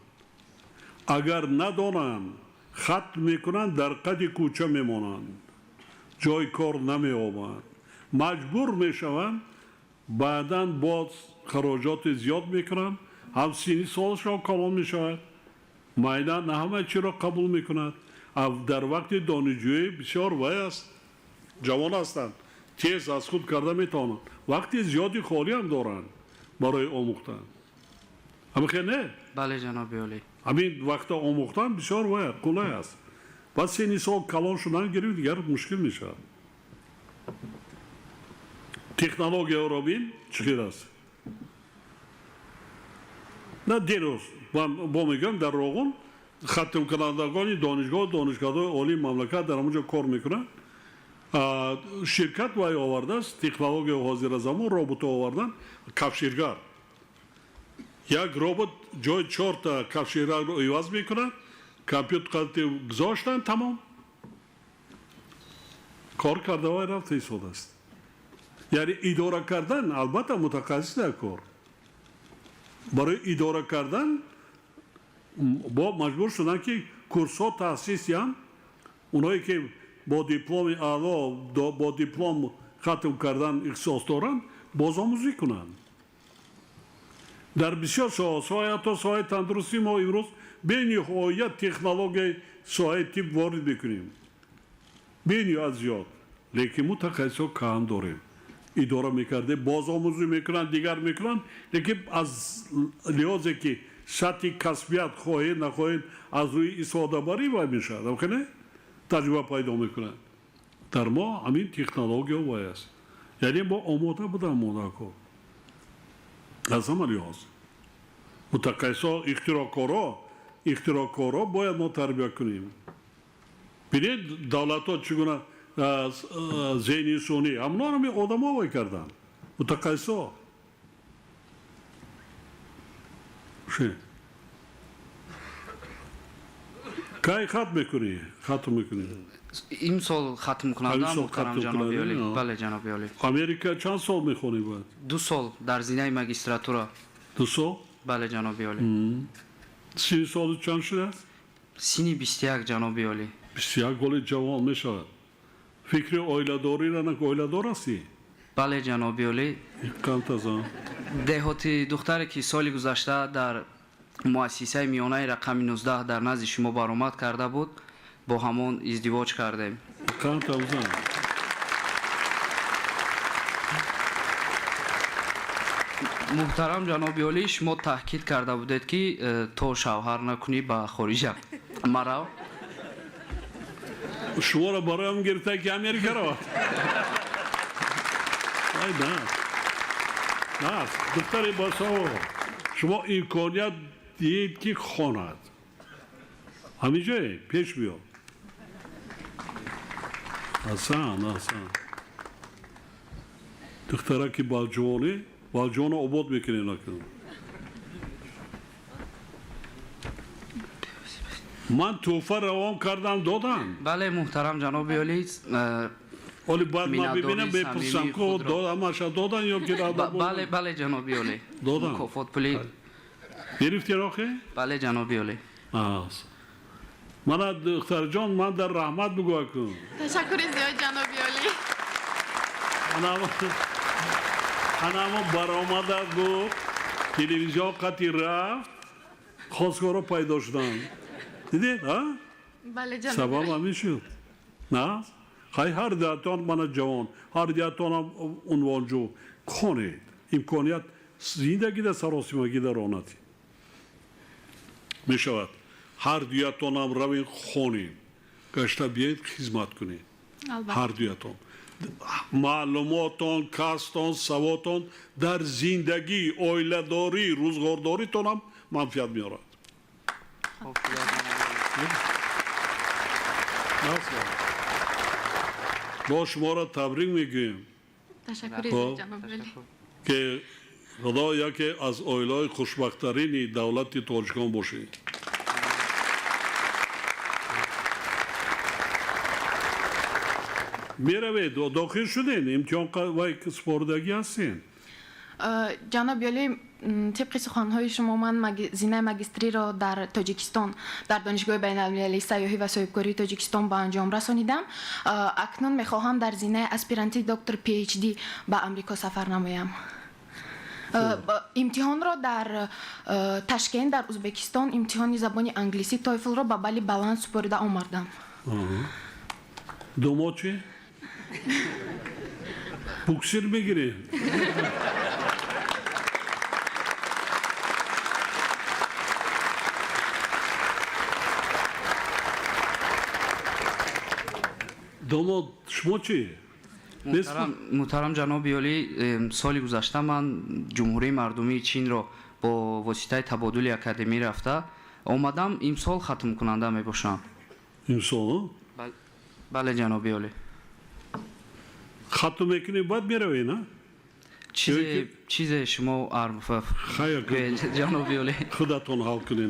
D: Агар надонанд, хатм мекунанд, дар қади кӯча мемонанд, ҷои кор намеёбанд, маҷбур мешаванд, баъдан боз хароҷоти зиёд мекунанд, ҳам синни солашон калон мешавад, майна на ҳама чиро қабул мекунад. Дар вақти донишҷӯӣ бисёр вай аст, ҷавон ҳастанд, тез аз худ карда метавонанд, вақти зиёди холиам доранд барои омӯхтан. Ҳамихел не?
E: Бале, ҷаноби олӣ.
D: Ҳамин вақта омӯхтан бисёр вай қулай аст. Баъд синни сол калон шудан гирифт, дигар мушкил мешавад. Технологияро бин, чӣ хел аст. На, дирӯз бо мегӯям, дар Роғун хатмкунандагони донишгоҳ, донишкадаҳои олии мамлакат дар ҳамон ҷо кор мекунанд. Ширкат вай овардааст технологияи ҳозира замон, робото овардан, кафширгар. Як робот ҷои чорта кафширгарро иваз мекунад, компютер гузоштан, тамом, кор карда вай рафта истодааст. Яъне идора кардан, албатта, мутахассис дар кор. Барои идора кардан бо маҷбур шуданд, ки курсҳо таъсис диҳанд. Онҳое ки бо дипломи аъло, бо диплом хатм кардан ихтисос доранд, бозомӯзӣ кунанд дар бисёр соҳа, ҳатто соҳаи тандурустӣ. Мо имрӯз бениҳоят технологияи соҳаи тиб ворид мекунем, бениҳоят зиёд, лекин мутахассисҳо кам дорем. Идора мекарде, бозомӯзӣ мекунанд, дигар мекунанд, лекин аз лиҳозе ки Сатҳи касбият хоҳед нахоҳед аз рӯи истифодабарӣ вай мешавад, не? Таҷриба пайдо мекунад. Дар мо ҳамин технология вай аст. Яъне мо омода будам модако. Аз ҳама лиҳоз. Мутақайсо ихтироъкоро бояд мо тарбия кунем. Бинед давлатҳо чӣ гуна зеҳни сунъӣ ҳамонҳоро ҳамин одамо вай карданд. Мутақайсо. Кай хатм мекунӣ? Хатм мекунӣ?
E: Имсол хатм кунандам, муҳтарам ҷаноби олӣ. Бале, ҷаноби олӣ.
D: Америка чанд сол мехонӣ бояд?
E: 2 сол дар зинаи магистратура.
D: 2 сол?
E: Бале, ҷаноби олӣ.
D: Сини солу чанд шудааст?
E: Сини 21, ҷаноби олӣ.
D: 21 голи ҷавон мешавад. Фикри оиладориро оиладор ҳастӣ?
E: Бале, ҷаноби олӣ.
D: Қантазан.
E: Деҳоти духтаре ки соли гузашта дар муассисаи миёнаи рақами 19 дар назди шумо баромад карда буд, бо ҳамон издивоҷ кардем.
D: Қантазан.
E: Муҳтарам ҷаноби олӣ, шумо таъкид карда будед ки то шавҳар накунӣ ба хориҷа марав.
D: Шуморо бароям гирифта ки Америка равад. Ай на. На, духтари басаво. Шумо имконият диҳед ки хонад. Ҳамин ҷое пеш биё. Асан, асан. Духтара ки балҷувонӣ, балҷувонро обод мекунед накун. Ман тӯҳфа равон кардам, додам.
E: Бале, муҳтарам ҷаноби олӣ.
D: Оли баъд ман бибинам, бепурсам ку ҳамаша додан ё ки
E: Бале, бале, ҷаноби олӣ.
D: Додан.
E: Мукофот пули
D: гирифти рохе?
E: Бале, ҷаноби олӣ.
D: Мана духтарҷон, ман дар раҳмат бигӯ кун.
F: Ташаккури зиёд, ҷаноби олӣ.
D: Анамо баромада буд, телевизион қати рафт, хостгоро пайдо шуданд. Дидед, а?
F: Бале, ҷаноби
D: Сабаб ҳамин шуд. На? Хай ҳар диҳатон мана ҷавон, ҳар диҳатонам унвонҷӯ. Хонед. Имконият зиндагида саросимагида ронати. Мешавад. Ҳар дуятонам равен хонед. Гашта биёед хизмат кунед. Ҳар дуятон. Маълумотон, касбтон, саводтон дар зиндагӣ, оиладорӣ, рӯзғордоритонам манфиат меорад. Мо шуморо табрик мегӯем.
F: Ташаккури зиёд, ҷаноби олӣ.
D: Ки Худо яке аз оилаҳои хушбахттарини давлати тоҷикон бошед. Меравед, дохил шудед, имтиҳон вай супоридагӣ ҳастед?
F: Ҷаноби олӣ, тибқи суханҳои шумо ман зинаи магистриро дар Тоҷикистон, дар Донишгоҳи байналмилалии сайёҳӣ ва соҳибкории Тоҷикистон ба анҷом расонидам. Акнун мехоҳам дар зинаи аспирантии доктор PhD ба Амрико сафар намоям. Имтиҳонро дар Ташкент, дар Узбекистон, имтиҳони забони англисӣ TOEFL-ро ба балли баланд супорида омардам.
D: Домод чӣ? Буксир мегирем? Домод шумо чӣ?
E: Муҳтарам ҷаноби олӣ, соли гузашта ман Ҷумҳурии Мардумии Чинро бо воситаи табодули академӣ рафта омадам. Имсол хатмкунанда мебошам.
D: Имсол?
E: Бале, ҷаноби олӣ.
D: Хатм мекунӣ, баъд меравӣ, на?
E: Чизе шумо ҷаноби олӣ.
D: Худатон ҳал кунед.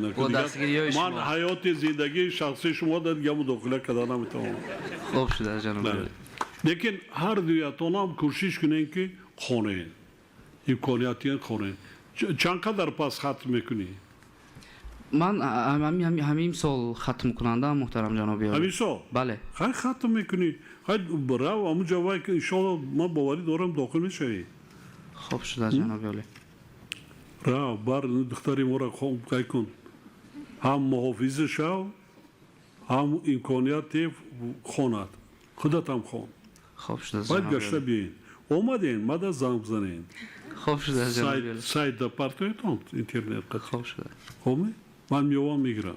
D: Ман ҳаёти зиндагии шахсии шумо дар дигар мудохила карда наметавонам.
E: Хуб шуда, ҷаноби олӣ.
D: Лекин ҳар дуятонам кӯшиш кунед ки хонед. Имкониятиен хонед. Чанд қадар пас хатм мекунӣ?
E: Ман ҳамин сол хатмкунандаам, муҳтарам ҷаноби олӣ.
D: Ҳамин сол?
E: Бале.
D: Хай хатм мекунӣ. Хай рав ҳамунҷо вай иншоалло ман боварӣ дорам дохил мешавӣ.
E: Хуб шуда, ҷаноби олӣ.
D: Рав бар духтари моро хай кун. Ҳам муҳофизи шав, ҳам имконияте хонад. Худатам хон.
E: Хуб шуда,
D: Баъд гашта биёед. Омадем, мада занг бизанед.
E: Хоб шуда.
D: Сайт да партоетон интернет.
E: Хоб шуда.
D: Хоб, ман меовам, мегирам.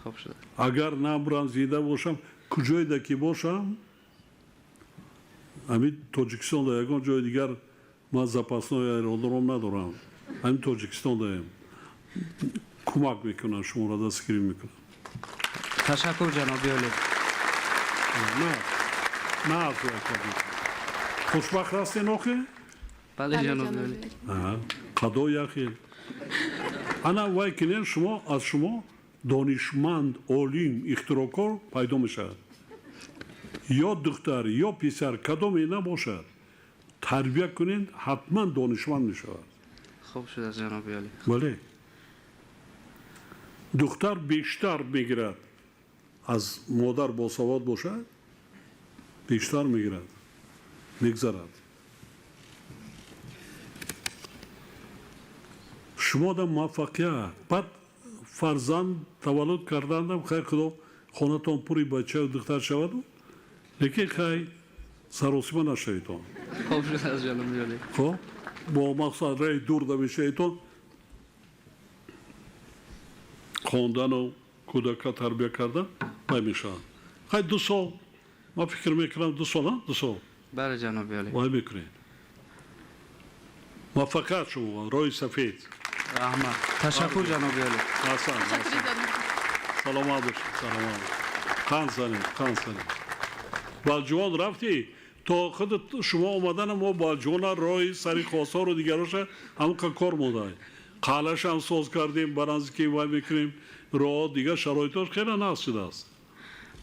E: Хоб шуда.
D: Агар набурам, зинда бошам, куҷоеда ки бошам, ҳамин Тоҷикистонда, ягон ҷои дигар ман запасной аэродром надорам, ҳамин Тоҷикистондаем, кӯмак мекунам, шуморо дастгирӣ мекунам.
E: Ташаккур, ҷаноби олӣ.
D: На, на, хушбахт ҳастен охе?
E: Бале, ҷаноби олӣ.
D: Қадо яхел ана вай кинен, шумо, аз шумо донишманд, олим, ихтироъкор пайдо мешавад. Ё духтар, ё писар, кадоме набошад, тарбия кунед, ҳатман донишманд мешавад.
E: Хуб шудааст, ҷаноби олӣ.
D: Бале, духтар бештар мегирад аз модар, босавод бошад, бештар мегирад, мегзарад. Шумо да муваффақият, баъд фарзанд таваллуд кардандам, хайр, худо хонатон пури бачаю духтар шаваду, лекин хай, саросима нашаведон.
E: Хуб шудааст, ҷаноби олӣ.
D: Хоб, бо мақсад раи дур намешаведон. Хондану кӯдака тарбия кардан вай мешаванд. Хай, 2 сол, ман фикр мекунам, 2 сол, 2 сол.
E: Бале, ҷаноби олӣ.
D: Вай мекунед. Муваффақият шумо, роҳи сафед.
E: Раҳмат, ташаккур, ҷаноби олӣ.
D: Ҳасан, саломат бошед, саломат. Қанд занед, қанд занед. Балҷувон рафтӣ? То худ шумо омадана мо Балҷувона роҳи сари Хосору дигароша ҳамқа кор монда, қалашам соз кардем, ба наздики вай мекунем роҳ, дигар шароитош хеле нағз шудааст.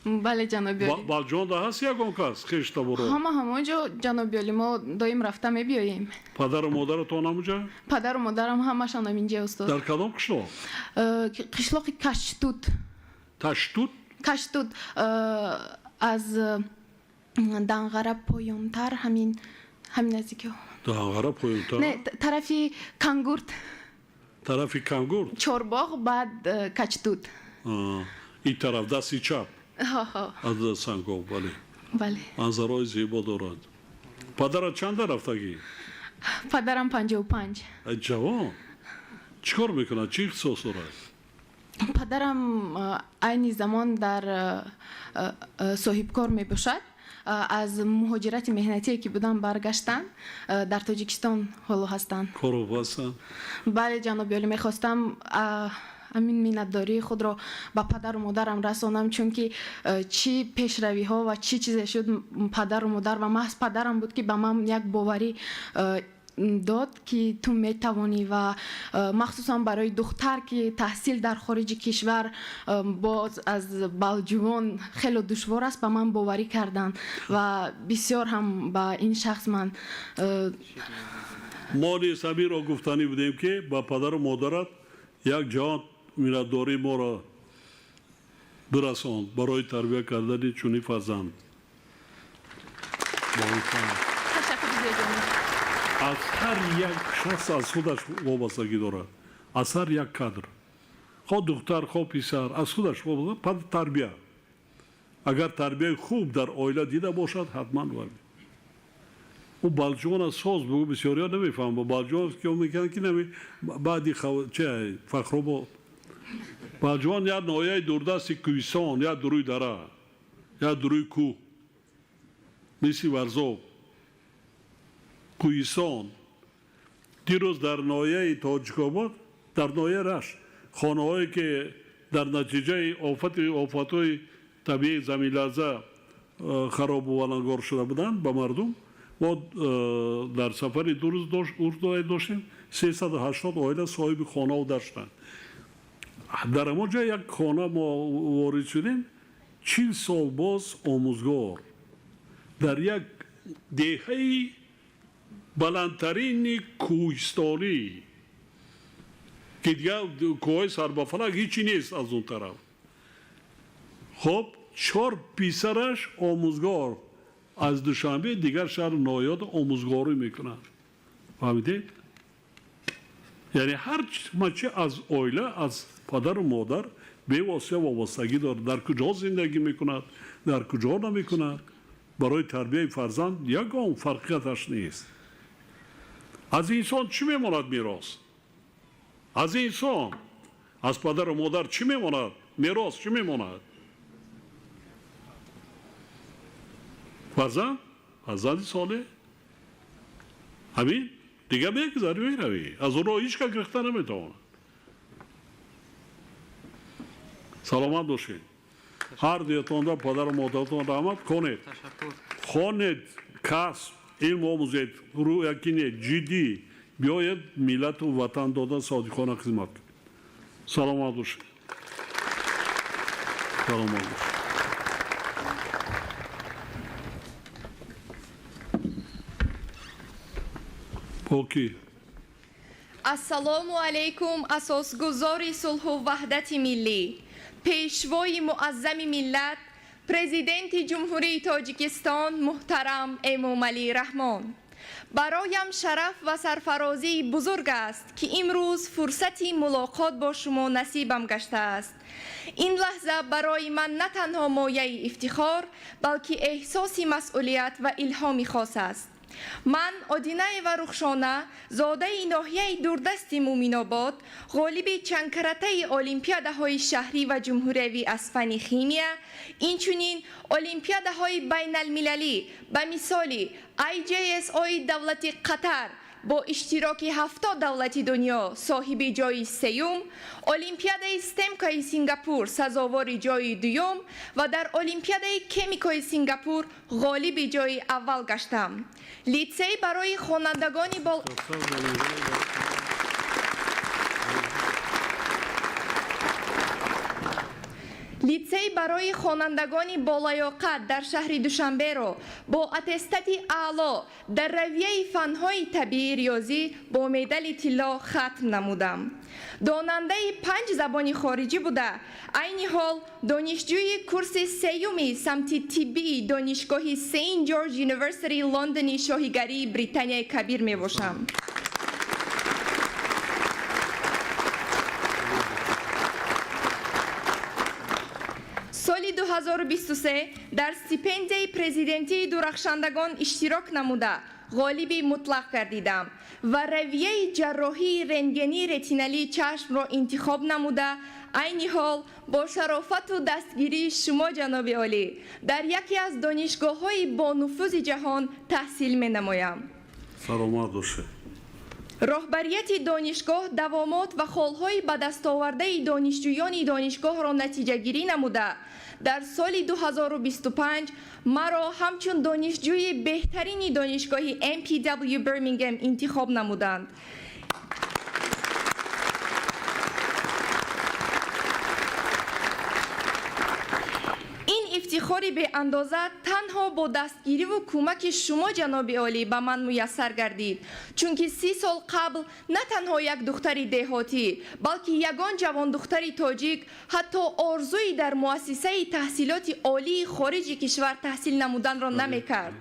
F: Бале, ҷаноби олӣ.
D: Балҷувонда ҳаст ягон кас, хештаборо?
F: Ҳама ҳамон ҷо, ҷаноби олӣ, мо доим рафта мебиёем.
D: Падару модаратон ҳамуҷа?
F: Падару модарам ҳамашон ҳаминҷа, устод.
D: Дар кадом қишлоқ?
F: Қишлоқи Каштут.
D: Таштут?
F: Каштут, аз Данғара поёнтар, ҳамин наздики.
D: Данғара поёнтар?
F: Не, тарафи Кангурт.
D: Тарафи Кангурт.
F: Чорбоғ, баъд Качтут.
D: Ин тараф, дасти чап аз Сангоб, бале.
F: Бале.
D: Манзарои зебо дорад. Падарат чанда рафтагӣ?
F: Падарам 55.
D: Ҷавон. Чӣ кор мекунад, чӣ ихтисос дорад?
F: Падарам айни замон дар соҳибкор мебошад. Аз муҳоҷирати меҳнатие ки буданд, баргаштанд, дар Тоҷикистон ҳоло ҳастанд.
D: Короб ҳастанд?
F: Бале, ҷаноби олӣ, мехостам ҳамин миннатдории худро ба падару модарам расонам, чунки чӣ пешравиҳо ва чӣ чизе шуд, падару модар ва маҳз падарам буд, ки ба ман як боварӣ дод, ки ту метавонӣ, ва махсусан барои духтар, ки таҳсил дар хориҷи кишвар, боз аз Балҷувон, хеле душвор аст, ба ман боварӣ карданд ва бисёр ҳам ба ин шахс ман
D: Мо низ ҳаминро гуфтанӣ будем, ки ба падару модарат як ҷавон миннатдории моро бирасон барои тарбия кардани чунин фарзанд.
F: Ташаккур зиёд.
D: Аз ҳар як шахс аз худаш вобастагӣ дорад, аз ҳар як кадр, хо духтар, хо писар, аз худаш вобаста. Тарбия, агар тарбияи хуб дар оила дида бошад, ҳатман вай. Ӯ Балҷувона соз бугу, бисёриҳо намефаҳмам. Балҷувон ки мекунанд, ки нами баъди че Фахробод. Балҷувон як ноҳияи дурдасти кӯҳистон, як дуруи дара, як дуруи кӯҳ, мисли Варзоб, кӯҳистон. Дирӯз дар ноҳияи Тоҷикобод, дар ноҳияи Рашт, хонаҳое ки дар натиҷаи офатҳои табиии заминларза харобу валангор шуда буданд, ба мардум мо дар сафари 2 рӯз доштем, 380 оила соҳиби хонаву дар шуданд. Дар ҳамон ҷо як хона мо ворид шудем, 40 сол боз омӯзгор дар як деҳаи баландтарини кӯҳистонӣ, ки дигар кӯҳҳои сарбафалак, ҳичи нест аз он тараф. Хоб, чор писараш омӯзгор, аз Душанбе, дигар шаҳру ноҳиёт омӯзгорӣ мекунанд. Фаҳмидед? Яъне ҳар чӣ аз оила, аз падару модар бевосита вобастагӣ дорад. Дар куҷо зиндагӣ мекунад, дар куҷо намекунад, барои тарбияи фарзанд ягон фарқияташ нест. Аз инсон чӣ мемонад мерос? Аз инсон, аз падару модар чӣ мемонад? Мерос чӣ мемонад? Фарзанд, фарзанди солеҳ. Ҳамин дигар мегузари, меравӣ. Аз онро ҳеҷ кас гирифта наметавонад. Саломат бошед. Ҳар дуятонда падару модаратон раҳмат. Хонед, хонед, касб, илм омӯзед, рӯякине ҷиддӣ биёед, миллату ватан дода содиқона хизмат кунед. Саломат бошед, саломат бошед. Покӣ.
G: Ассалому алайкум, асосгузори сулҳу ваҳдати миллӣ, пешвои муаззами миллат, Президенти Ҷумҳурии Тоҷикистон муҳтарам Эмомалӣ Раҳмон. Бароям шараф ва сарфарозии бузург аст, ки имрӯз фурсати мулоқот бо шумо насибам гаштааст. Ин лаҳза барои ман на танҳо мояи ифтихор, балки эҳсоси масъулият ва илҳоми хос аст. Ман Одинаева Рухшона, зодаи ноҳияи дурдасти Муъминобод, ғолиби чандкаратаи олимпиадаҳои шаҳрӣ ва ҷумҳуриявӣ аз фанни химия, инчунин олимпиадаҳои байналмилалӣ ба мисоли IJSO давлати Қатар бо иштироки 70 давлати дунё соҳиби ҷои сеюм, олимпиадаи стемкаи Сингапур сазовори ҷои дуюм ва дар олимпиадаи кемикои Сингапур ғолиби ҷои аввал гаштам. Литсей барои хонандагони бол Литсей барои хонандагони болаёқат дар шаҳри Душанберо бо аттестати аъло дар равияи фанҳои табиӣ риёзӣ бо медали тилло хатм намудам. Донандаи 5 забони хориҷӣ буда, айни ҳол донишҷӯи курси сеюми самти тиббии донишгоҳи Saint George University Лондони шоҳигарии Британияи Кабир мебошам. Соли 2023 дар стипендияи президентии дурахшандагон иштирок намуда, ғолиби мутлақ гардидам ва равияи ҷарроҳии рентгении ретиналии чашмро интихоб намуда, айни ҳол бо шарофату дастгирии шумо, ҷаноби олӣ, дар яке аз донишгоҳҳои бонуфузи ҷаҳон таҳсил менамоям.
D: Саломат бошед.
G: Роҳбарияти донишгоҳ давомот ва холҳои ба дастовардаи донишҷӯёни донишгоҳро натиҷагирӣ намуда, дар соли 2025 маро ҳамчун донишҷӯи беҳтарини донишгоҳи MPW Birmingham интихоб намуданд. Ин ифтихори беандоза танҳо бо дастгириву кӯмаки шумо, ҷаноби олӣ, ба ман муяссар гардид, чунки 30 сол қабл на танҳо як духтари деҳотӣ, балки ягон ҷавондухтари тоҷик ҳатто орзуи дар муассисаи таҳсилоти олии хориҷи кишвар таҳсил намуданро намекард.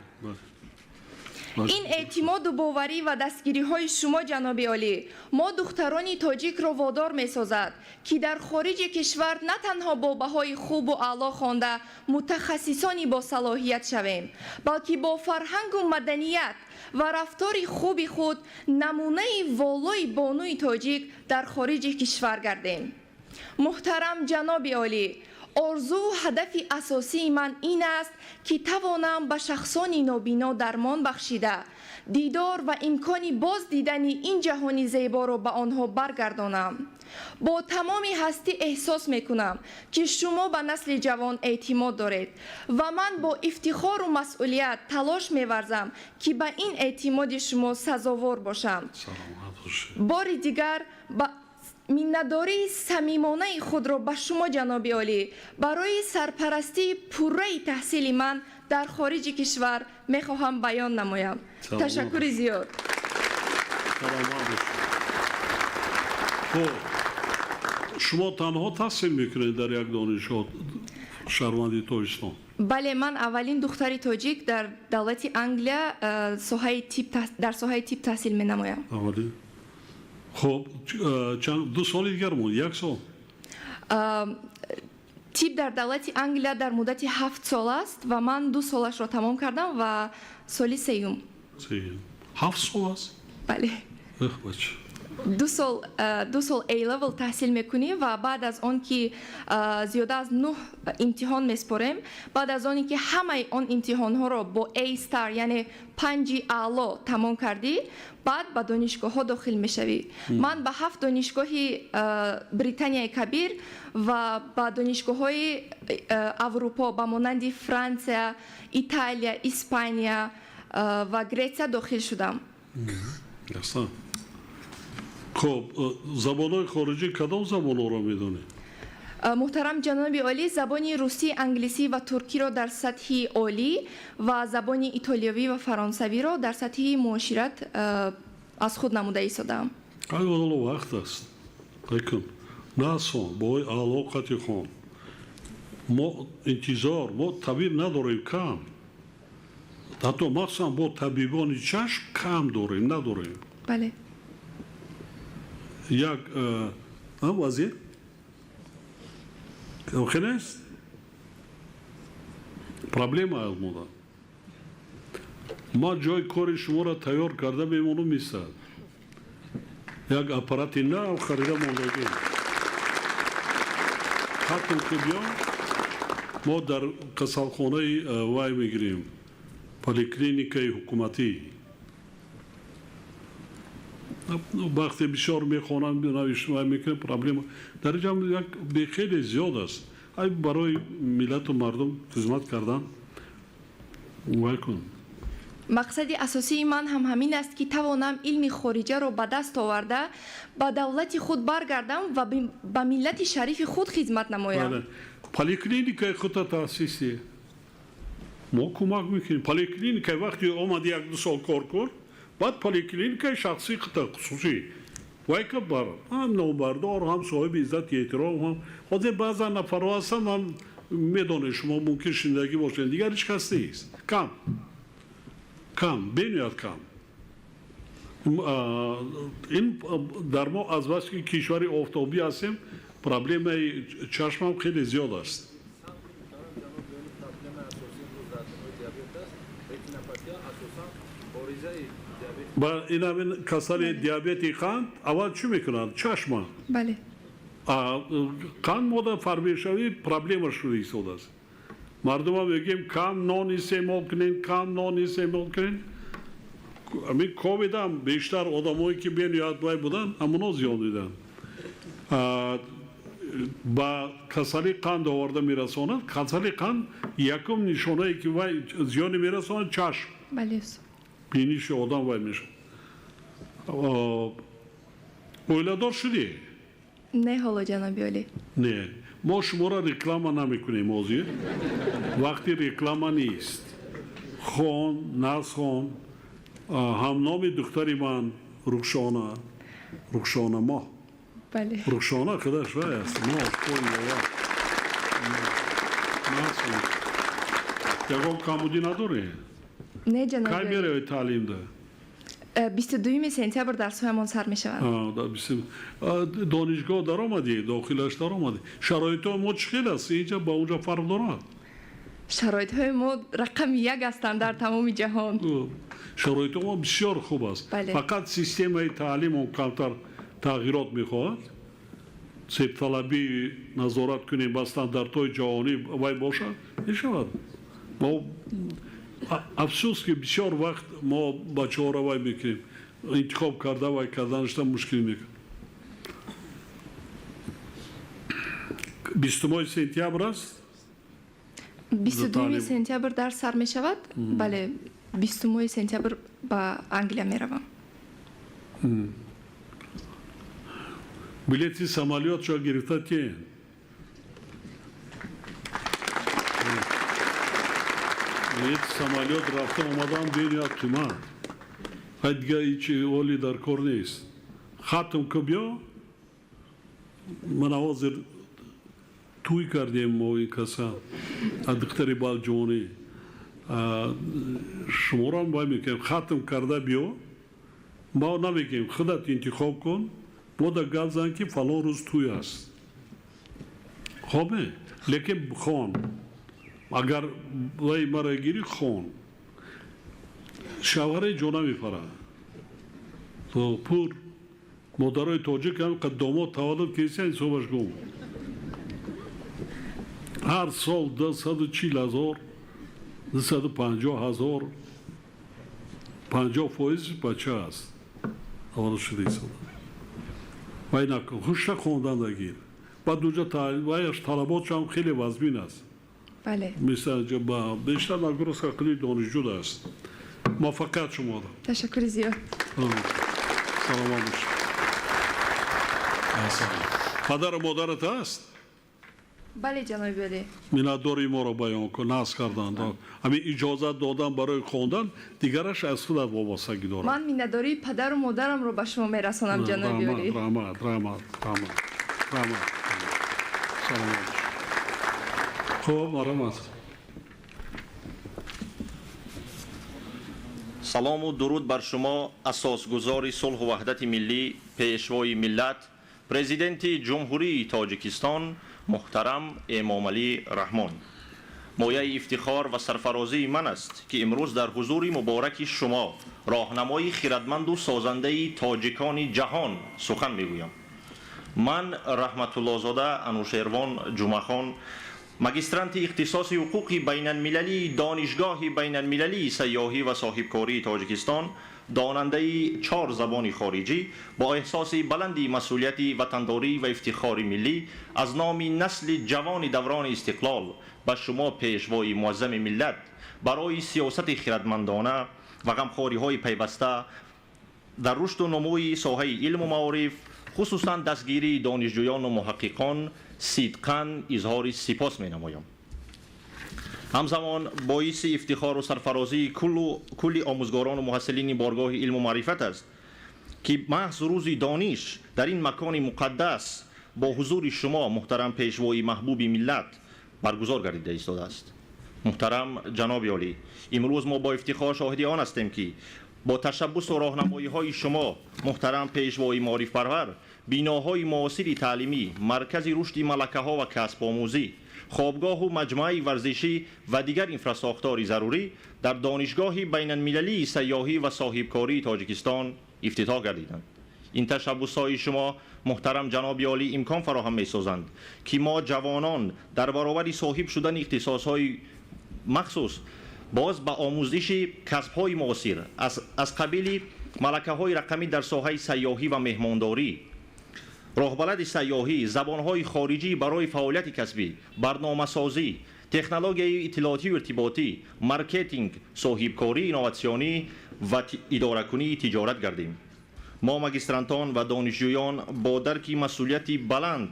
G: Ин эътимоду боварӣ ва дастгириҳои шумо, ҷаноби олӣ, мо духтарони тоҷикро водор месозад, ки дар хориҷи кишвар на танҳо бо баҳои хубу аъло хонда мутахассисони босалоҳият шавем, балки бо фарҳангу маданият ва рафтори хуби худ намунаи волои бонуи тоҷик дар хориҷи кишвар гардем. Муҳтарам ҷаноби олӣ, орзуву ҳадафи асосии ман ин аст, ки тавонам ба шахсони нобино дармон бахшида, дидор ва имкони боз дидани ин ҷаҳони зеборо ба онҳо баргардонам. Бо тамоми ҳастӣ эҳсос мекунам, ки шумо ба насли ҷавон эътимод доред ва ман бо ифтихору масъулият талош меварзам, ки ба ин эътимоди шумо сазовор бошам. Бори дигар ба миннатдории самимонаи худро ба шумо, ҷаноби олӣ, барои сарпарастии пурраи таҳсили ман дар хориҷи кишвар мехоҳам баён намоям. Ташаккури зиёд.
D: Хуб, шумо танҳо таҳсил мекунед дар як донишгоҳ шаҳрванди Тоҷикистон?
G: Бале, ман аввалин духтари тоҷик дар давлати Англия дар соҳаи тиб таҳсил менамоям.
D: Аввалин. Хуб, чанд 2 соли дигар монд, 1 сол?
G: Тиб дар давлати Англия дар муддати 7 сол аст ва ман 2 солашро тамом кардам ва соли сеюм.
D: Сеюм. 7 сол аст?
G: Бале.
D: Эх, бача.
G: 2 сол A-level таҳсил мекунӣ ва баъд аз он ки зиёда аз нӯҳ имтиҳон меспорем, баъд аз оне ки ҳамаи он имтиҳонҳоро бо A star, яъне панҷи аъло тамом кардӣ, баъд ба донишгоҳҳо дохил мешавӣ. Ман ба ҳафт донишгоҳи Британияи Кабир ва ба донишгоҳҳои Аврупо ба монанди Франсия, Италия, Испания ва Гретсия дохил шудам.
D: Ясно. Хоб, забонҳои хориҷӣ кадом забонҳоро медонӣ?
G: Муҳтарам ҷаноби олӣ, забони русӣ, англисӣ ва туркиро дар сатҳи олӣ ва забони итолиёвӣ ва фаронсавиро дар сатҳи муошират аз худ намуда истодаам.
D: Ай, ҳоло вақт аст. Лекин насон, бои аъло қати хон. Мо интизор, мо табиб надорем кам. Ҳатто махсусан бо табибони чашм кам дорем, надорем.
G: Бале.
D: Як вазир охир нест, проблема аз мода. Ман ҷои кори шуморо тайёр карда мемонам, мисад як аппарати нав харида мондагӣ. Хатм ки биё, мо дар касалхонаи вай мегирем, поликлиникаи ҳукуматӣ. Вақте бисёр мехонанд, вай мекунанд, проблема дар инҷа як бехеле зиёд аст. Ай, барои миллату мардум хизмат кардан вай кун.
G: Мақсади асосии ман ҳам ҳамин аст, ки тавонам илми хориҷаро ба даст оварда, ба давлати худ баргардам ва ба миллати шарифи худ хизмат намоям.
D: Поликлиникаи худта таъсис диҳ, мо кӯмак мекунем. Поликлиникаи вақте омади, як ду сол кор кун, баъд поликлиникаи шахсии худта, хусусӣ вай ка бар, ҳам номбардор, ҳам соҳиби иззати эҳтиром. Ҳам ҳозир баъзан нафарҳо ҳастанд, ман медонед, шумо мумкин шиндагӣ бошед, дигар ҳеҷ кас нест, кам кам, бениҳоят кам. Ин дар мо аз бас ки кишвари офтобӣ ҳастем, проблемаи чашмам хеле зиёд аст. Ба ин ҳамин касали диабети қанд аввал чӣ мекунанд? Чашма.
G: Бале.
D: Қанд мода фарбешавӣ проблема шуда истодааст. Мардума мегӯем, кам нон истеъмол кунед, кам нон истеъмол кунед. Ҳамин ковидам бештар одамое ки бениҳоят вай буданд, ҳамоно зиён диданд. Ба касали қанд оварда мерасонад. Касали қанд якум нишонае ки вай зиёне мерасонад, чашм.
G: Бале.
D: Биниши одам вай мешавад. Оиладор шудӣ?
G: Не, ҳоло, ҷаноби олӣ.
D: Не, мо шуморо реклама намекунем, ҳозир вақти реклама нест. Хон, насхон, ҳамноми духтари ман Рухшона, Рухшона моҳ.
G: Бале.
D: Рухшона худаш вай аст, моҳ. Насон, ягон камбудӣ надорӣ?
G: Не, ҷаноби.
D: Кай меравед таълимда?
G: 22-юми сентябр дарсҳоямон сар мешаванд.
D: Донишгоҳ даромадӣ, дохилаш даромадӣ? Шароитҳои мо чӣ хел аст? Инҷа ба онҷа фарқ дорад?
G: Шароитҳои мо рақами як ҳастанд дар тамоми ҷаҳон.
D: Шароитҳои мо бисёр хуб аст, фақат системаи таълим он камтар тағйирот мехоҳад. Себталабӣ назорат кунем, ба стандартҳои ҷаҳонӣ вай бошад, мешавад. Мо афсӯс ки бисёр вақт мо бачаҳоро вай мекунем, интихоб карда вай карданашта мушкил мекунад. 20-уми сентябр аст.
G: 22-юми сентябр дарс сар мешавад, бале, 20-уми сентябр ба Англия меравам.
D: Билети самолётшо гирифта тен. Билети самолёт рафта омадан бениҳоят қимат. Ай, дига ҳичи оли дар кор нест. Хатм ку, биё. Ман ҳозир тӯй кардем мо ин каса, духтари балҷонӣ. Шуморам вай мекунем, хатм карда биё. Мо намегӯем, худат интихоб кун, мо да гап зан ки фалон рӯз тӯй аст. Хобе, лекин хон. Агар вай мара гирӣ, хон, шавҳаре ҷо намепарад. Пур модарои тоҷик ҳам қад домод таваллуд кесиан, ҳисобаш гум. Ҳар сол 240 000, 250 000, 50% бача аст таваллуд шуда истода. Вай накун, хушта хондан дагир. Баъд уҷа ваяш талаботшам хеле вазмин аст.
G: Бале.
D: Мисал, бештар нагрузка қили донишҷӯ аст. Муваффақият шуморо.
G: Ташаккури зиёд.
D: Саломат бошед. Падару модарат ҳаст?
G: Бале, ҷаноби олӣ.
D: Миннатдории моро баён кун. Нағз карданд, ҳамин иҷозат додан барои хондан, дигараш аз худат вобастагӣ дорад.
G: Ман миннатдории падару модарамро ба шумо мерасонам, ҷаноби олӣ.
D: Раҳмат, раҳмат, раҳмат, раҳмат. Саломат бош. Хуб, марҳамат.
H: Салому дуруд бар шумо, асосгузори сулҳу ваҳдати миллӣ, пешвои миллат, президенти Ҷумҳурии Тоҷикистон муҳтарам Эмомалӣ Раҳмон. Мояи ифтихор ва сарфарозии ман аст, ки имрӯз дар ҳузури мубораки шумо, роҳнамои хирадманду созандаи тоҷикони ҷаҳон, сухан мегӯям. Ман, Раҳматуллозода Анушервон Ҷумъахон, магистранти ихтисоси ҳуқуқи байналмилалии Донишгоҳи байналмилалии сайёҳӣ ва соҳибкории Тоҷикистон, донандаи чор забони хориҷӣ, бо эҳсоси баланди масъулияти ватандорӣ ва ифтихори миллӣ, аз номи насли ҷавони даврони истиқлол ба шумо, пешвои муаззами миллат, барои сиёсати хирадмандона ва ғамхориҳои пайваста дар рушду нумӯи соҳаи илму маориф, хусусан дастгирии донишҷӯёну муҳаққиқон, сидқан изҳори сипос менамоям. Ҳамзамон боиси ифтихору сарфарозии кулли омӯзгорону муҳассилини боргоҳи илму маърифат аст, ки маҳз рӯзи дониш дар ин макони муқаддас бо ҳузури шумо, муҳтарам пешвои маҳбуби миллат, баргузор гардида истодааст. Муҳтарам ҷаноби олӣ, имрӯз мо бо ифтихор шоҳиди он ҳастем, ки бо ташаббусу роҳнамоиҳои шумо, муҳтарам пешвои маорифпарвар, биноҳои муосири таълимӣ, маркази рушди малакаҳо ва касбомӯзӣ, хобгоҳу маҷмӯаи варзишӣ ва дигар инфрасохтори зарурӣ дар Донишгоҳи байналмилалии сайёҳӣ ва соҳибкории Тоҷикистон ифтитоҳ гардиданд. Ин ташаббусҳои шумо, муҳтарам ҷаноби олӣ, имкон фароҳам месозанд, ки мо ҷавонон дар баробари соҳиб шудани ихтисосҳои махсус боз ба омӯзиши касбҳои муосир аз қабили малакаҳои рақамӣ дар соҳаи сайёҳӣ ва меҳмондорӣ, роҳбалади сайёҳӣ, забонҳои хориҷӣ барои фаъолияти касбӣ, барномасозӣ, технологияи иттилоотию иртиботӣ, маркетинг, соҳибкории инноватсионӣ ва идоракунии тиҷорат гардем. Мо, магистрантон ва донишҷӯён, бо дарки масъулияти баланд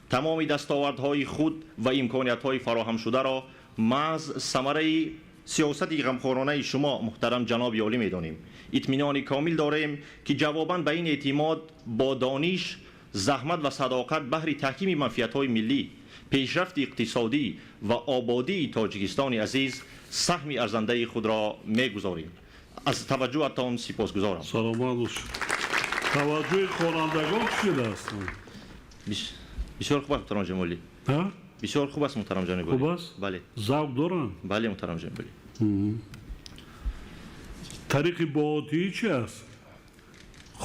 H: тамоми дастовардҳои худ ва имкониятҳои фароҳамшударо маҳз самараи сиёсати ғамхоронаи шумо, муҳтарам ҷаноби олӣ, медонем. Итминони комил дорем, ки ҷавобан ба ин эътимод бо дониш, заҳмат ва садоқат баҳри таҳкими манфиатҳои миллӣ, пешрафти иқтисодӣ ва ободии Тоҷикистони азиз саҳми арзандаи худро мегузорем. Аз таваҷҷӯҳатон сипосгузорам.
D: Саломат бошед. Таваҷҷӯҳи хонандагон чӣ шудааст?
H: Бисёр хуб аст, муҳтарам ҷаноби олӣ. Бисёр хуб аст, муҳтарам ҷаноби олӣ.
D: Хуб аст?
H: Бале.
D: Завқ доранд?
H: Бале, муҳтарам ҷаноби олӣ.
D: Тариқи баҳодиҳӣ чи аст?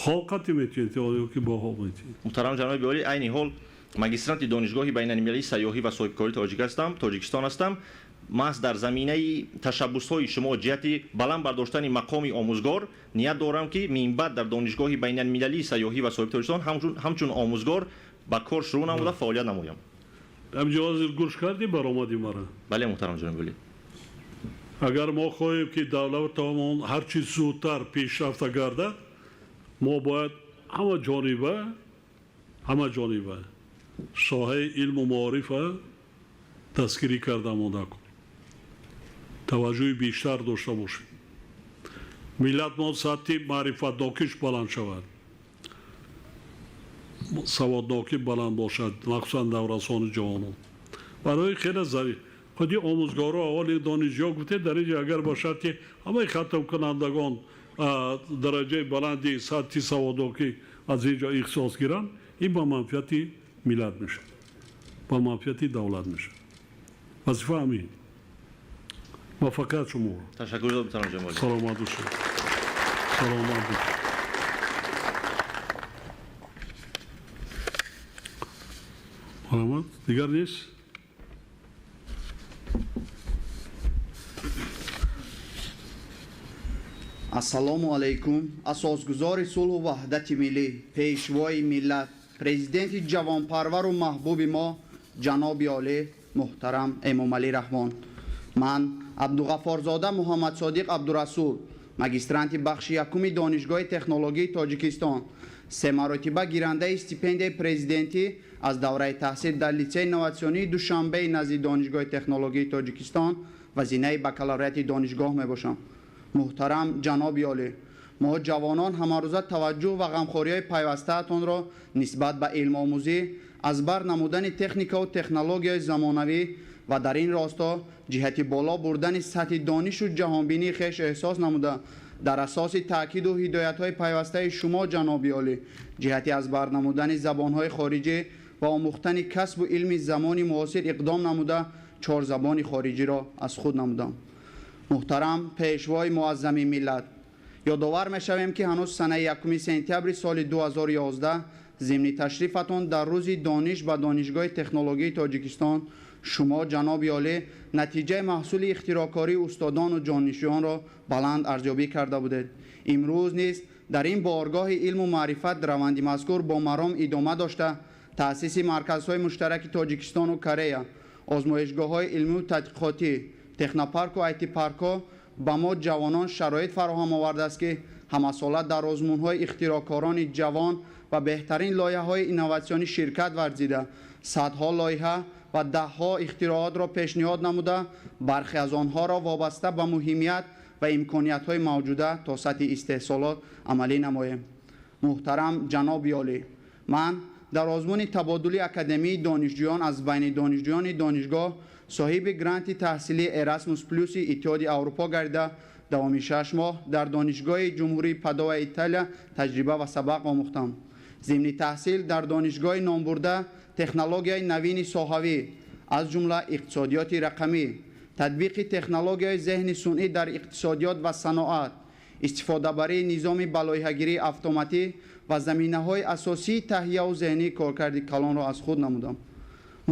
D: Хол қатъӣ метиҳед ё ки баҳо метиҳед?
H: Муҳтарам ҷаноби олӣ, айни ҳол магистранти Донишгоҳи байналмилалии сайёҳӣ ва соҳибкории тоҷик ҳастам, Тоҷикистон ҳастам. Маҳз дар заминаи ташаббусҳои шумо ҷиҳати баланд бардоштани мақоми омӯзгор ният дорам, ки минбаъд дар Донишгоҳи байналмилалии сайёҳӣ ва соҳибкории Тоҷикистон ҳамчун омӯзгор ба кор шурӯъ намуда, фаъолият намоям.
D: Ҳамҷо ҳозир гӯш кардӣ баромади мара?
H: Бале, муҳтарам ҷаноби олӣ.
D: Агар мо хоҳем, ки давлатамон ҳарчи зудтар пешрафта гардад, мо бояд ҳама ҷониба соҳаи илму маорифа дастгирӣ карда монда кун, таваҷҷӯҳи бештар дошта бошем, миллат мо сатҳи маърифатнокиш баланд шавад, саводнокӣ баланд бошад, махсусан наврасону ҷавонон. Барои хеле зарур худи омӯзгоро, аввали донишҷӯ гуфте, дар инҷо агар бошад, ки ҳамаи хатмкунандагон дараҷаи баланди сатҳи саводнокӣ аз ин ҷо ихтисос гиранд, ин ба манфиати миллат мешавад, ба манфиати давлат мешавад. Вазифа ҳамин. Муваффақият шуморо.
H: Ташаккур, муҳтарам ҷаноби олӣ.
D: Саломат бошед, саломат бошед. Марҳамат, дигар нест?
I: Ассалому алайкум, асосгузори сулҳу ваҳдати миллӣ, пешвои миллат, президенти ҷавонпарвару маҳбуби мо ҷаноби олӣ муҳтарам Эмомалӣ Раҳмон. Ман Абдуғаффорзода Муҳаммадсодиқ Абдурасул, магистранти бахши якуми Донишгоҳи технологияи Тоҷикистон, се маротиба гирандаи стипендияи президентӣ аз давраи таҳсил дар литсейи инноватсионии Душанбеи назди Донишгоҳи технологияи Тоҷикистон ва зинаи бакалавриати донишгоҳ мебошам. Муҳтарам ҷаноби олӣ, мо ҷавонон ҳамарӯза таваҷҷӯҳ ва ғамхориҳои пайвастаатонро нисбат ба илмомӯзӣ, аз бар намудани техникаву технологияи замонавӣ ва дар ин росто ҷиҳати боло бурдани сатҳи донишу ҷаҳонбинии хеш эҳсос намуда, дар асоси таъкиду ҳидоятҳои пайвастаи шумо ҷаноби олӣ ҷиҳати аз бар намудани забонҳои хориҷӣ ва омӯхтани касбу илми замони муосир иқдом намуда, 4 забони хориҷиро аз худ намудам. Муҳтарам пешвои муаззами миллат, ёдовар мешавем, ки ҳанӯз санаи 1 сентябри соли 2011 зимни ташрифатон дар рӯзи дониш ба Донишгоҳи технологияи Тоҷикистон шумо ҷаноби олӣ натиҷаи маҳсули ихтироъкории устодону ҷонишиёнро баланд арзёбӣ карда будед. Имрӯз низ дар ин боргоҳи илму маърифат раванди мазкур бо маром идома дошта, таъсиси марказҳои муштараки Тоҷикистону Корея, озмоишгоҳҳои илмию тадқиқотӣ, технопарку айти-паркҳо ба мо ҷавонон шароит фароҳам овардааст, ки ҳамасола дар озмунҳои ихтироъкорони ҷавон ва беҳтарин лоиҳаҳои инноватсионӣ ширкат варзида, садҳо лоиҳа ва даҳҳо ихтироотро пешниҳод намуда, бархе аз онҳоро вобаста ба муҳимият ва имкониятҳои мавҷуда то сатҳи истеҳсолот амалӣ намоем. Муҳтарам ҷаноби олӣ, ман дар озмуни табодули академияи донишҷӯён аз байни донишҷӯёни донишгоҳ соҳиби гранти таҳсилии Erasmus Плюси Иттиҳоди Аврупо гардида, давоми 6 моҳ дар Донишгоҳи Ҷумҳурии Падова Италия таҷриба ва сабақ омӯхтам. Зимни таҳсил дар донишгоҳи номбурда технологияи навини соҳавӣ, аз ҷумла иқтисодиёти рақамӣ, татбиқи технологияи зеҳни сунъӣ дар иқтисодиёт ва саноат, истифодабарии низоми балоиҳагирии автоматӣ ва заминаҳои асосии таҳияву зеҳнии коркарди калонро аз худ намудам.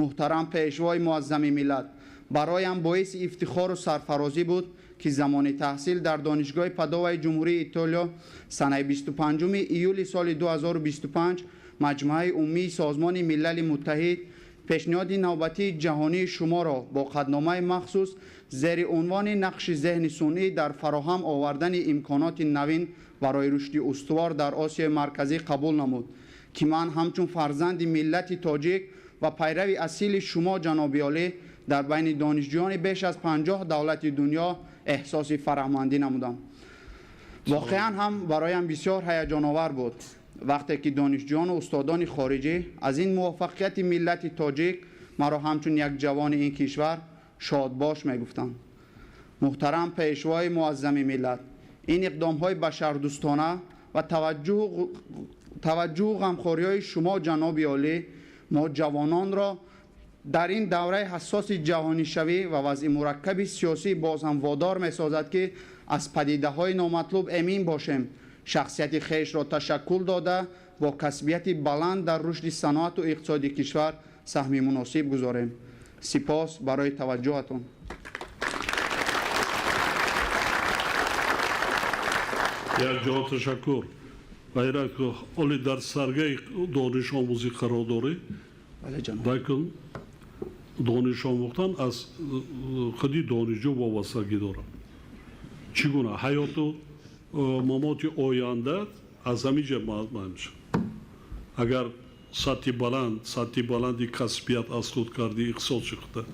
I: Муҳтарам пешвои муаззами миллат, бароям боиси ифтихору сарфарозӣ буд, ки замони таҳсил дар Донишгоҳи Падоваи Ҷумҳурии Итолиё санаи 25 июли соли 2025 Маҷмӯаи умумии Созмони Милали Муттаҳид пешниҳоди навбатии ҷаҳонии шуморо бо қадномаи махсус зери унвони нақши зеҳни сунъӣ дар фароҳам овардани имконоти навин барои рушди устувор дар Осиёи Марказӣ қабул намуд, ки ман ҳамчун фарзанди миллати тоҷик ва пайрави асили шумо ҷаноби олӣ дар байни донишҷӯёни беш аз 50 давлати дунё эҳсоси фараҳмандӣ намудам. Воқеан ҳам бароям бисёр ҳаяҷоновар буд вақте ки донишҷӯёну устодони хориҷӣ аз ин муваффақияти миллати тоҷик маро ҳамчун як ҷавони ин кишвар шодбош мегуфтанд. Муҳтарам пешвои муаззами миллат, ин иқдомҳои башардӯстона ва таваҷҷӯҳу ғамхориҳои шумо ҷаноби олӣ мо ҷавононро дар ин давраи ҳассоси ҷаҳонишавӣ ва вазъи мураккаби сиёсӣ боз ҳам водор месозад, ки аз падидаҳои номатлуб эмин бошем, шахсияти хешро ташаккул дода, бо касбияти баланд дар рушди саноату иқтисоди кишвар саҳми муносиб гузорем. Сипос барои таваҷҷӯҳатон.
D: Як ҷо ташаккур. Ғайрат, оли дар саргаи донишомӯзӣ қарор дорӣ. Лекин дониш омӯхтан аз худи донишҷӯ вобастагӣ дорад. Чӣ гуна ҳаёту мамоти оянда аз ҳамин ҷо маълум мешавад. Агар сатҳи баланди касбият аз худ кардӣ, иқтисод шихта,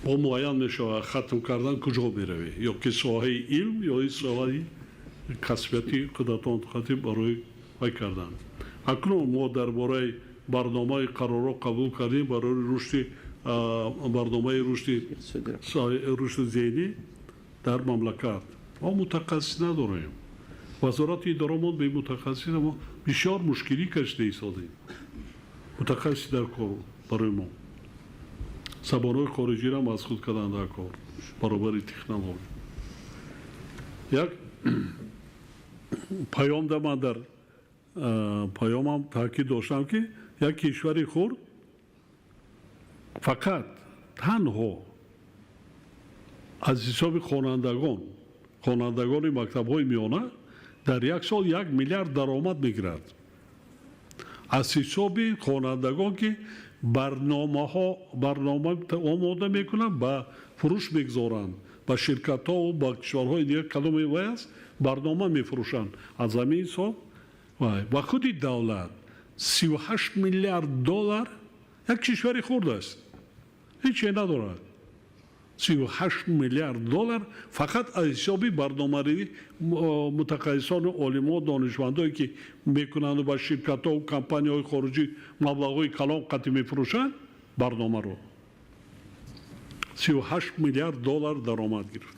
D: бо муайян мешавад хатм кардан куҷо меравӣ, ё ки соҳаи илм ё соҳаи касбияти худатон хати барои вай кардан. Акнун мо дар бораи барномаи қарорро қабул кардем барои рушди барномаи рушди зеҳнӣ дар мамлакат. Мо мутахассис надорем. Вазорати идорамон бе мутахассис мо бисёр мушкилӣ кашида истодем. Мутахассис дар кор барои мо. Забонҳои хориҷиро ҳам аз худ кардан дар кор баробари технология. Як паём да ман дар паёмам таъкид доштам, ки як кишвари хурд Фақат танҳо аз ҳисоби хонандагони мактабҳои миёна дар як сол 1 миллиард даромад мегирад. Аз ҳисоби хонандагон ки барнома омода мекунанд, ба фурӯш мегузоранд, ба ширкатҳо, ба кишварҳои дигар кадоме вай аст, барнома мефурӯшанд. Аз ҳамин ҳисоб ва худи давлат 38 миллиард доллар, як кишвари хурд аст, ҳеҷ чизе надорад. 38 миллиард доллар фақат аз ҳисоби барномаи мутахассисону олимо, донишмандое ки мекунанду ба ширкатҳо, компанияҳои хориҷӣ маблағҳои калон қатъи мефурӯшанд барномаро. 38 миллиард доллар даромад гирифт.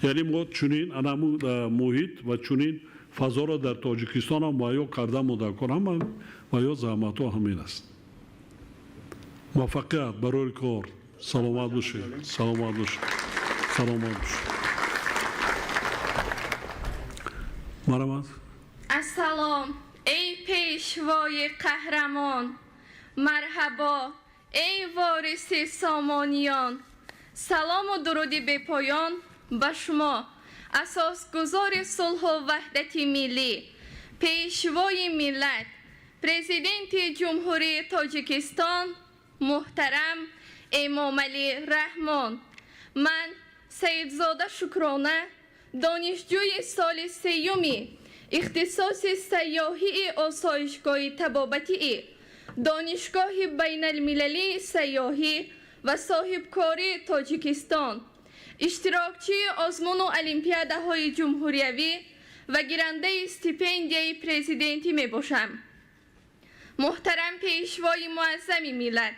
D: Яъне мо чунин анаму муҳит ва чунин фазоро дар Тоҷикистон ҳам муҳайё карда мудакор, ҳама ва ё заҳматҳо ҳамин аст. Муваффақият барои кор. Саломат бошед, саломат бошед, саломат бошед. Марҳамат.
G: Ассалом, эй пешвои қаҳрамон, марҳабо, эй вориси сомониён. Салому дуруди бепоён ба шумо, асосгузори сулҳу ваҳдати миллӣ, пешвои миллат, президенти Ҷумҳурии Тоҷикистон муҳтарам Эмомалӣ Раҳмон. Ман Саидзода Шукрона, донишҷӯи соли сеюми ихтисоси сайёҳии осоишгоҳи табобатии Донишгоҳи байналмилалии сайёҳӣ ва соҳибкории Тоҷикистон, иштирокчии озмуну олимпиадаҳои ҷумҳуриявӣ ва гирандаи стипендияи президентӣ мебошам. Муҳтарам пешвои муаззами миллат,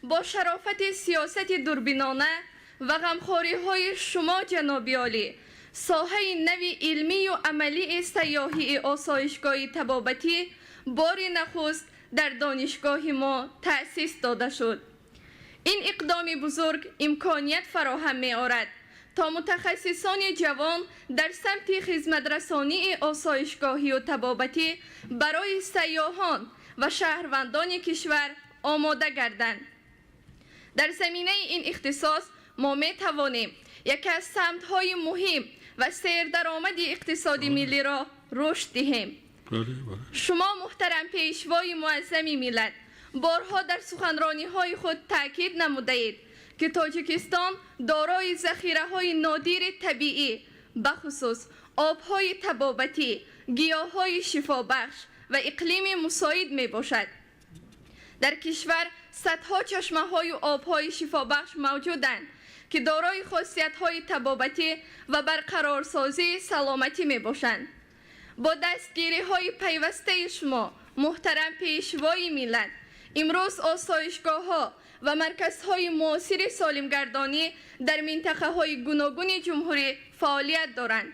G: бо шарофати сиёсати дурбинона ва ғамхориҳои шумо ҷаноби олӣ, соҳаи нави илмию амалии сайёҳии осоишгоҳи табобатӣ бори нахуст дар донишгоҳи мо таъсис дода шуд. Ин иқдоми бузург имконият фароҳам меорад, то мутахассисони ҷавон дар самти хизматрасонии осоишгоҳию табобатӣ барои сайёҳон ва шаҳрвандони кишвар омода гарданд. Дар заминаи ин ихтисос мо метавонем яке аз самтҳои муҳим ва сердаромади иқтисоди миллиро рушд диҳем. Шумо муҳтарам пешвои муаззами миллат борҳо дар суханрониҳои худ таъкид намудаед, ки Тоҷикистон дорои захираҳои нодири табиӣ, бахусус обҳои табобатӣ, гиёҳҳои шифобахш ва иқлими мусоид мебошад. Дар кишвар садҳо чашмаҳою обҳои шифобахш мавҷуданд, ки дорои хосиятҳои табобатӣ ва барқарорсозии саломатӣ мебошанд. Бо дастгириҳои пайвастаи шумо муҳтарам пешвои миллат, имрӯз осоишгоҳҳо ва марказҳои муосири солимгардонӣ дар минтақаҳои гуногуни ҷумҳурӣ фаъолият доранд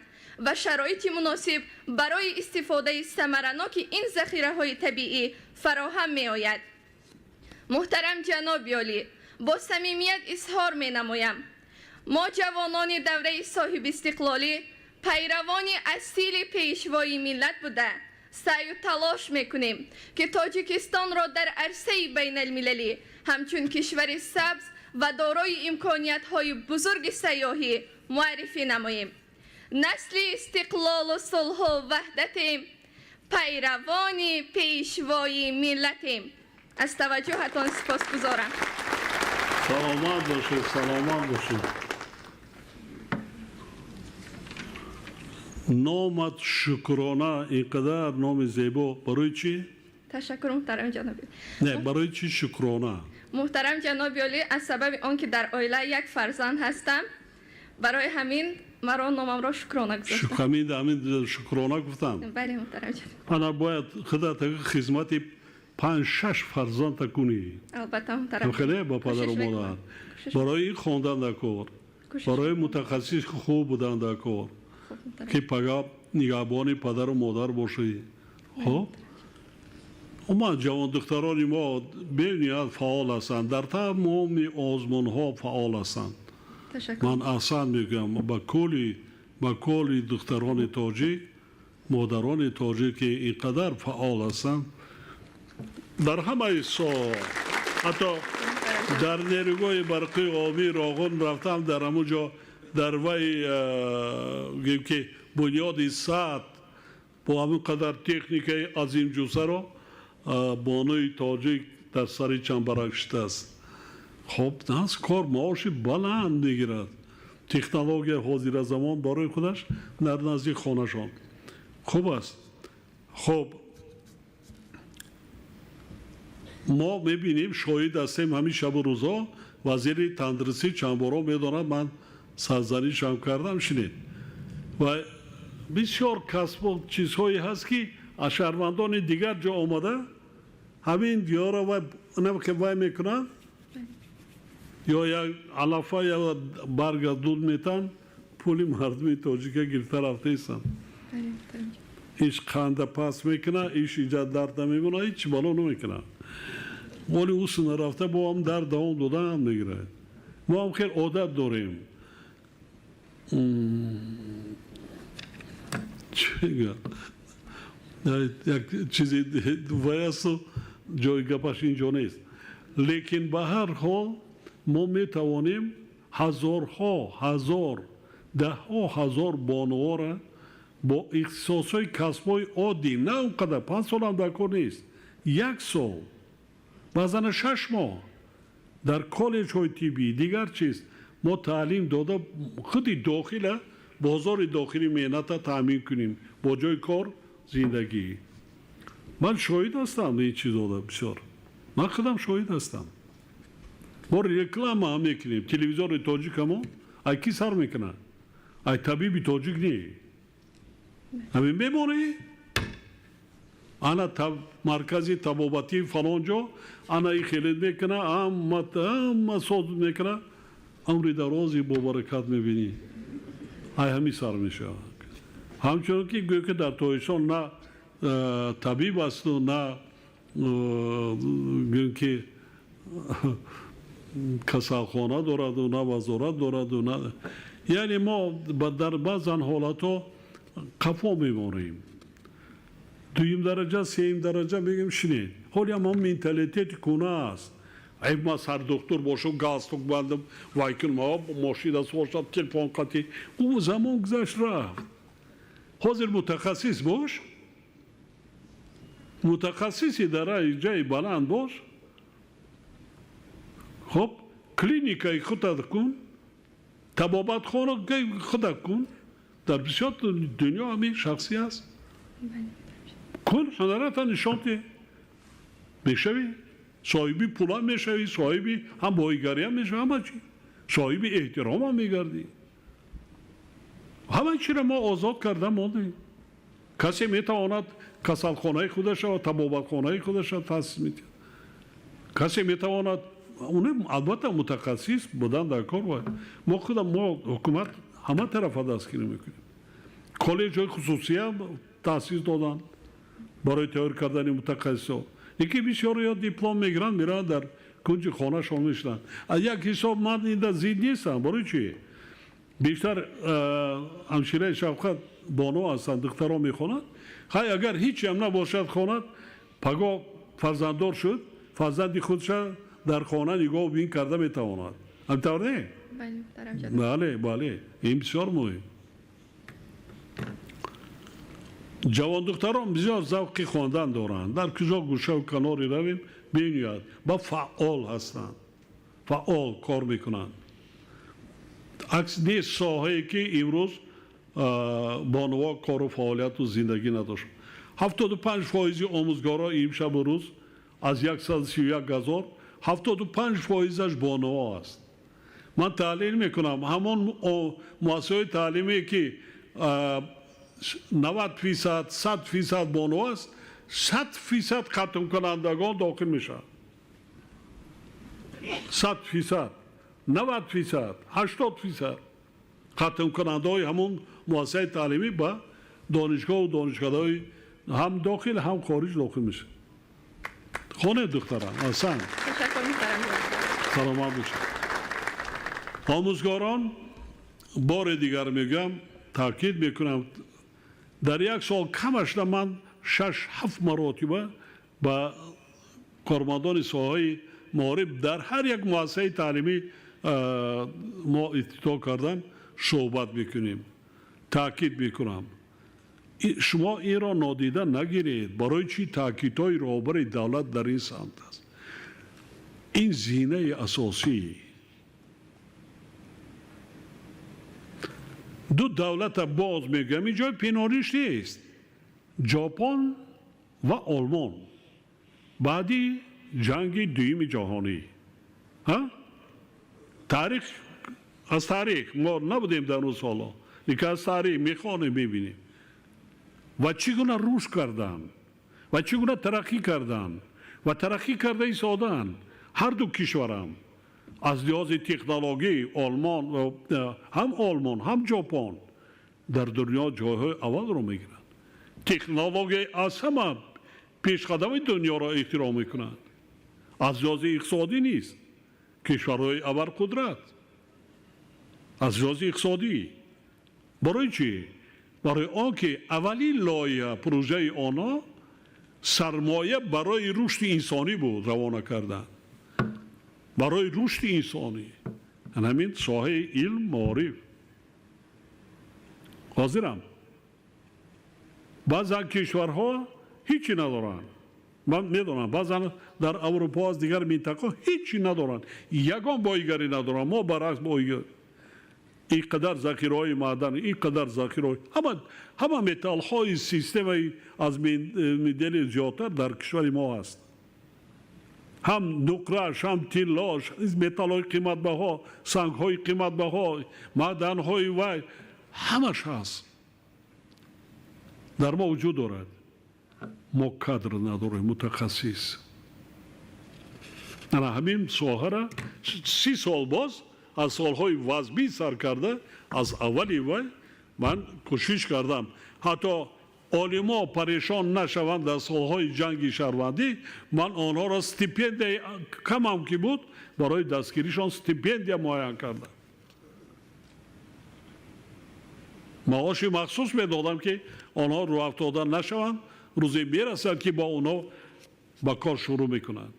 G: ва шароити муносиб барои истифодаи самараноки ин захираҳои табиӣ фароҳам меояд. Муҳтарам ҷаноби олӣ, бо самимият изҳор менамоям, мо ҷавонони давраи соҳибистиқлолӣ пайравони асили пешвои миллат буда, саъю талош мекунем, ки Тоҷикистонро дар арсаи байналмилалӣ ҳамчун кишвари сабз ва дорои имкониятҳои бузурги сайёҳӣ муаррифӣ намоем. Насли истиқлолу сулҳу ваҳдатем, пайравони пешвои миллатем. Аз таваҷҷӯҳатон сипосгузорам.
D: Саломат бошед, саломат бошед. Номат Шукрона, ин қадар номи зебо, барои чӣ?
G: Ташаккур, муҳтарам ҷаноби.
D: Не, барои чӣ Шукрона?
G: Муҳтарам ҷаноби олӣ, аз сабаби он ки дар оила як фарзанд ҳастам, барои ҳамин маро номамро Шукрона гузоштам.
D: Ҳамин Шукрона гуфтам?
G: Бале, муҳтарам ҷаноб.
D: Ана бояд худат хизмати 5-6 фарзанда кунӣ.
G: Албатта, муҳтарам.
D: Хеле ба падару модар. Барои ин хондан дар кор, барои мутахассис хуб будан дар кор, ки пага нигаҳбони падару модар бошӣ. Хоб? Умуман ҷавондухтарони мо бениҳоят фаъол ҳастанд, дар тамоми озмунҳо фаъол ҳастанд. Ман аҳсан мегӯям ба кулли духтарони тоҷик, модарони тоҷик, ки ин қадар фаъол ҳастанд дар ҳамаи соҳа. Ҳатто Дар нерӯгоҳи барқии обии Роғун рафтам, дар ҳамун ҷо дар вай гӯем ки бунёди сад бо ҳамин қадар техникаи азимҷусаро бонуи тоҷик дар сари чамбарак шитааст. Хоб, наст кор, маоши баланд мегирад. Технология ҳозира замон барои худаш дар назди хонашон. Хуб аст. Хоб, мо мебинем, шоҳид ҳастем ҳамин шабу рӯзҳо. Вазири тандурустӣ чанд боро медонад, ман сарзанишам кардам, шинед. Ва бисёр касбу чизҳое ҳаст, ки аз шаҳрвандони дигар ҷо омада ҳамин диёро вай мекунанд, ё як алафа ё барга дуд метан, пули мардуми тоҷика гирифта рафтаистанд. Иш қанда паст мекунад, иш иҷа дард намемонад, ҳеҷ бало намекунад. Моли ӯ рафта бо ҳам дард давом додан мегирад. Мо ҳам хел одат дорем. Чӣ мегӯяд? Як чизи вай асту ҷои гапаш ин ҷо нест. Лекин ба ҳар ҳол мо метавонем ҳазорҳо ҳазор, даҳҳо ҳазор бонувора бо ихтисосҳои касбҳои оддӣ, на он қадар, 5 солам дар кор нест, 1 сол, баъзан 6 моҳ дар коллеҷҳои тиббӣ дигар чиз мо таълим дода худи дохила бозори дохили меҳната таъмин кунем бо ҷои кор, зиндагӣ. Ман шоҳид ҳастам ин чизода бисёр. Ман худам шоҳид ҳастам. Мо реклама ҳам мекунем. Телевизори тоҷикамо ай ки сар мекунад? Ай табиби тоҷик не. Ҳамин мемонӣ? Ана маркази табобатии фалон ҷо, ана и хелет мекуна, ҳама соз мекуна, амри дарози бобаракат мебинӣ. Ай ҳамин сар мешавад. Ҳамчунон ки гӯё ки дар Тоҷикистон на табиб асту, на гӯем ки касалхона дораду, на вазорат дораду, на яъне мо дар баъзан ҳолатҳо қафо мемонем. Дуюм дараҷа, сеюм дараҷа мегӯем, шинед. Ҳоли ҳам ҳам менталитети куна аст. Ай ма сардухтур бошам, галстук бандам, вай кунам, мошина бошам, телефон қатӣ. Ӯ замон гузашт, рафт. Ҳозир мутахассис бош, мутахассиси дар ҷайи баланд бош, хоб, клиникаи худат кун, табобатхонаи худат кун. Дар бисёр дунё ҳамин шахсӣ аст. Кун, ҳунарата нишон деҳ, мешавӣ соҳиби пулам, мешавӣ соҳиби ҳам боигариам мешавӣ, ҳама чӣ, соҳиби эҳтиромам мегардӣ. Ҳама чиро мо озод карда мондем. Касе метавонад касалхонаи худаша ва табобатхонаи худаша таъсис медиҳад. Касе метавонад, албатта мутахассис будан дар кор бояд. Мо худам, мо ҳукумат ҳама тарафа дастгирӣ мекунем. Коллеҷҳои хусусия таъсис доданд барои тайёр кардани мутахассисҳо. Яке бисёр диплом мегиранд, мераванд дар кунҷи хонашон мешинанд. Аз як ҳисоб ман инда зид нестам. Барои чӣ? Бештар ҳамшираи шафқат боно ҳастанд, духтаро мехонанд. Хай, агар ҳечам набошад, хонад, пагоҳ фарзанддор шуд, фарзанди худша дар хона нигоҳ бин карда метавонад. Ҳамтавр не? Бале, бале, ин бисёр муҳим. Ҷавондухтарон бисёр завқи хондан доранд. Дар куҷо гӯшаву каноре равем, бениҳоят ба фаъол ҳастанд, фаъол кор мекунанд. Акс нест соҳае ки имрӯз бонуво кору фаъолияту зиндагӣ надошт. 75% омӯзгоро имшабу рӯз аз 131 ҳазор, 75%-аш бонуво аст. Ман таҳлил мекунам, ҳамон муассисаҳои таълимие ки 90%, 100% бону аст, 100% хатмкунандагон дохил мешаванд. 100%, 90%, 80% хатмкунандаҳои ҳамон муассисаи таълимӣ ба донишгоҳу донишкадаҳои ҳам дохил, ҳам хориҷ дохил мешаванд. Хонед, духтарам, аҳсан. Саломат бошед. Омӯзгорон, бори дигар мегӯям, таъкид мекунам, дар як сол камашда ман 6-7 маротиба ба кормандони соҳаи маориф дар ҳар як муассисаи таълимӣ мо ифтитоҳ кардан суҳбат мекунем. Таъкид мекунам, шумо инро нодида нагиред. Барои чӣ таъкидҳои роҳбари давлат дар ин самт аст? Ин зинаи асосӣ. Ду давлата боз мегӯям, ин ҷои пинҳониш нест. Ҷопон ва Олмон баъди ҷанги дуюми ҷаҳонӣ. Таърих аз таърих мо набудем дар он солҳо, лекин аз таърих мехонем, мебинем ва чӣ гуна рушд карданд ва чӣ гуна тараққӣ карданд ва тараққӣ карда истоданд ҳар ду кишварам аз лиҳози технологӣ. Олмон ҳам Олмон ҳам Ҷопон дар дунё ҷойҳои аввалро мегиранд. Технология аз ҳама пешқадами дунёро ихтироъ мекунанд. Аз лиҳози иқтисодӣ нест, кишварҳои абарқудрат аз лиҳози иқтисодӣ. Барои чӣ? Барои он ки аввалин лоиҳа прожаи онҳо сармоя барои рушди инсонӣ буд равона кардан, барои рушди инсонӣ. Ҳамин соҳаи илм, маориф. Ҳозирам баъзан кишварҳо ҳичи надоранд. Ман медонам, баъзан дар Аврупо аз дигар минтақа ҳичи надоранд, ягон боигарӣ надоранд. Мо баръакс боигарӣ, ин қадар захираҳои маъдан, ин қадар захираҳои ҳама металлҳои системаи аз медели зиёдтар дар кишвари мо ҳаст. Ҳам нуқраш, ҳам тиллош, металлҳои қиматбаҳо, сангҳои қиматбаҳо, маъданҳои вай ҳамаш ҳаст, дар мо вуҷуд дорад. Мо кадр надорем, мутахассис. Ана ҳамин соҳара 30 сол боз аз солҳои вазбӣ сар карда, аз аввали вай ман кӯшиш кардам, ҳатто олимо парешон нашаванд дар солҳои ҷанги шаҳрвандӣ. Ман онҳоро стипендияи камам ки буд барои дастгиришон стипендия муайян кардам. Маоши махсус медодам, ки онҳо рӯафтода нашаванд. Рӯзе мерасад, ки бо онҳо ба кор шурӯъ мекунанд.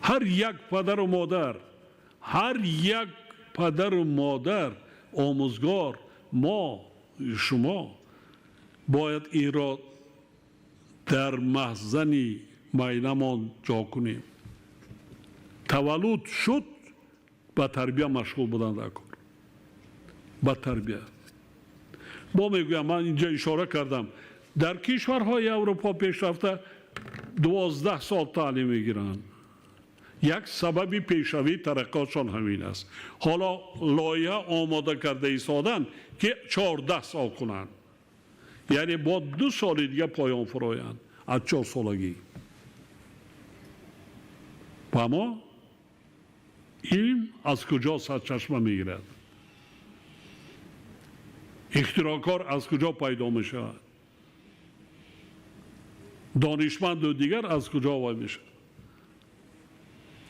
D: Ҳар як падару модар, ҳар як падару модар, омӯзгор, мо шумо бояд инро дар маҳзани майнамон ҷо кунем. Таваллуд шуд, ба тарбия машғул буданд дар кор, ба тарбия. Бо мегӯям, ман инҷо ишора кардам, дар кишварҳои Аврупо пешрафта 12 сол таълим мегиранд. Як сабаби пешравии тараққиётшон ҳамин аст. Ҳоло лоиҳа омода карда истоданд, ки 14 сол кунанд, яъне бо 2 соли дига поён фуроянд аз 4 солагӣ. Ва мо илм аз куҷо сарчашма мегирад? Ихтироъкор аз куҷо пайдо мешавад? Донишманду дигар аз куҷо вай мешавад?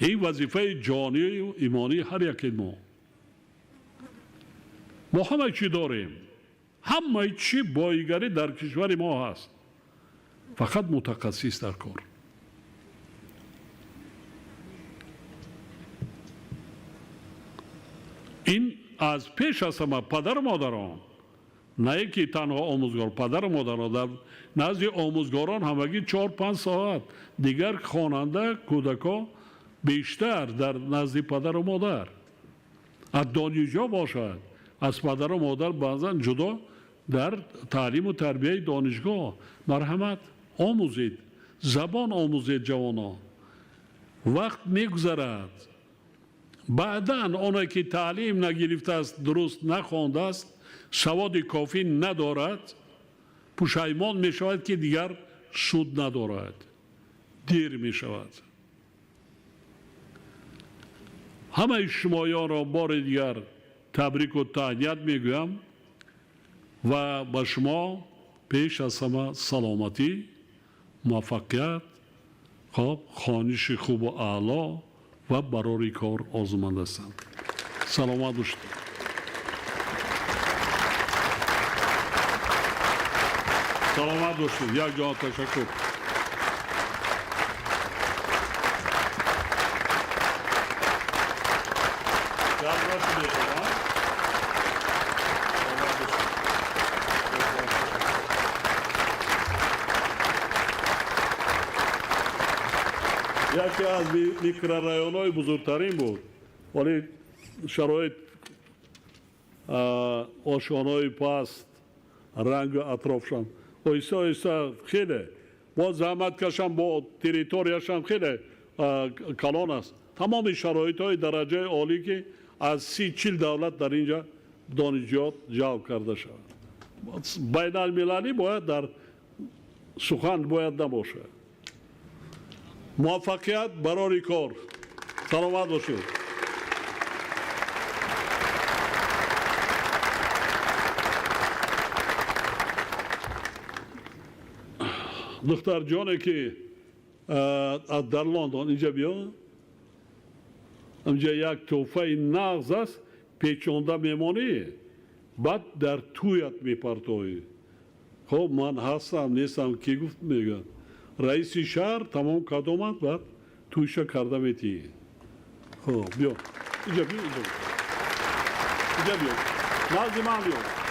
D: Ин вазифаи ҷонию имонии ҳар яке мо. Мо ҳамаи чӣ дорем, ҳамаи чӣ боигарӣ дар кишвари мо ҳаст, фақат мутахассис дар кор. Ин аз пеш аз ҳама падару модарон, на ин ки танҳо омӯзгор, падару модарон. Дар назди омӯзгорон ҳамагӣ 4-5 соат, дигар хонанда кӯдако бештар дар назди падару модар. Аз донишҷо бошад, аз падару модар баъзан ҷудо дар таълиму тарбияи донишгоҳ. Марҳамат, омӯзед, забон омӯзед ҷавонон. Вақт мегузарад, баъдан оне ки таълим нагирифтааст, дуруст нахондааст, саводи кофӣ надорад, пушаймон мешавад, ки дигар суд надорад, дер мешавад. Ҳамаи шумоёнро бори дигар табрику таҳният мегӯям ва ба шумо пеш аз ҳама саломатӣ, муваффақият, хониши хубу аъло ва барори кор орзуманд ҳастам. Саломат бошед. Саломат бошед. Як ҷаҳон ташаккур. мекунам. Яке аз микрорайонҳои бузургтарин буд, вале шароит, ошонаҳои паст, рангу атрофшам оҳиста оҳиста хеле боз заҳмат кашам, бо территорияшам хеле калон аст. Тамоми шароитҳои дараҷаи олӣ, ки аз 30-40 давлат дар инҷа донишҷӯёт ҷалб карда шавад. Байналмилалӣ бояд дар сухан бояд набошад. Муваффақият барори кор, саломат бошед. Духтарҷоне, ки дар Лондон, инҷа биё, инҷа як тӯҳфаи нағз аст, печонда мемонӣ, баъд дар тӯят мепартоӣ. Хоб, ман ҳастам, нестам, ки гуфт, мегӯяд раиси шаҳр тамом кард, омад, баъд тӯйша карда метиҳӣ. Хоб, биё, инҷа биё, инҷа биё, назди ман биё.